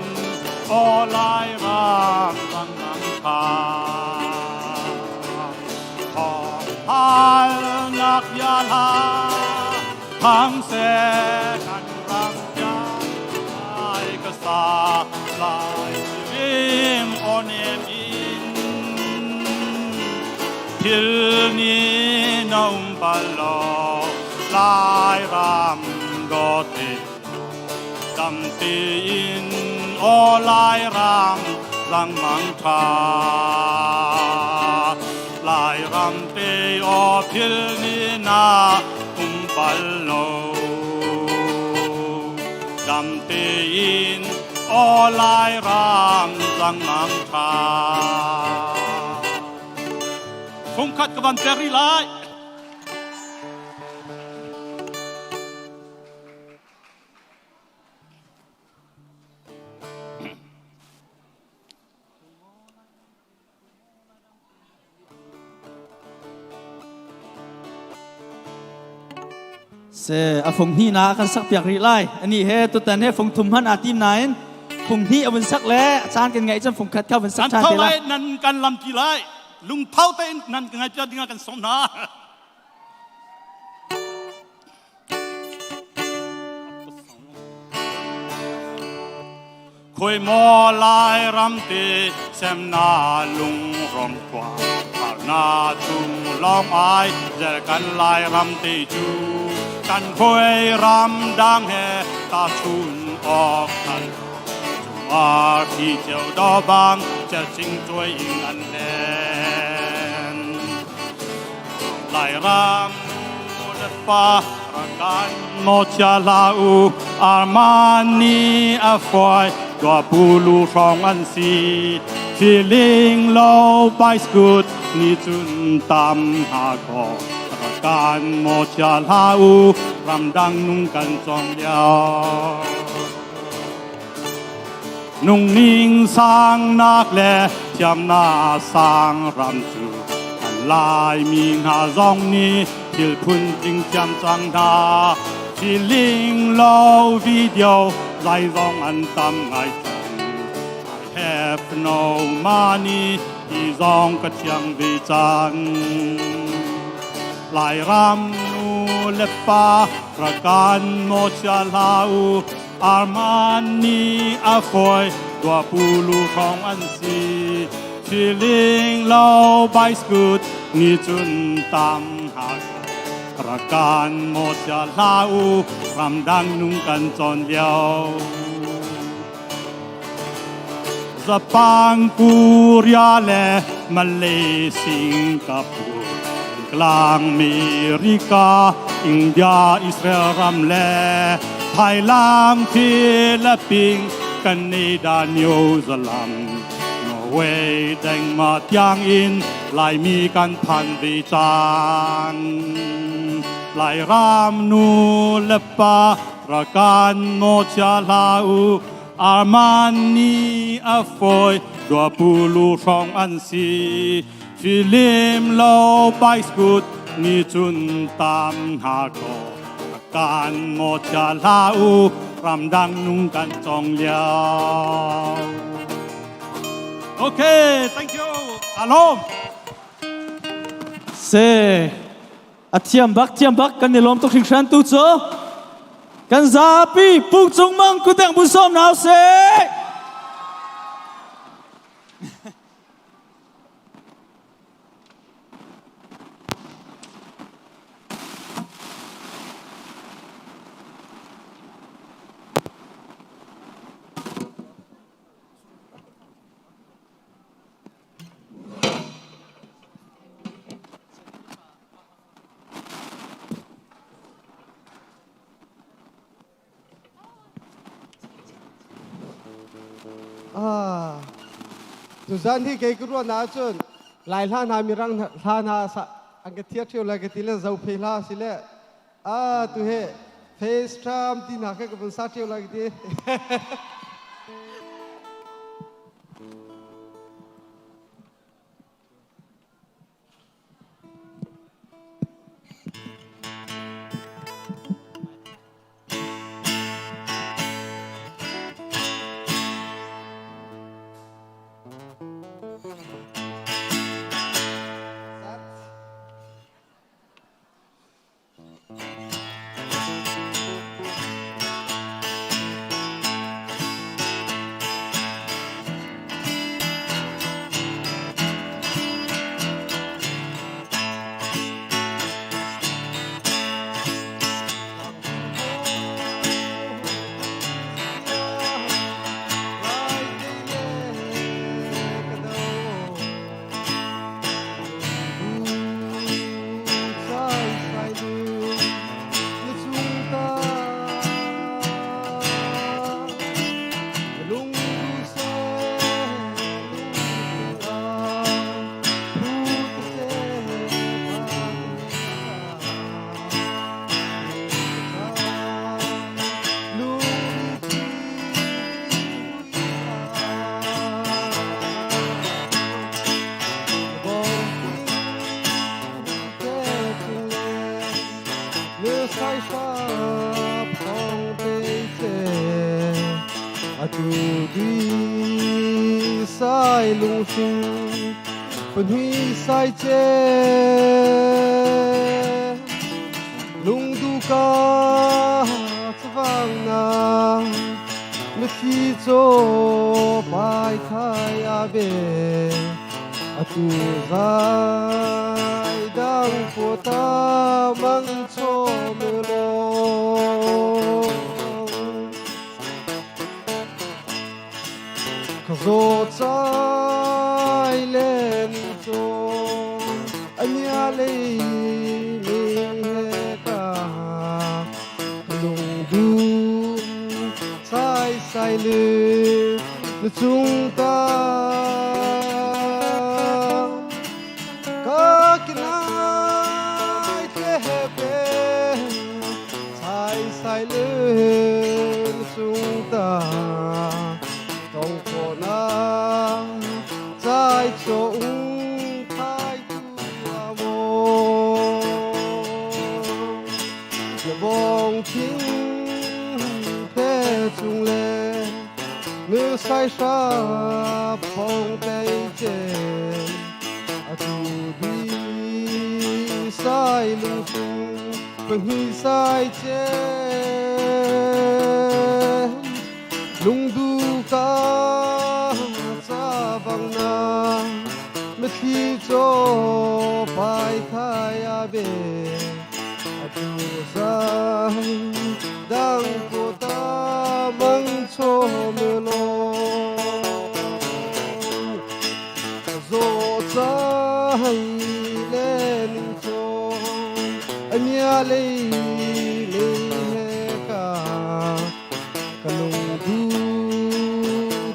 aw lai ram bang nang tha thong hal nak ya la thang se kan ram ya lai ka sa lai rim onem in thil ni na um bal lo Lairam dawt dam tein aw Lairam langmang ṭha Lairam te aw phil ni na um bal lo dam tein aw Lairam langmang ṭha Fungkhat ka van pek rih lai. Se a fung hnih na kan sak piak rih lai. Ani he tutan he fung thum hman aa tim nain fung hnih a vun sak le caan kan ngaih cun fung khat kha vun sak Kan ṭhan tho te lai. lai nan kan lam ti lai. Lungtho tein nan ka ngaihpiak dingah kan sawm hna. Khoi maw Lairam te semna lungrom khua harna chung lawng ai zel kan Lairam te cu kan khoi ram dang he ta chun awk than chung thi cheu do bang chel ching chuai ing an len Lairam le pa Kan mo chia la u Armani a foi tua pulu hrong an si Feeling low bicycle ni chun tam ha ko Kan mo chia la u ramdang nung kan chong liao Nung ning sang nak le thiam na sang ram cu kan lai mi hna zong nih thil phun ding thiam cang hna Feeling low video lai zong an tam ngai I have no money ti zong ka thiang ve cang Lairam nu le pa rakan mo chia hla u Armani a foi tua pulu hrong an si Feeling low bicycle ni chun tam ha rakan mo chia hla u ramdang nung kan chon liao Japan Korea le Malay Singapore Klang America India Israel ram le Thailand Philippines Canada New Zealand Norway Denmark tiang in Laimi kan phan ve cang Lairam nu le pa rakan mo chia hla u Armani a foi dua pulu hrong an si Film lo bicycle ni chun tam hna ko kan mo chia hla u ramdang nung kan chong liao Okay, thank you. Alom. Se a thiam bak thiam bak kan i lawm tuk hringhran tu cu kan zapi Pung Cung Mang kuteng bu sawm nau se. Ah, tuzan hi kei ka ruah na ahcun Lai hla hna mirang hla hna sa an ka thiar ṭheo lai ka ti le zo phei hla si le ah tu he face tram ti hna kha ka vun sa ṭheo lai ka ti. Sai lung Panhui sai che Lung du ka chavang na Mithi cho pai thai a be Atu zai dang po ta mang cho me lo Ka zaw cai len caw ania lei mi he ka. sai le na cung ta ka kinai tle pe sai sai le na cung ta tong ko na chai cho ung thai tu amo ya bong thing te chung le ngư sai sa phong tây che a tu di sai lung chung pahni sai che lungdu ka ca bang na mitthli caw pai thai a be a tu zang dang ko ta mang chom lo zo chai le ning cho amia lei le he ka ka lungdu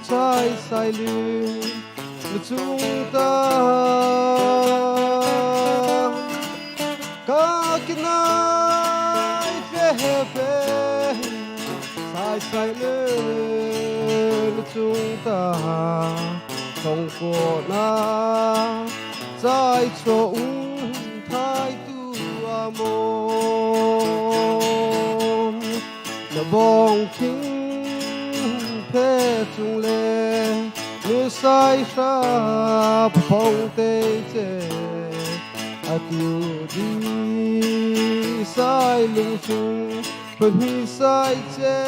chai sai lu na chung ta ka kinai tle pe sai sai le na chung ta tong ko na chai cho ung thai tu amo na bong khing phe chung le nu sai sa phong te che a tu di sai lung chung phun sai che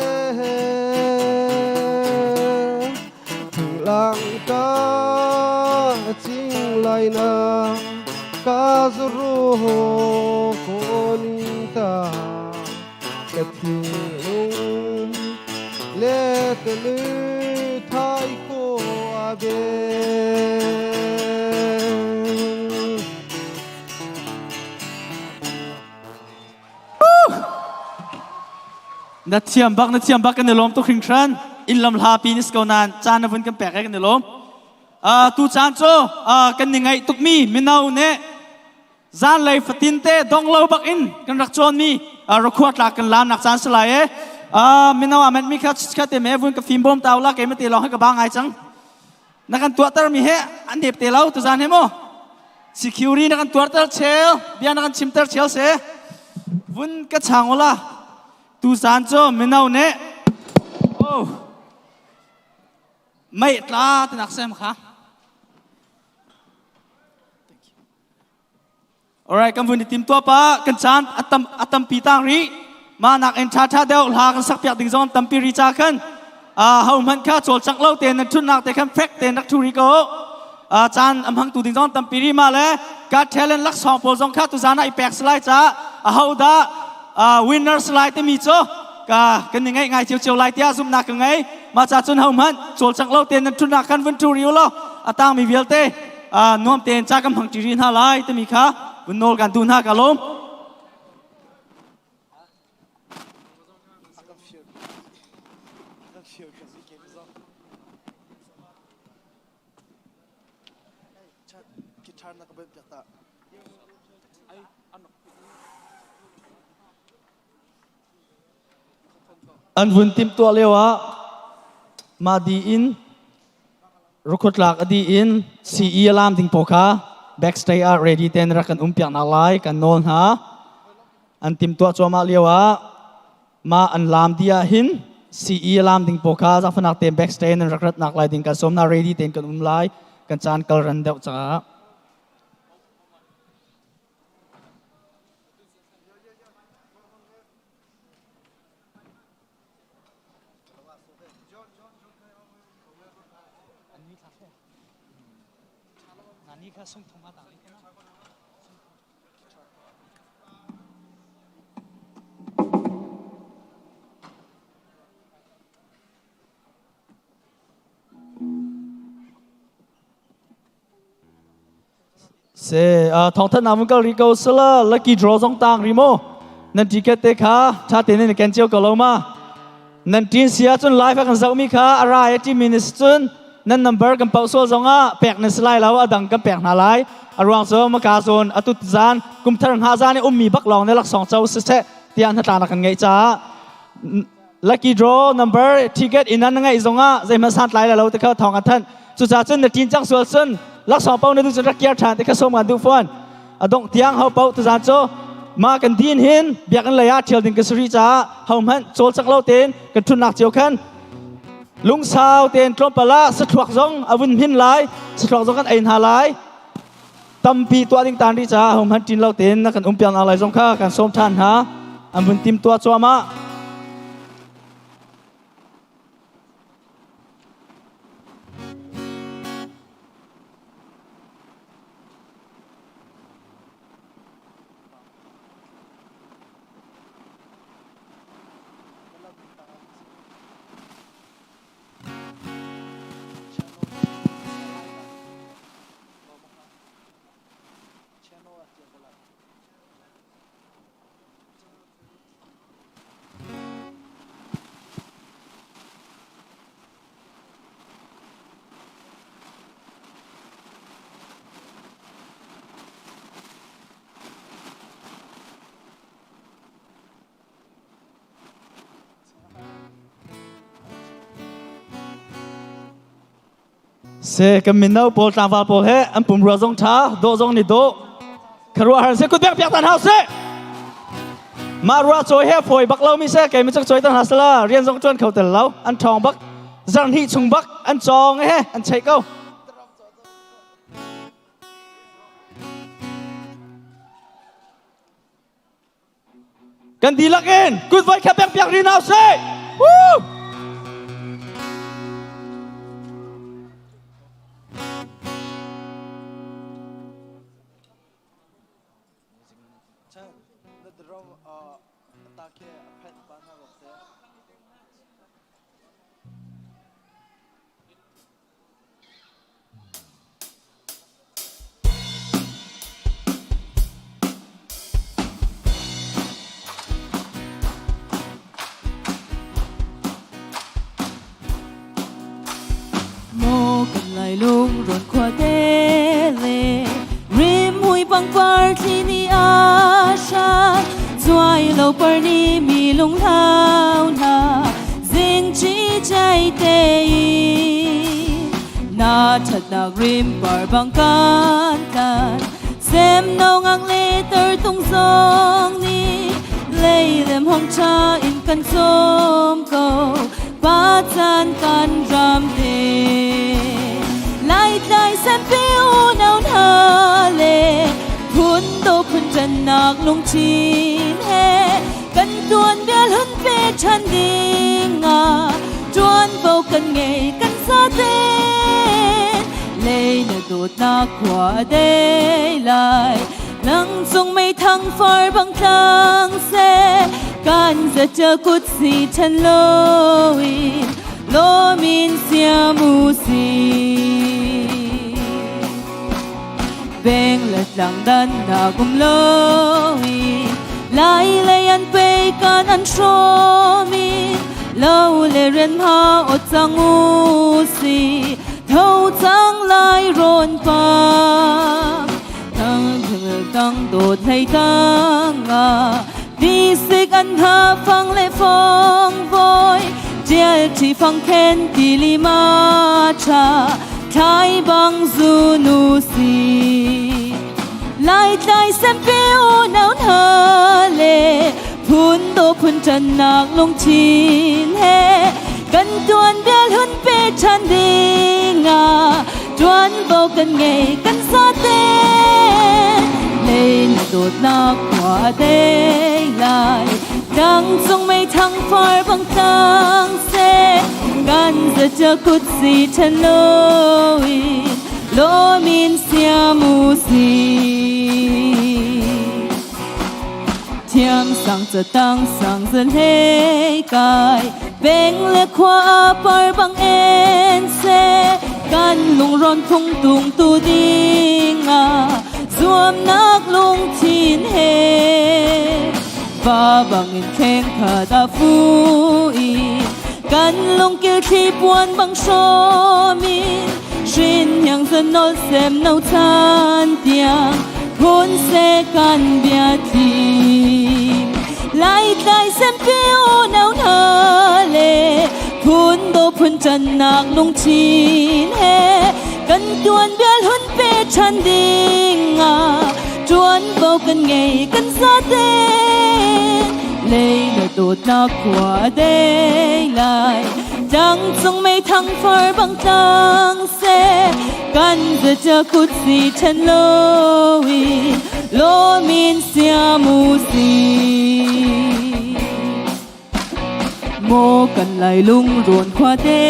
thing lang ka ching lai na ka zuru ko ning ta ka thinlung le te lu thai ko a be. Na thiam bak na thiam bak kan i lawm tuk hringhran in lam hla pi ni ko nan caan na vun kan pek kan i lawm tu caan cu kan ni ngaih tukmi mino nih zanlei fatin te dong lo bak in kan rak cawn mi rakhua tlak kan lam nak caan salai e mino amet mi kha kha te me vun ka fim bom taw la ke ma te long ka ba ngai cang na kan tuahter mi he an nep te lo tu zan he mo security na kan tuarter chel bia na kan chimter chel se vun ka chang ola tu zan cho mino ne oh mei tla tinak sem kha. Alright, kan vun i tim tua pa kan caan atam atampi tang ri ma nak in tha tha deuh hla kan sak piak ding zong tampi ri cha khan a ho hman kha chol chak lo te nan thun nak te khan fek te nak thu ri ko a caan am hang tu ding zong tampi ri ma le ka talent lak song pawl zong kha tu zana i pek slai cha a ho da winner slai te mi cho ka kan ni ngai ngai chiu chiu lai tia zum na ka ngai ma cha chun ho man chol chak lo te nan thun nak kan vun thu ri lo atang mi vialte nuam tein ca kan hmang ṭi rih hna lai timi kha vun nawl kan duh hna ka lawm. An vun timhtuah lio ah mah di in Rukhutlak a dih in CE a lam ding pawl kha backstage ah ready ten rak kan um piak nak lai kan nawl hna. An timtuah cuahmah lio ah mah an lam di ah hin CE a lam ding pawl kha zaangfahnak tein backstage nan rak rat nak lai ding kan sawm hna ready tein kan um lai kan caan kal ran deuh caah. Se thawngthan na mun kal ri ko sala lucky draw zong tang ri mo nan ticket te kha tha te ne ken chiao ko lo ma. Nan ṭin si ahcun live a kan zohmi kha a ra i ṭimi na si cun nan number kan paoh sual zongah pek nan si lai lo, a dang kan pek hna lai. A ruang cu maka zawn atu zan kumthar hngah zan i ummi bak lawng nih laksawng co siseh tiah hnatlaknak kan ngeih caah lucky draw number ticket in nan ngeih zongah zeihmanh santlai lai lo ti kha thawng kan thanh. Cucaah cun na ṭin cang sual cun laksawng paoh na duh cun rak kiar ṭhan ti kha sawm kan duh fawn. A dongh tiang ho paoh tuzaan cu mah kan din hin biakinn lei ah ṭhial ding ka si rih caah hohmanh cawlcang lo tein kan ṭhutnak cio khan lungsau tein tlawmpal ah sathluak zong a vun hmin lai, sathluak zong kan ei hna lai. Tampi tuah ding taan rih caah hohmanh ṭin lo tein na kan um piak lai zong kha kan sawm ṭhan hna. An vun tim tuah cuahmah. Se kan mino pawl tlangval pawl he an pumrua zong tha dawh zong ni dawh kharuahhar se kut bek piak tan hau se mah rua cawi he fawi bak lo mi se kei mi cak cawi tan ha sala rian zong tuan kho tel lo an ṭhawng bak zarhnih chung bak an cawng he an cheih ko. Kan dihlak in kut voi kha pek piak ri hna usih. Woo! Maw kan lai lungrawn khua te le rimhmui pangpar thli nih a hran cuai lo par nih mi lunghlau hna zingci chai te na ṭhatnak rimpar bang kan tlan sem no ngang le tar tung zong nih lei lem hong ṭha in kan cawm ko pa caan kan ram te lai tlai sempi unau hna le phun do phun ṭannak lungthin he kan tuan bia hlun pe ṭhan ding ah ṭuanvo kan ngei kan zate lei na dawtnak khua a dei lai nang cung meithang far bang tlang seh kan zaṭa kut si ṭhan loin lomin siam u si Peng le tlang dan nak um loin lai lei an pe kan an hrawm i lo le rian hma ot cang u si tho cang lai rawn pa tang tang dawt hlei tang ah tisik an ha fang le fong voi tial thi fang khen ti li ma cha thlai bang zu nu si lai tlai sempi unau hna le phun do phun ṭan nak lungthin he kan tuan bia hlun pe ṭhan ding ah ṭuanvo kan ngei kan zate lei na dawtnak khua a dei lai tlang cung meithang far bang tlang seh kan zacha kut si ṭhan loin lomin siam u si Thiam sang catang sang hlei kai peng le khua par bang en se kan lungron phung tung tu ding ah zuamnak lungthin he va bang in kheng khat a fu i. Kan lungkil thli puan bang hrawm in hrin hiang zanol sem no chan tiang hun se kan bia thli. Lai tlai sem pi unau hna le phun do phun cannak lungthin he kan tuan bial hun pe ṭhan ding ah ṭuanvo kan ngei kan zate lei na dawtnak khua dei lai tlang cung meithang far bang tlang seh kan zacha kut si ṭhen loin lomin siamu si Maw kan lai lungrawn khuate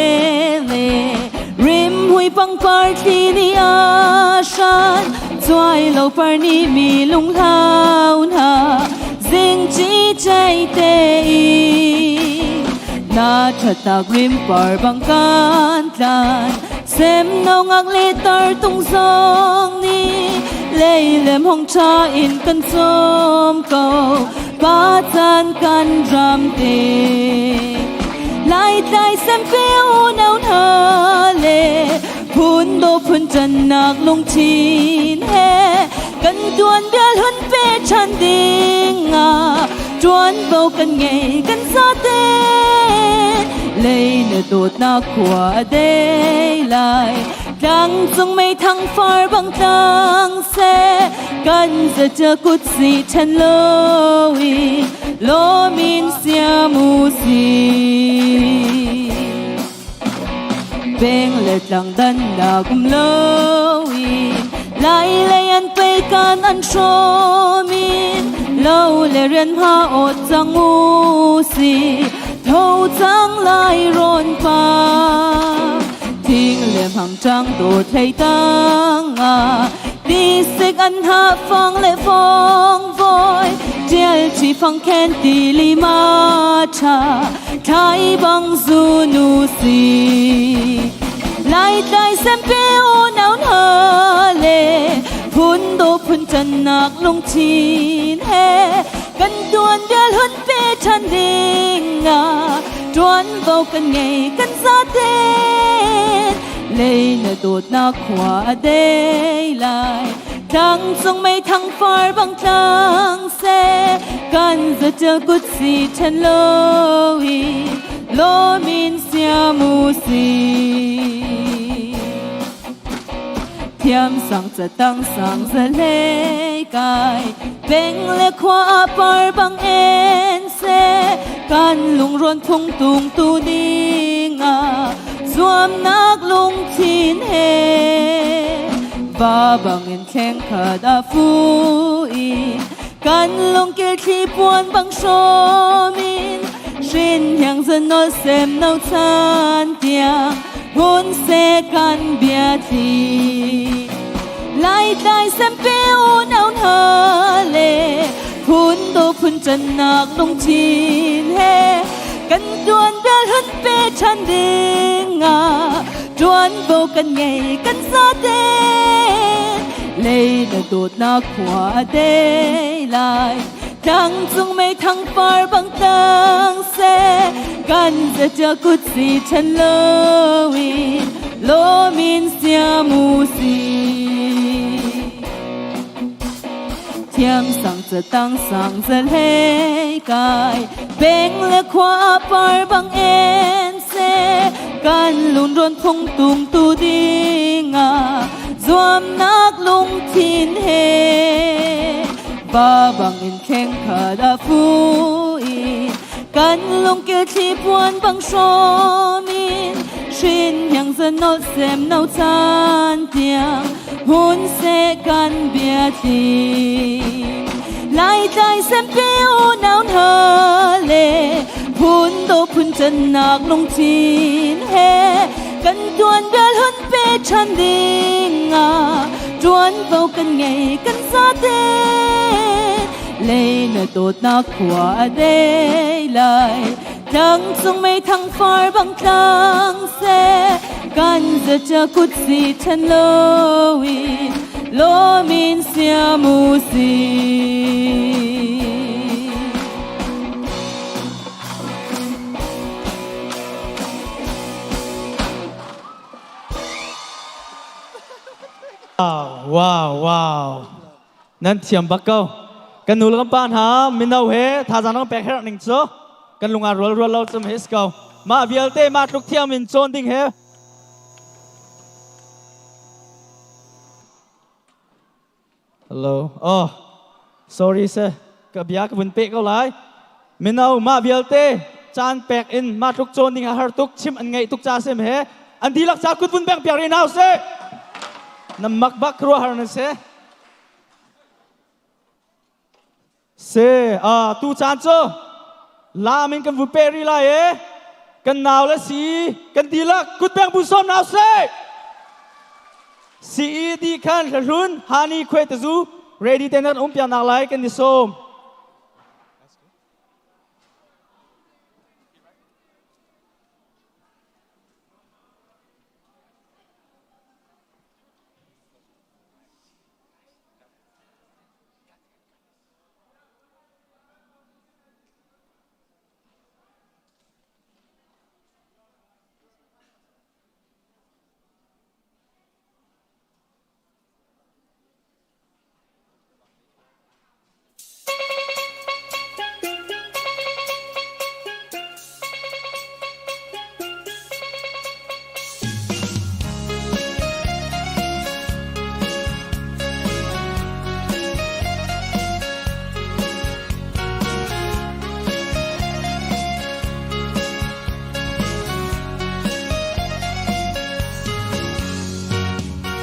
le rimhmui pangpar thli nih a hran cuai lo par nih mi lunghlau hna zingci chei te in na thatak rimpar bang kan tlan sem no ngak le tar tung zong nih lei lem hong tha in kan cawm ko pa caan kan ram te lai tlai sempe unau hna le phun do phun cannak lungthin he kan tuan bial hun pe ṭhan ding ah ṭuanvo kan ngei kan zate lei na dawtnak khua a dei lai tlang cung meithang far bang tlang seh kan zacha kut si ṭhen loin lomin siamu si Peng le tlang dannak um loin lai lei an pei kan an hrawm in lo le rian hma awt cang u si tho cang lai rawn pa thing le hmang ṭang dawt hlei tang ah tisik an ha fang le fong voi ṭial chi fang khen ti li ma ṭha Thlai bang zu nu si Lai tlai sempi unau hna le phun do phun cannak lungthin he kan tuan bial hun pe ṭhan ding ah ṭuanvo kan ngei kan zate lei na dawtnak khua a dei lai tlang cung meithang far bang tlang seh kan zaṭial kut si ṭhen loin lawmin siamu si thiam sang catang sang zahlei kai peng le khua ah par bang en se kan lungrawn phung tung tu ding ah zuamnak lungthin he va bangin thleng khat ah fu in kan lungkil thli puan bang hrawm in hrin hiang zanol sem no chan tiang hun se kan bia thli lai tlai sempi unau hna le phun do phun cannak lungthin he kan tuan bel hun pe ṭhan ding ah ṭuanvo kan ngei kan zate lei na dawtnak khua a dei lai tlang cung meithang par bang tang seh kan zaṭia kut si ṭhen loin lomin siamu si thiam sang catang sang zahlei kai peng le khua par bang en se kan lunrawn phung tung tu ding ah zuamnak lungthin he ba bang in thleng khat a fu in kan lungkil thli puan bang hrawm in hrin hiang zanol sem no chan tiang hun se kan bia thli lai tlai sempi unau hna le phun do phun cannak lungthin he kan tuan bel hun pe ṭhan ding ah ṭuanvo kan ngei kan zate lei na dawtnak khua a dei lai tlang cung meithang far bang tlang seh kan zacha kut si ṭhen loin lomin siamu si. Wow, wow. Nan thiam bak ko. Kan nu le kan pa hna mino he thazaang nan pek herh ning cu kan lunga rual rual lo cum his ko. Mah vialte mah tluk thiam in cawn ding he Hello. Oh, sorry sir. Ka bia ka vun pe ko lai. Mino mah vialte caan pek in mah tluk cawn ding a har tuk chim an ngaih tuk ca sim he an dihlak ca kut vun beng piak rih hna usih. Na mak bak khuaruahhar nan si. Se a tu caan cu lam in kan vun peh rih lai e. Kan nau le si kan dihlak kut beng bu sawm nau se. CED khan hlahlun hani khuai tazu ready te nan um piak nak lai kan i sawm.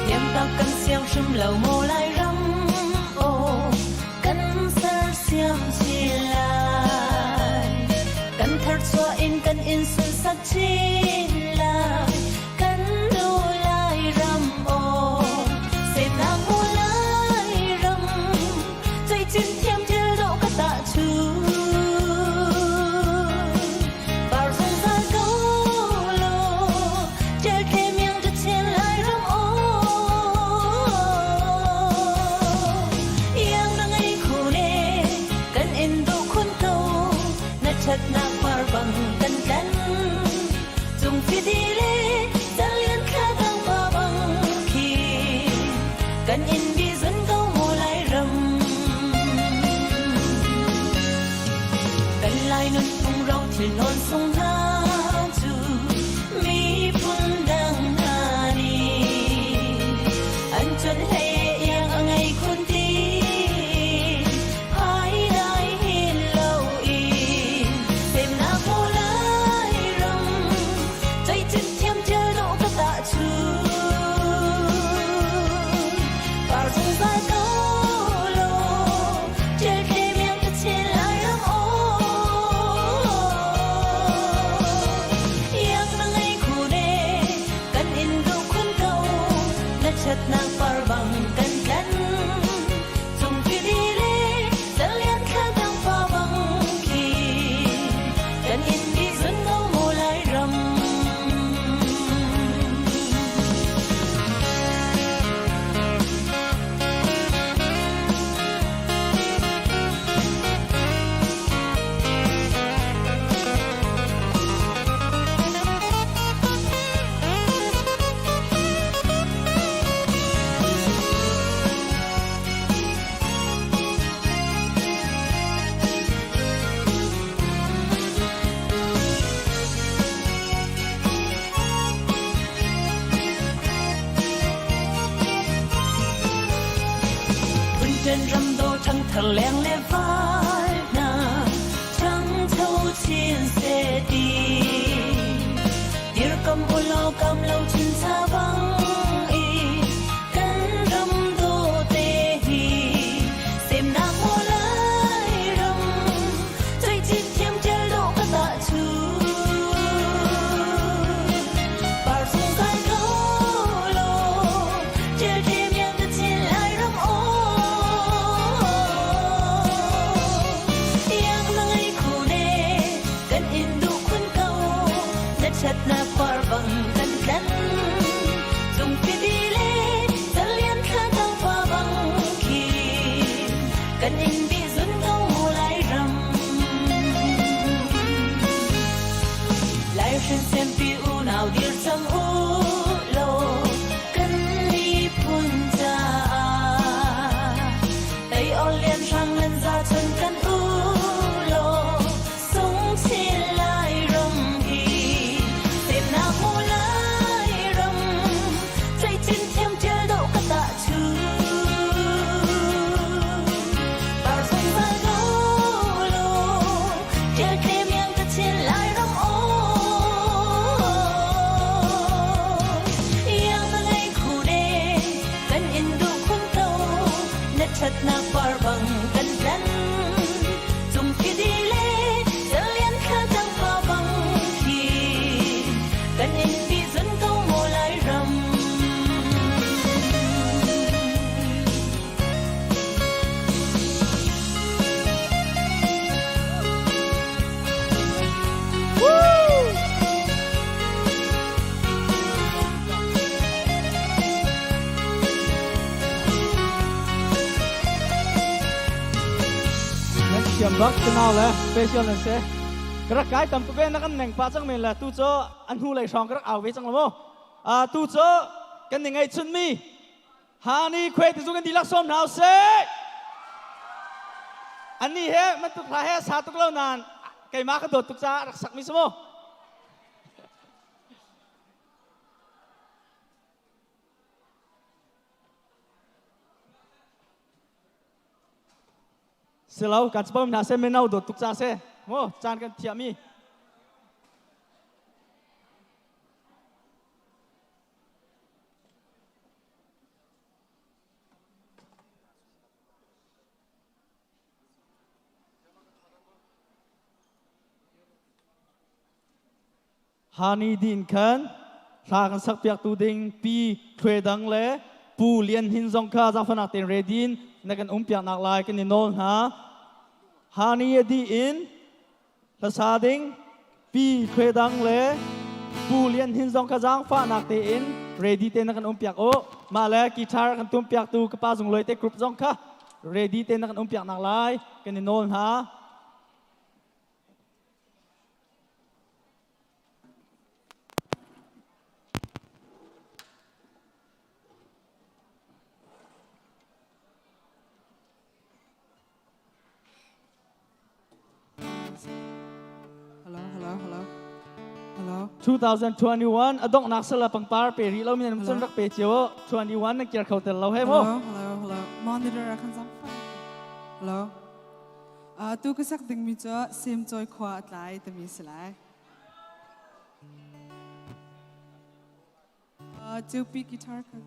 Tiamtak kan siang hrim lo maw Lairam aw kan sersiam chin lai kan tharchuah in kan in sunsak chin lai kan nu Lairam aw semnak mu Lairam cuicin thiam thil dawh ka tah chu par zungzal ko law ṭial tle miang ka chen Lairam aw iang na ngei khu ne kan in duh khun ko na ṭhatnak par bang kan tlan cung fidi le calian thla dang pa bang khi kan in bi zun ko mu Lairam kan lai nun phung ro thil nawn sung hna cu miphun dang hna nih an chon hlei iang a ngei khun ti hai dai hin lo i semnak mu Lairam Cei thiam thil dawh ka tah chu par zungzal ko law ṭial tle miang ka chen Lairam aw iang na ngei khu ne kan in duh khun ko na ṭhatnak par bang kan tlan cung fidi le calian thla dang pa bang khi kan in bi zun ko mu Lairam. Phunṭen ram dawh ṭhangthar leng le val hna ṭhangcho chin seh ti. Dirkam ulaw kam lo chin cha bang i kan ram dawh te hi semnak maw Lairam Cuicit thiam ṭial dawh ka tah cu par zungzal ko law ṭial ṭe miang ka chin Lairam aw. Thiam bak ka nau le special nan si. Ka rak kai tam tuk e na kan neng pa cang men le tu cu an hnu lei hrawng ka rak au ve cang lo mu. Tu cu kan ni ngeih chun mi Hani khuai ti zu kan dihlak sawm hna usih. Annih he man tuk hla he sa tuk lo nain keimah ka dawt tuk caah rak sak mi si mu. Silo kan chapom hna se mino dawt tuk ca se mu caan kan thiah mi. Hani din khan hla kan sak piak tu ding Pi Thwe Dang le Pu Lian Hin zong kha zaangfahnak tein ready in na kan um piak nak lai kan i nawl hna. Hani a dih in Hlasa ding Pi Thwe Dang le Pu Lian Hin zong kha zaangfahnak tein ready te na kan um piak u. Mah le guitar kan tum piak tu ka pa Zung Luai te group zong kha ready te na kan um piak nak lai kan i nawl hna. Hello, hello, hello. Hello. 2021 a donghnak sala pangpar pe rih lo mi nan cun rak pe cio 21 nan kiar kho tel lo he mo. Hello, hello, hello. Monitor a kan zang fa. Hello. Tu ka sak ding mi cu sim choi khua a tlai timi si lai. Ceupi guitar kha.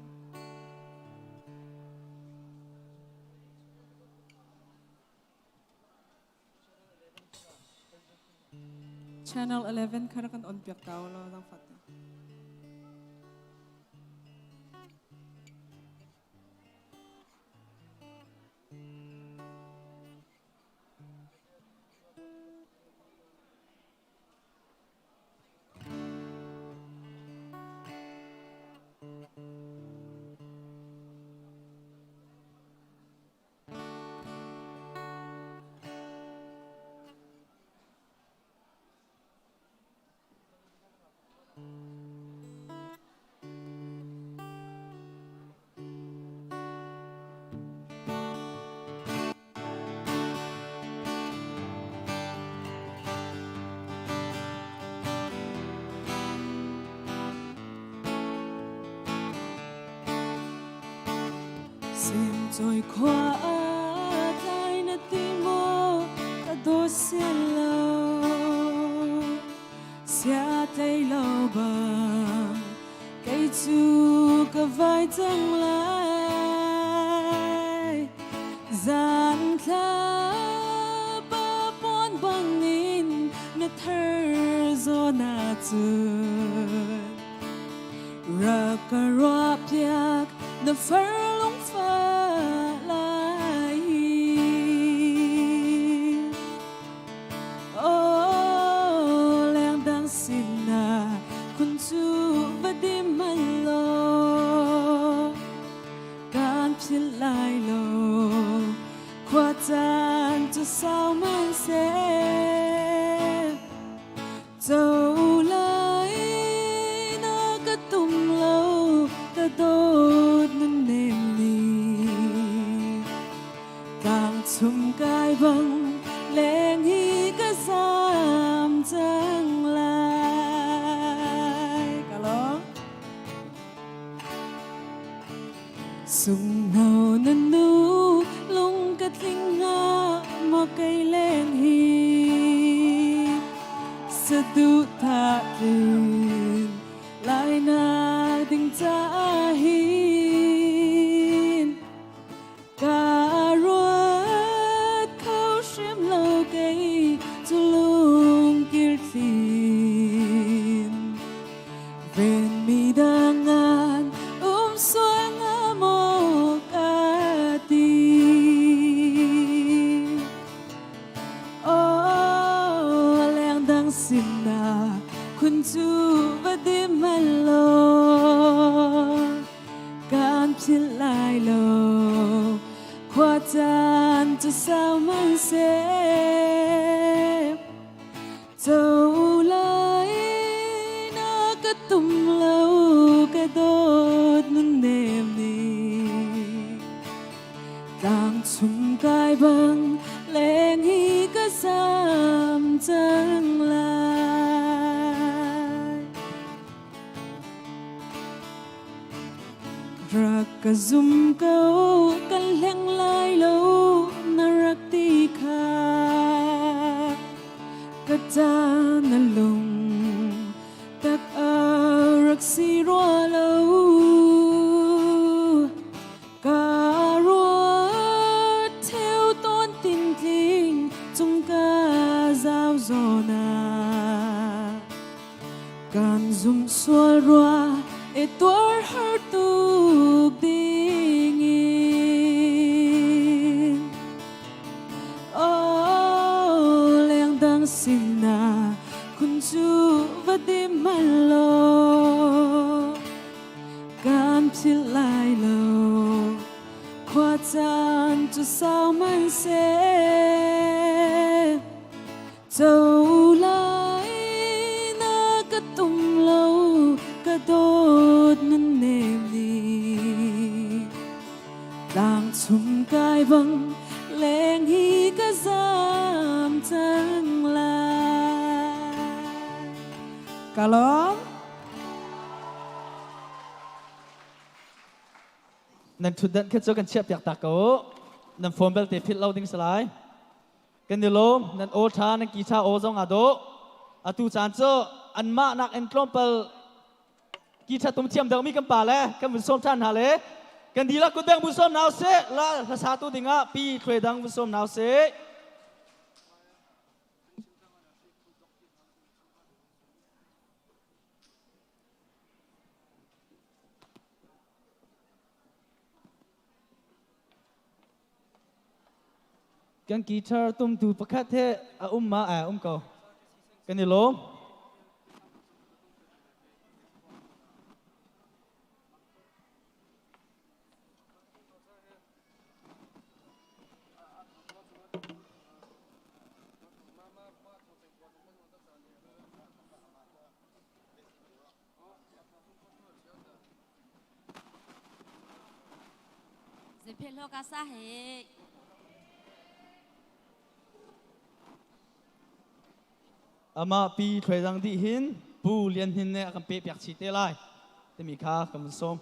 Channel 11 kha rak kan on piak ta lo zang fat. Sim khua a tlai na ti maw ka dawt sian lo sia tlei lo bang kei cu ka vai cang lai zan thla pa pon bangin na thar zawn ahcun rak ka ruah piak na far lungfa lai Oh, lengdang sinah kun cu va dim man law kan philh lai lo khua caan cu sau man seh co lai na ka tum lo ka dawt nun nem ni Tlang chung kai bang leng hi ka zam cang lai. Ka lawm. Sung no na nu lung ka tling nga maw kei leng hi sadu tha tlin lai na ding ca hin Ka ruat kho hrim lo kei cu lungkir thlin ven mi dangan um sual nga maw ka ti Oh lengdang sinah khun cu va dim hmanh law kan philh lai lo khua caan cu sau man seh Co lai na ka tum lo ka dawt nun nem ni Tlang chung kai bang leng hi ka zam cang lai. Rak ka zum ko kan hleng lai lo na rak ti kha ka ca na lung tak a rak si rua lo Ka ruat theo tawn tintling cung ka zau zawn ah kan zum sual rua e tuar har tuk ding in. Oh, leng dang sinah kun cu va dim hmanh law Kan philh lai lo khua caan cu sau man seh Co lai na ka tum lo ka dawt nan nem ni Tlang chung kai bang leng hi ka zam cang lai Ka lawm. Nan ṭhutdan kha cu kan chiahpiak ta ko. Nan phone belte philh lo ding si lai. Kan i lawm, nan aw ṭha, nan ki ṭha aw zong aa dawh. Atu caan cu anmah nak in tlawmpal ki ṭha tum thiam deuhmi kan pa le kan vun sawm ṭhan hna le kan dihlak kutbeng vun sawm hna usih. La hlasa tu dingah pi thluai dang vun sawm hna usih. Kan guitar tumtu pakhat he a um ma a um ko. Kan i lawm. Amah pi thluai dang dih hin Pu Lian Hnin nih a kan pehpiak chih te lai timi kha kan vun sawm.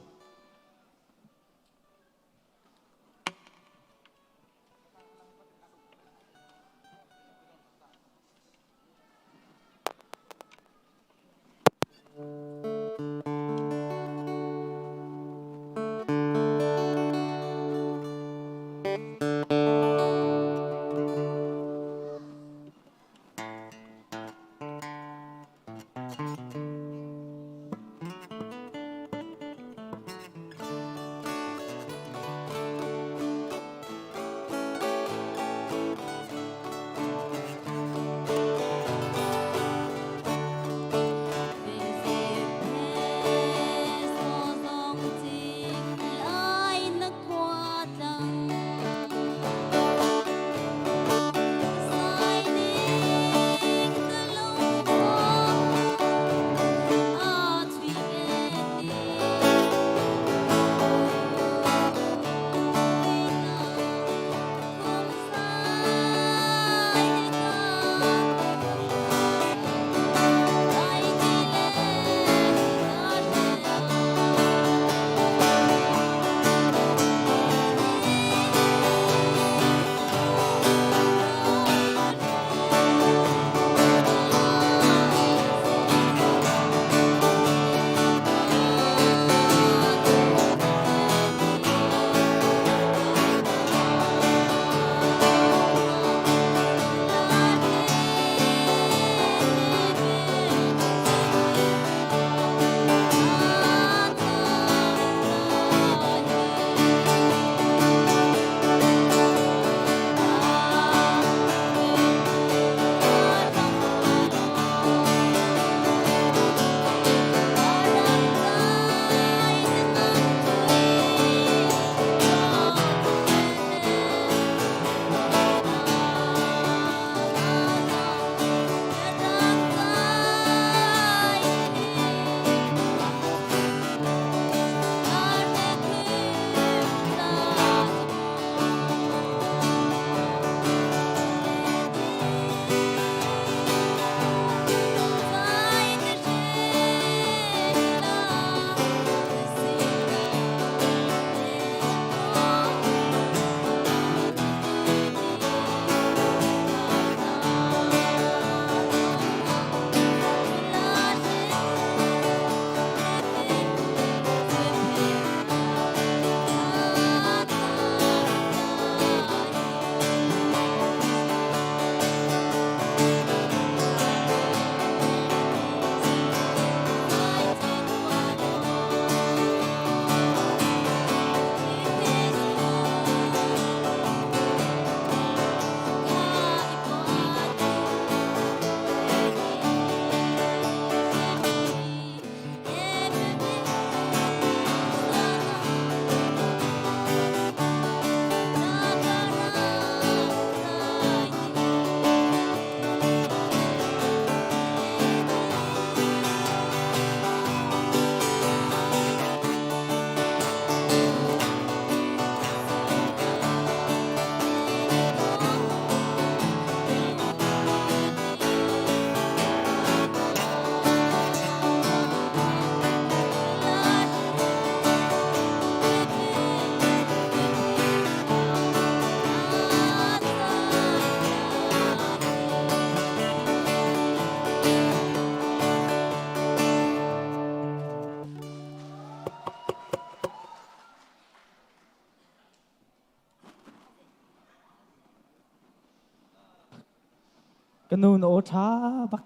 Ka nu na aw ṭha bak.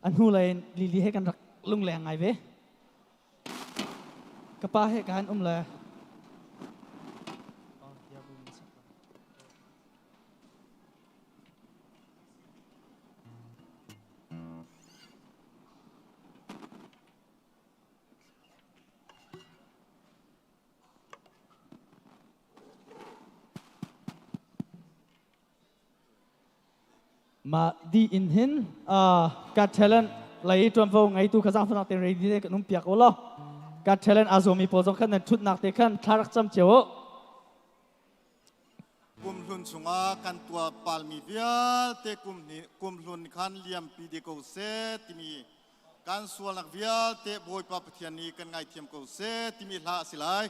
A hnu lei Lili he kan rak lungleng ngai ve. Ka pa he kan um le. Mah di in hin Got Talent lei ṭuanvo ngeitu kha zaangfahnak tein ready te kan um piak u law Got Talent aa zuammi pawl zong khan nan ṭhutnak te khan thla rak cam cio u. Kumhlun chungah kan tuah palmi vialte kum kumhlun khan liampi dih ko seh timi kan sualnak vialte Bawipa Pathian nih kan ngaithiam ko seh timi hla a si lai.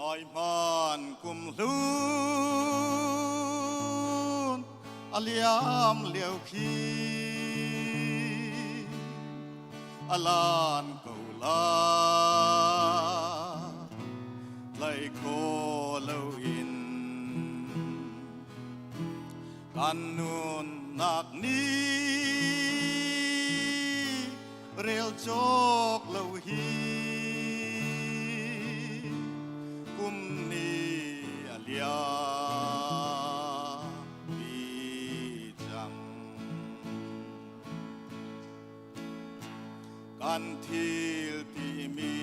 Ngai hman kum hlun a liam lio khi a lan ko la tlai kho lo in kan nunnak ni rel cawk lo hi kum ni a liam pi cang kan thil timi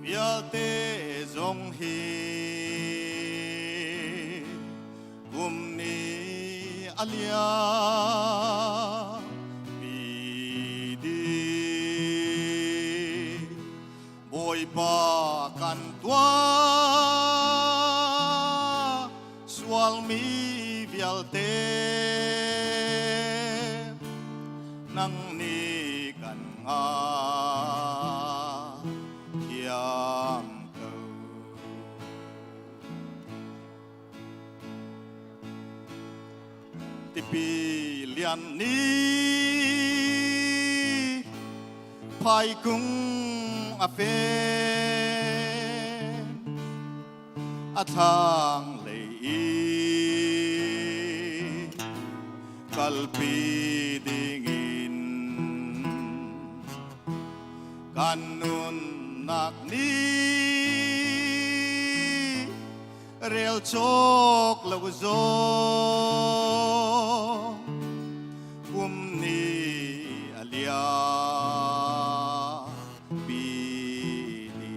vialte zong hi kum ni a liam pi dih Bawipa kan tuah sualmi vialte nang nih kan ngah thiam ko. Tipi lian ni phaikung a fen a thlang lei i kalpi dingin kan nunnak ni rel cawk lo zong kum ni a liam pi ni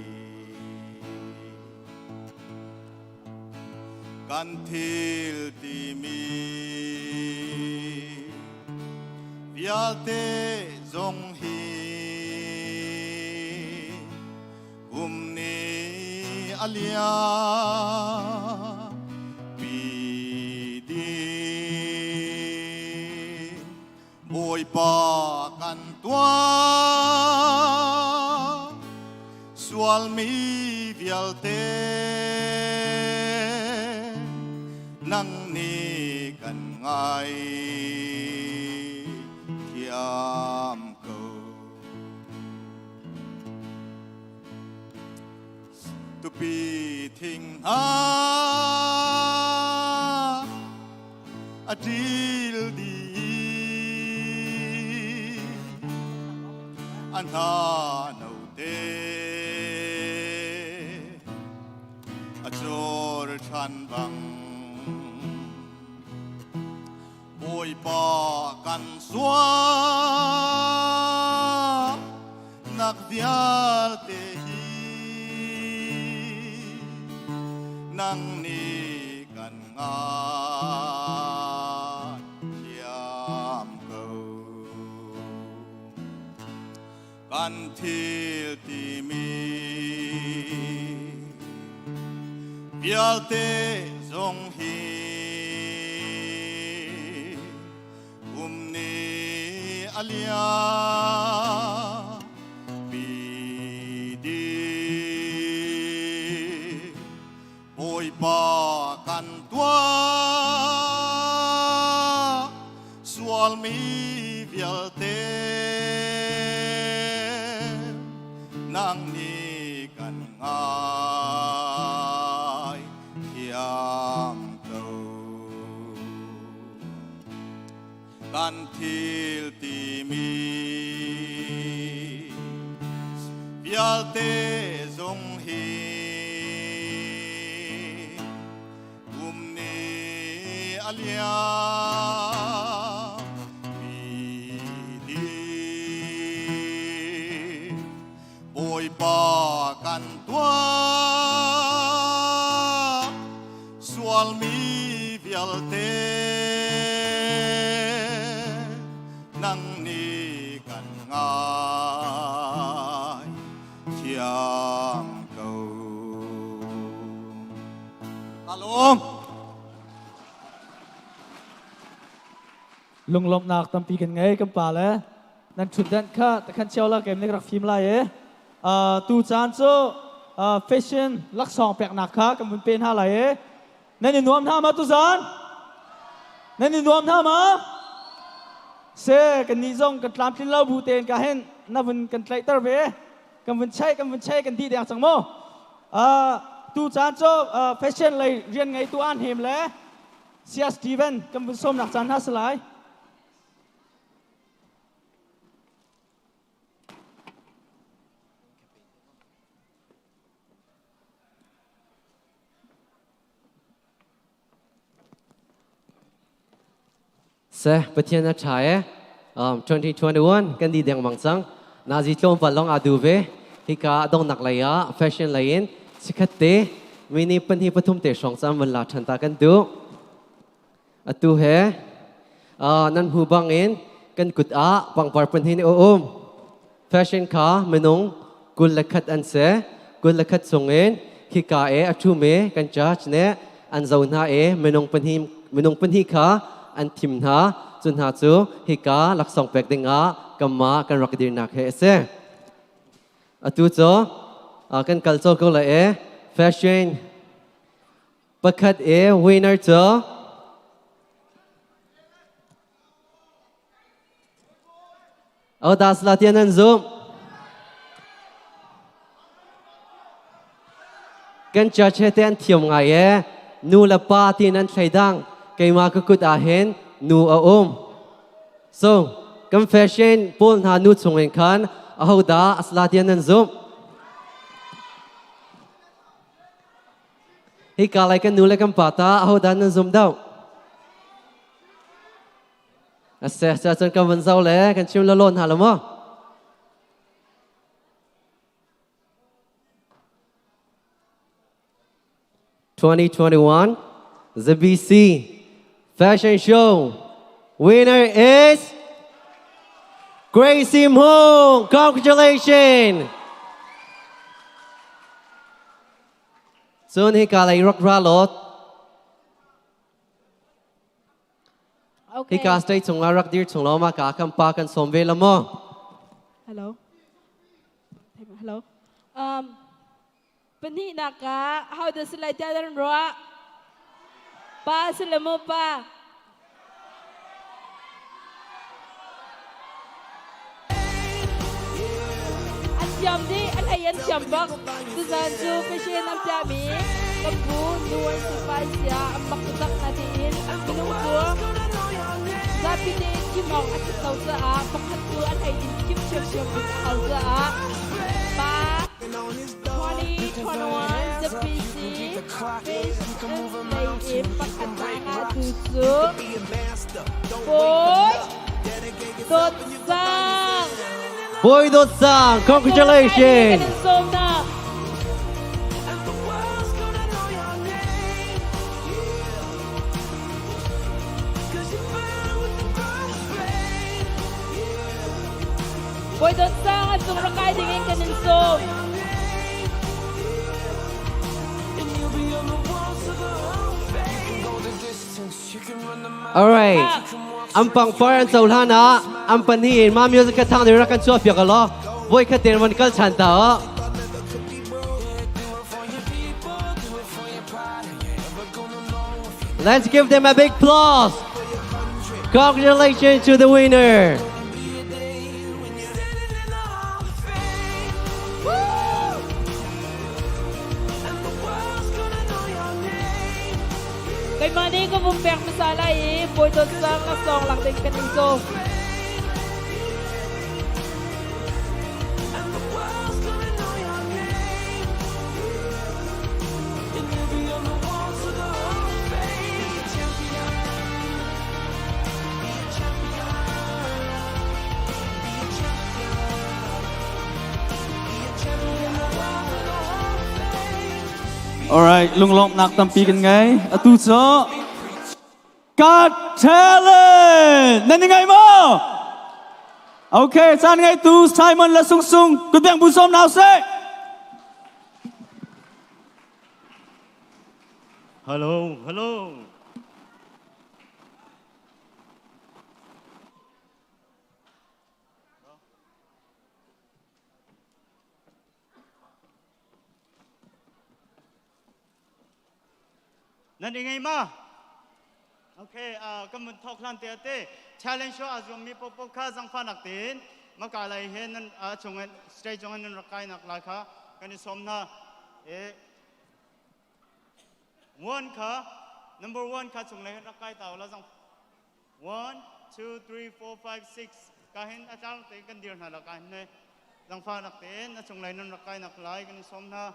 kan thil timi vialte zong hi kum ni a liam pi ding Bawipa kan tuah sualmi vialte nang nih kan ngai thiam ko. Tupi thing hna a ṭil dih a hna note a cawr ṭhan bang Bawipa kan sual nak vialte hi nang nih kan ngai thiam ko. Kan thil timi vialte zong hi kum ni a liam pi dih. Bawipa. Nang nih kan ngai thiam ko. Kan thil timi vialte zong hi kum nih a liam pi dih. Bawipa kan tuah sualmi vialte nang nih kan ngai thiam ko. Kalawm. Lunglawmhnak tampi kan ngei kan pa le nan ṭhutdenh kha takhan cio la kem nih rak fim lai i tu caan cu fashion laksawng peknak kha kan vun pe hna lai i nan i nuam hna ma tuzan nan i nuam hna ma se kan nih zong kan tlamtlin lo bu tein ka hin na vun kan tlaihter ve kan vun cheih kan vun cheih kan dih deng cang mu tu caan cu fashion lei rian ngeitu an hem le Sia Steven kan vun sawmnak caan hna si lai. Se Pathian a ṭha e. 2021 kan di dengmang cang. Nazi tlawmpal lawng aa du ve. Hika a donghnak lei ah fashion lei in sikhat te mini pahnih pathum te hrawng cam van la ṭhan ta kan duh. Atu he nan hmu bang in kan kut ah pangpar pahnih nih a um. Fashion kha minung 21 an si. 21 chung in khika e a ṭhumi kan church nih an zo hna i minung pahnih kha an thim hna. Cu hna cu hika laksawng pek dingah kanmah kan rak dirnak he a si. Atu cu kan kal colh ko lai i fashion pakhat i winner cu Odas la tian an zum. Kan church he te an thiam ngai e. Nu le pa tin an thleidang. Keimah ka kut ah hin nu a um. So, kan fashion pawl hna nu chung in khan ahodah asla tian nan zum. Hika lai kan nu le kan pa ta ahodah nan zum deuh? A si cun kan van zoh le kan chim lalawn hna lo maw? 2021 the BC Fashion Show winner is Gracie Hmung. Congratulations! Cun hika lei rak ra law Okay. Hika state chungah rak dir chung law ma ka kan pa kan sawm ve la maw? Hello. Hello. Pahnihnak ah how does lai tiah nan ruah? Pa si le maw pa? An thiam dih, an hei an thiam bak. Tuzan cu fashion an piahmi kan pu nu an si pa an si ah an bak taktak hna tiin minung cu zapi nih thim awk a that lo caah pakhat cu an hei in thim ṭhiamṭhiam ding a hau caah pa 2021 ZPC Fashion lei in pakhat nak ah tu cu Bawi Dawt Sang. Bawi Dawt Sang, congratulations! Kan in sawm na. Bawi Dawt Sang an cung rak kai ding in kan in sawm. All right. An pangpar an cohlan ah an pahnih in ma music ka thang rak kan chuah piak law. Voi khat ten van kal chan ta o. Let's give them a big applause. Congratulations to the winner. Keimah nih ka vun pek hmasa lai i Bawi Dawt Sang laksawng lak ding kan in sawm. Alright, lunglawmhnak tampi kan ngei. Atu cu Got Talent! Nan i ngai maw? Okay, caan ngeitu Simon le Sung Sung kutbeng bu sawm hna usih. Hello, hello. Nan i ngei ma? Okay, kan mun thok hlan te ate challenge show a zuam mi popo kha zangfa nak tein maka lai he nan a chung in stage chung in nan rak kai nak lai kha kan i som hna. E one kha number one kha chung le rak kai ta la zang 1 2 3 4 5 6 ka hin a tlang te kan dir hna la ka hin ne zangfa nak tein a chung lei nan rak kai nak lai kan i som hna.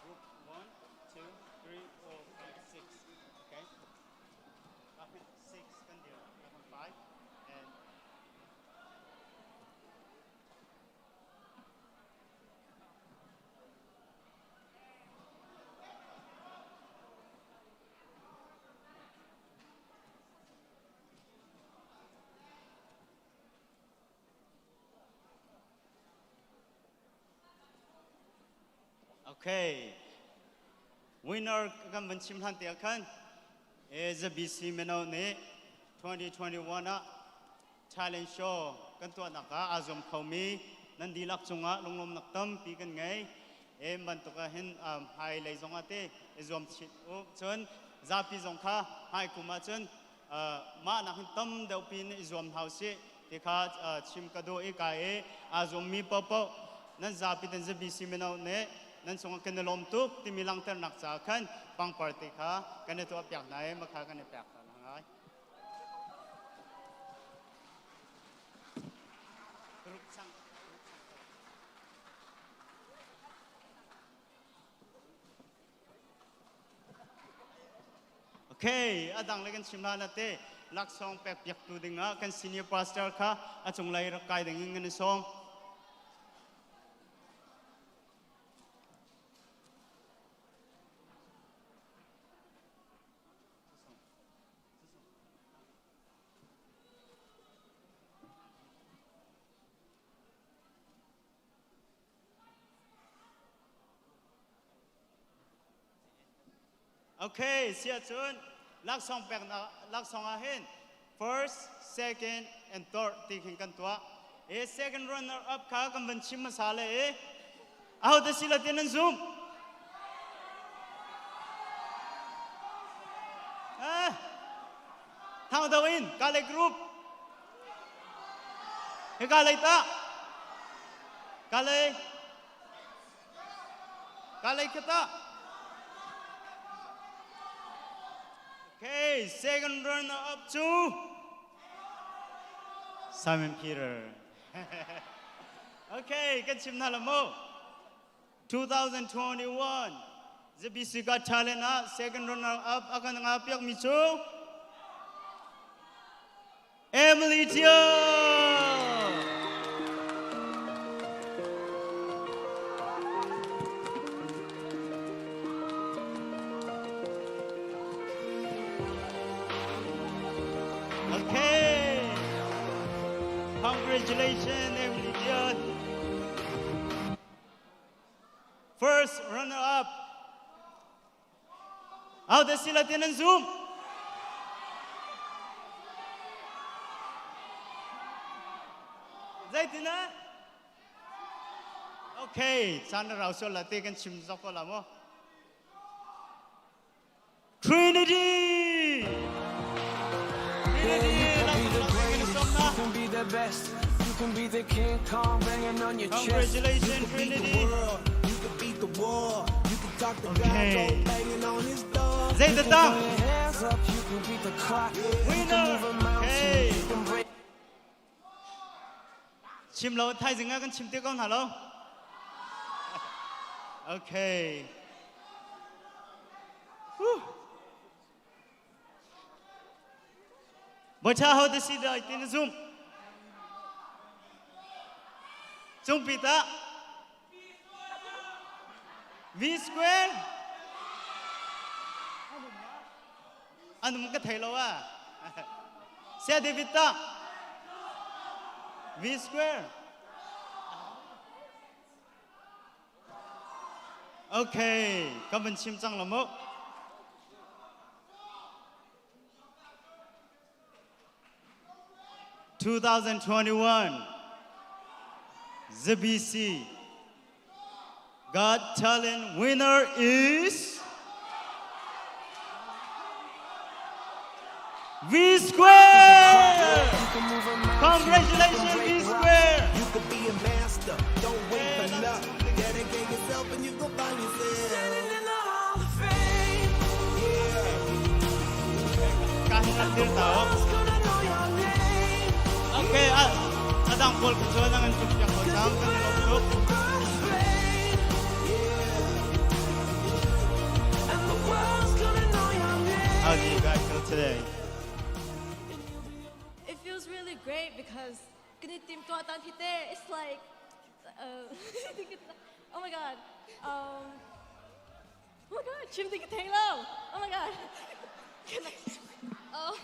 Group 1, 2, 3, 4, 5, 6. Okay. 6 kan dir. 5 and Okay. Winner kan van chim hlan te ah khan AZBC mino nih 2021 ah Thailand show kan tuahnak ah aa zuam khomi nan dihlak cungah lunglawmnak tampi kan ngei. Em bantuk ah hin hmai lei zong ah te i zuam chih u. Cun zapi zong kha hmai kum ah cun mah nak hin tam deuh pin i zuam hna usih ti kha chim ka duh i ka i aa zuammi paohpaoh nan zapi ten ZBC mino nih nan chungah kan i lawm tuk timi langhternak caah khan pangpar te kha kan i tuah piak hna i makha kan i pek hna lai. Okay, a dang le kan chim la na te laksawng pek piak tu dingah kan senior pastor kha a cunglei rak kai ding in kan i sawm. Okay, sia cun laksawng peknak laksawng ah hin first, second and third ti khin kan tuah. E second runner up kha kan van chim hmasa le e aho te si la tin an zoom. Eh, thang do in kale group. He kale ta. Kale. Kale khata. Okay, second runner up to Simon Peter. okay, kan chim na la mo. 2021 ZBC Got Talent ah second runner up akan nga piak mi cu Emily Tio. Okay. Congratulations, Emily Tio. First runner up. Au te sila tin an zoom. Zeitin ah? Okay, caan na rau sual la te kan chim zok ko la mo. Trinity! Trinity! the best. You can be the King Kong banging on your chest. Congratulations, You can beat the Trinity. world. You can beat the war. You can talk to God, Okay. go banging on his door. Zay You the can Tang. throw your hands up. You can beat the clock. You can Winner. move a mountain. Okay. You can break. Chim lo thaizing ah kan chim te ko hna lo. Okay. Whew. Bacha ho te si dai tin zum. Cung pi ta. V square. Anum ka thei lo a. Sia David ta. V square. Okay, ka van chim cang lo mu. 2021 ZBC Got Talent winner is V Square! Congratulations, V Square! You could be a master. Don't wait for luck. Dedicate yourself and you go find yourself. Standing in the Hall of Fame. Kahit na dir tao. Okay, adang pawl ka chuan ang tuk piak ko chang kan lom tuk. How do you guys feel today? It feels really great because kanitim to atan hite. It's like, oh my god. Oh my god, chim ting lo. Oh my god. Can I, Oh,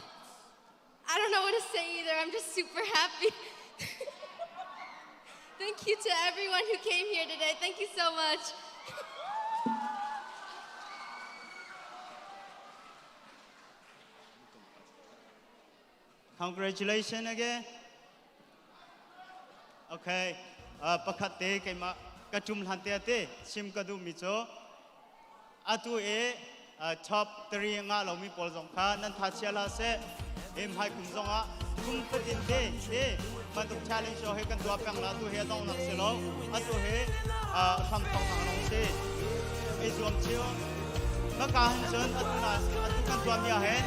I don't know what to say either. I'm just super happy. Thank you to everyone who came here today. Thank you so much. Congratulations again. Okay. Pakhat te keimah ka tum hlan te te chim ka duh mi cu atu i top 3 nga lomi pawl zong kha nan tha chia la seh. Em hai kum zong ah kum fatin te te bantuk challenge show he kan tuah peng la tu he dong nak si lo atu he hram thong nak long si ei zuam chiu maka han cun atu na atu kan tuah mi ah hen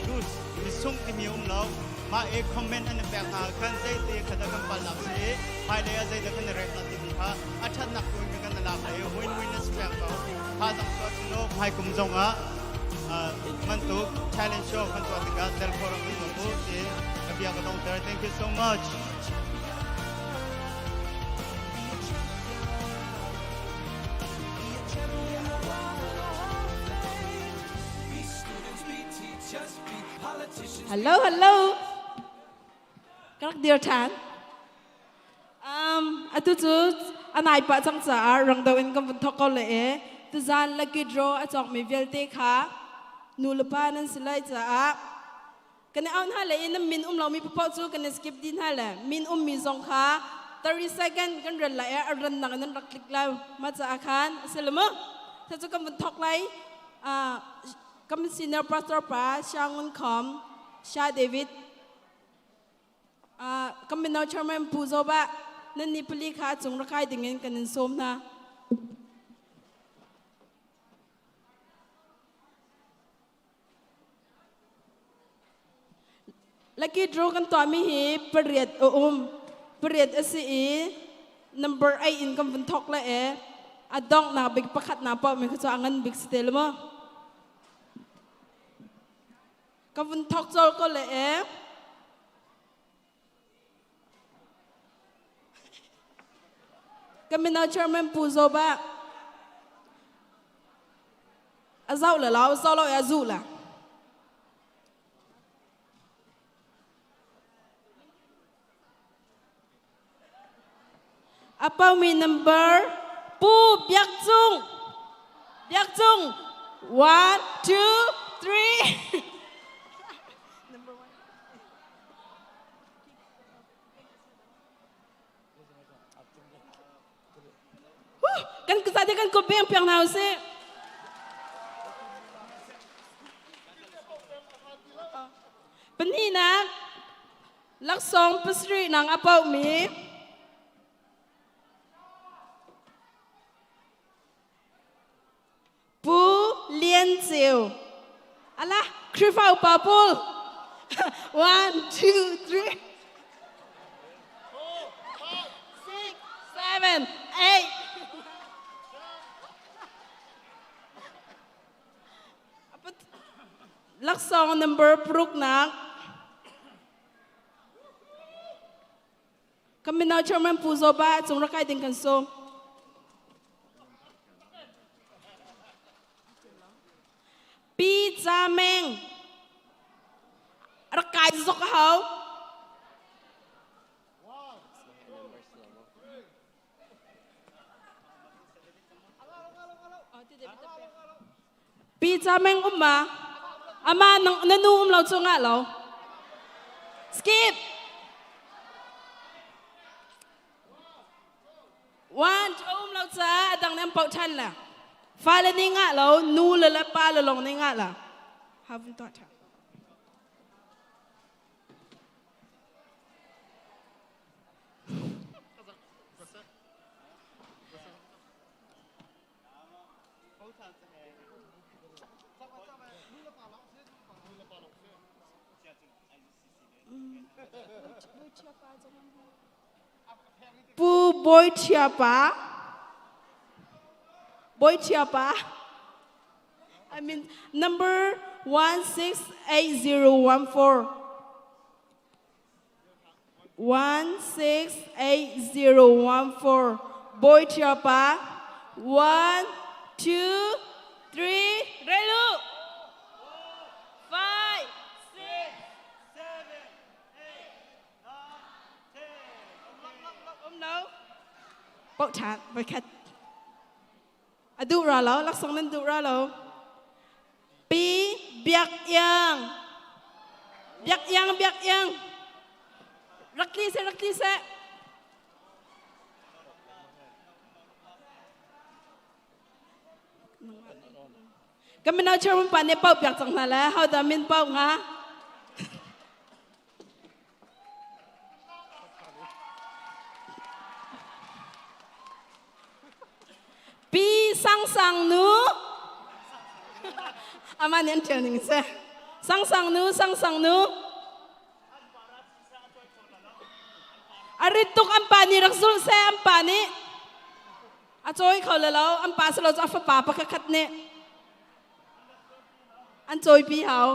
lose misung timi um lo ma e comment an pek hna khan zei te khada kan pal nak si hmailei ah zei da kan rep na timi kha a that nak tu in kan lak le win win na si peng ko tha zang chuah chino hmai kum zong ah mantuk challenge show kan tuah tikah tel forum in zong u tin ka bia ka dong ter. Thank you so much. Hello, hello. Ka rak dir ṭhan. Atu cu a nai pah cang caah rangdo in kan vun thawk ko le e. Tuzaan lucky draw a cawkmi vialte kha nu le pa nan si lai caah kan i auh hna le i nan min um lomi paoh cu kan i skip dih hna le min ummi zong kha 30 second kan rel lai i a rannak in nan rak click lai mah caah khan a si lo mu. Cu kan vun thawk lai. Kan senior pastor pa Shah Ngun Khom, Shah David, kan mino chairman Pu Zoba, nan ni pali kha cung rak kai dingin kan in sawm hna. Lucky draw kan tuahmi hi pariat a um. Pariat a si i number 8 in kan vun thawk le e a donghnak bik pakhat na paoh mi kha cu a ngan bik si te le maw? Ka vun thawk colh ko le e. Ka mino chairman Pu Zoba a zoh le lo zoh lo i a zuh le. A paumi number Pu Biak Cung. Biak Cung. One, two, three. Number one. Kan kusate kan ko peng piang na usih. Pahnihnak. Laksawng pasarih nang a paohmi Pu Lian Ceu. Ala, Khrihfa upa pawl. One, two, three. Six, seven, eight. Laksawng number paruk nak. Kan mino chairman Pu Zaw Ba cung rak kai ding kan sawm. Pi Ca Meng rak kai zok a hau. Pi Ca Meng um ma? Ama na nu um lo cu ngah lo. Skip. One, two, um lo ca adang nan poh than la. Fale ni ngah lo, nu le le pa le long ni ngah la. Haven't thought. Pu Bawi Ṭhia pa Bawi Ṭhia pa I mean number 168014 168014 Bawi Ṭhia pa 1 2 3 Relu 5 6 7 8 9 10 Um lo Poh ṭhan voikhat A duh ra lo laksawng nan duh ra lo Pi Biak Iang Biak Iang Biak Iang rak tli seh rak tli seh Kan mino chairman pa nih pau piak cang hna le ho dah min pau hnga? Pi Sang Sang nu Ama nih an ṭial ning si. Sang Sang nu Sang Sang nu A rit tuk an pa nih rak zulh seh an pa nih a cawi kho le lo an pa silo cu a fapa pakhat khat nih an cawipi hau.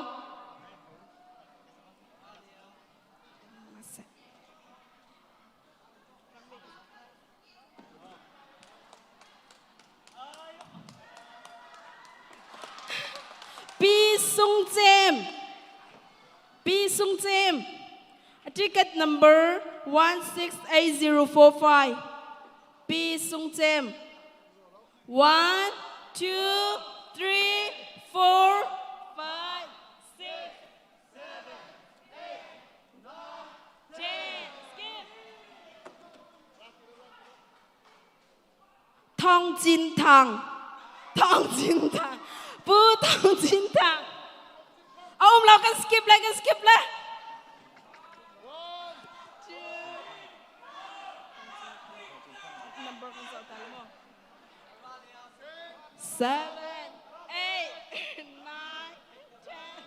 Pi Sung Cem Pi Sung Cem ticket number 168045 Pi Sung Cem 1 2 3 4 5 6 Thong Cin Thang Thong Cin Thang Pu Thong Cin Thang A um lo kan skip le kan skip le Seven, eight, nine, ten.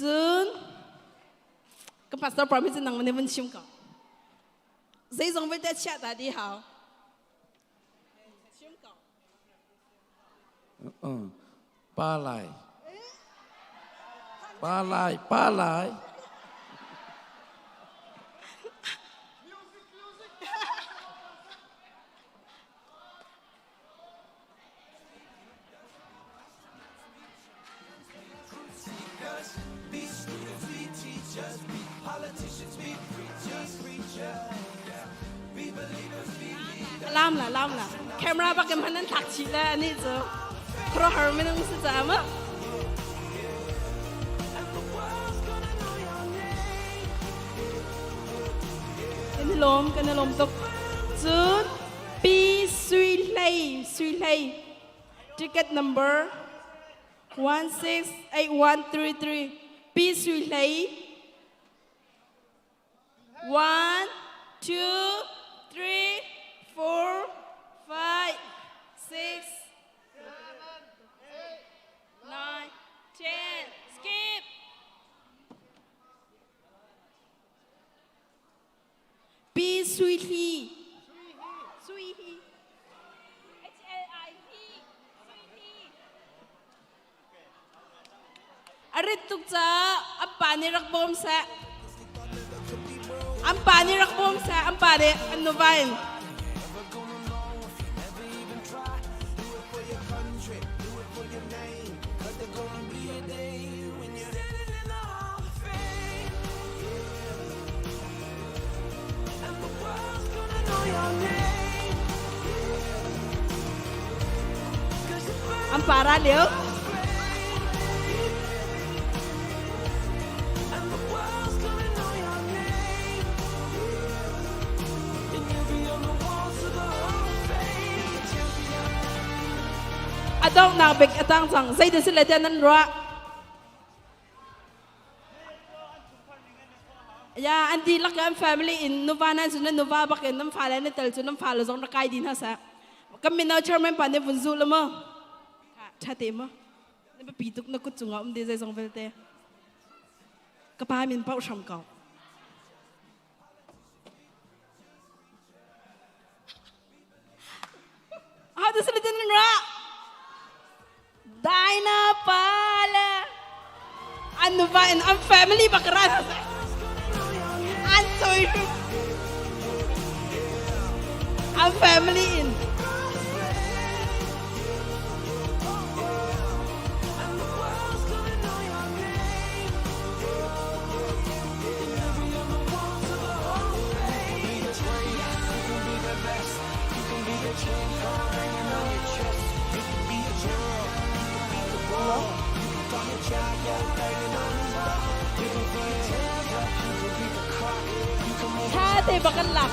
Cun ka pastor pa mi cu nang nih vun chim ko. Zeizong vialte chiah ta di hau. Chim ko. Pa lai. Pa lai, pa lai. Lam la lam la. Camera bak in hman an thlak chih le anih cu. Khuaruahhar minung si ca ma. Kan i lawm, kan i lawm tuk. Cun Pi Sui Hlei, Sui Hlei, ticket number 168133 Pi Sui Hlei 1 2 3 4 5 6 7 8 9 10 skip Pi Sui Hli. Sui Hli. H L I H. Sui Hli. A rit tuk caah an pa nih rak bawm seh. An pa nih rak bawm seh. An pa nih an nuva in. An para lio. A donghnak bik a tang cang. Zeidah si le tiah nan ruah? Ya, an dihlak an family in nuva nan cu nan nuva bak in nan fale nan tel cu nan fale zong rak kai dih hna seh. Kan mino chairman pa nih vun zul la mu. Tha te mu. Na biapi tuk na kut cungah um de zeizong vialte. Ka pa min pauh hram ko. How does it ra? Dina pala. An nuva in an family bakra. An choi An family in. Tha te bak an lak.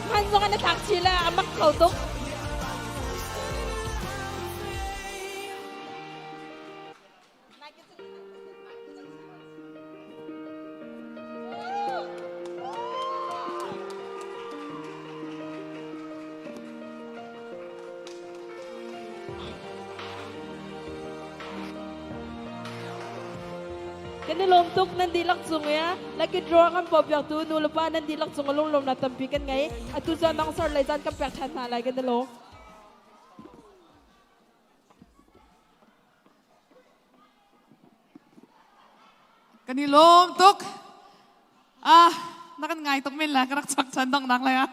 Hman zong an i thlak chih le a mak kho tuk. Kan i lawm tuk nan dihlak cung i lucky draw kan pawpiaktu nu le pa nan dihlak cung lunglawmnak tampi kan ngei. Atu cu announcer lei caan kan pek ṭhan hna lai kan i lawm. Kan i lawm tuk. Ah, na kan ngai tuk men la ka rak chak chan dong nak lai ah.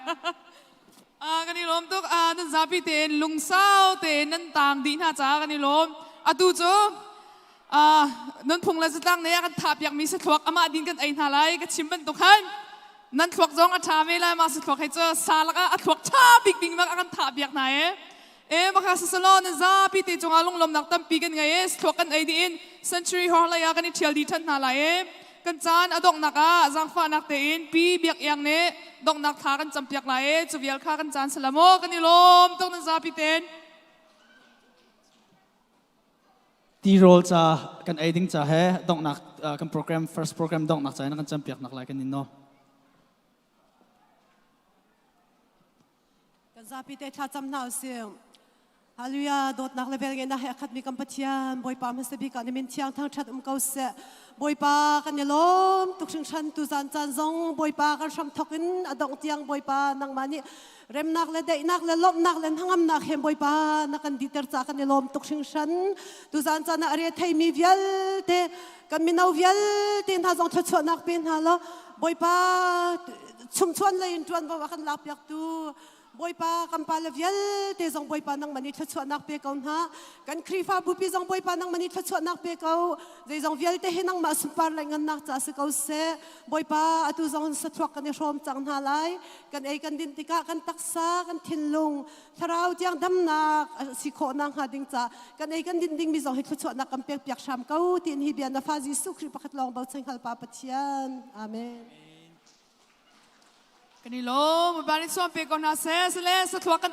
Ah, kan i lawm tuk. Ah, nan zapi tein lungsau tein nan tang dih hna caah kan i lawm. Atu cu ah nan phung le zatlang ne a kan thah piak mi sathluak amah din kan ei hna lai ka chim bantuk khan nan thluak zong a ṭha ve lai mah sathluak hei cu sa lakah a thluak ṭha bik ding bak a kan thah piak hna e. E maka sasalo na zapi te cungah lunglawmnak tampi kan ngei e thluak kan ei dih in Century Hall lei ah kan i ṭhial dih ṭhan hna lai e kan caan a donghnak ah zaangfahnak tein pi biak iang nih donghnak thla kan campiak lai e cu vial kha kan caan salam aw kan i lawm tuk nan zapi ten Tirawl ca kan ei ding ca he donghnak kan program first program donghnak ca in kan campiak nak lai kan in nawl. Kan zapi te thla cam hna usih. Hallelujah dawtnak le velngeihnak he a khatmi kan Pathian Bawipa hmasa bik ah na min thiang thangṭhat um ko seh. Bawipa kan i lawm tuk hringhran tuzan caan zong Bawipa kan hram thok in a dongh tiang Bawipa nangmah nih remnak le daihnak le lawmhnak le hnangamnak he Bawipa na kan diter ca kan i lawm tuk hringhran. Tuzan caan ah a re theimi vialte kan mino vialte hna zong thluachuahnak pe hna law Bawipa chumchuan lei in ṭuanvo a kan lakpiaktu. Bawipa kan pa le vialte zong Bawipa nangmah nih thluachuahnak pe ko hna. Kan Khrihfa bupi zong Bawipa nangmah nih thluachuahnak pe ko. Zeizong vialte hi nangmah sunpar le ngannak ca si ko seh. Bawipa atu zong sathuak kan i hrawm cang hna lai. Kan ei kan din tikah kan taksa, kan thinlung, thlarau tiang damnak si khawhnak hnga ding ca kan ei kan din dingmi zong hi thluachuahnak kan pek piak hram ko tiin hi bia na fa Jesuh Khrih pakhat lawng bochan hngal pa Pathian. Amen. Kan i lawm. Bawipa nih suam pe ko hna seh. Sile sathuak kan.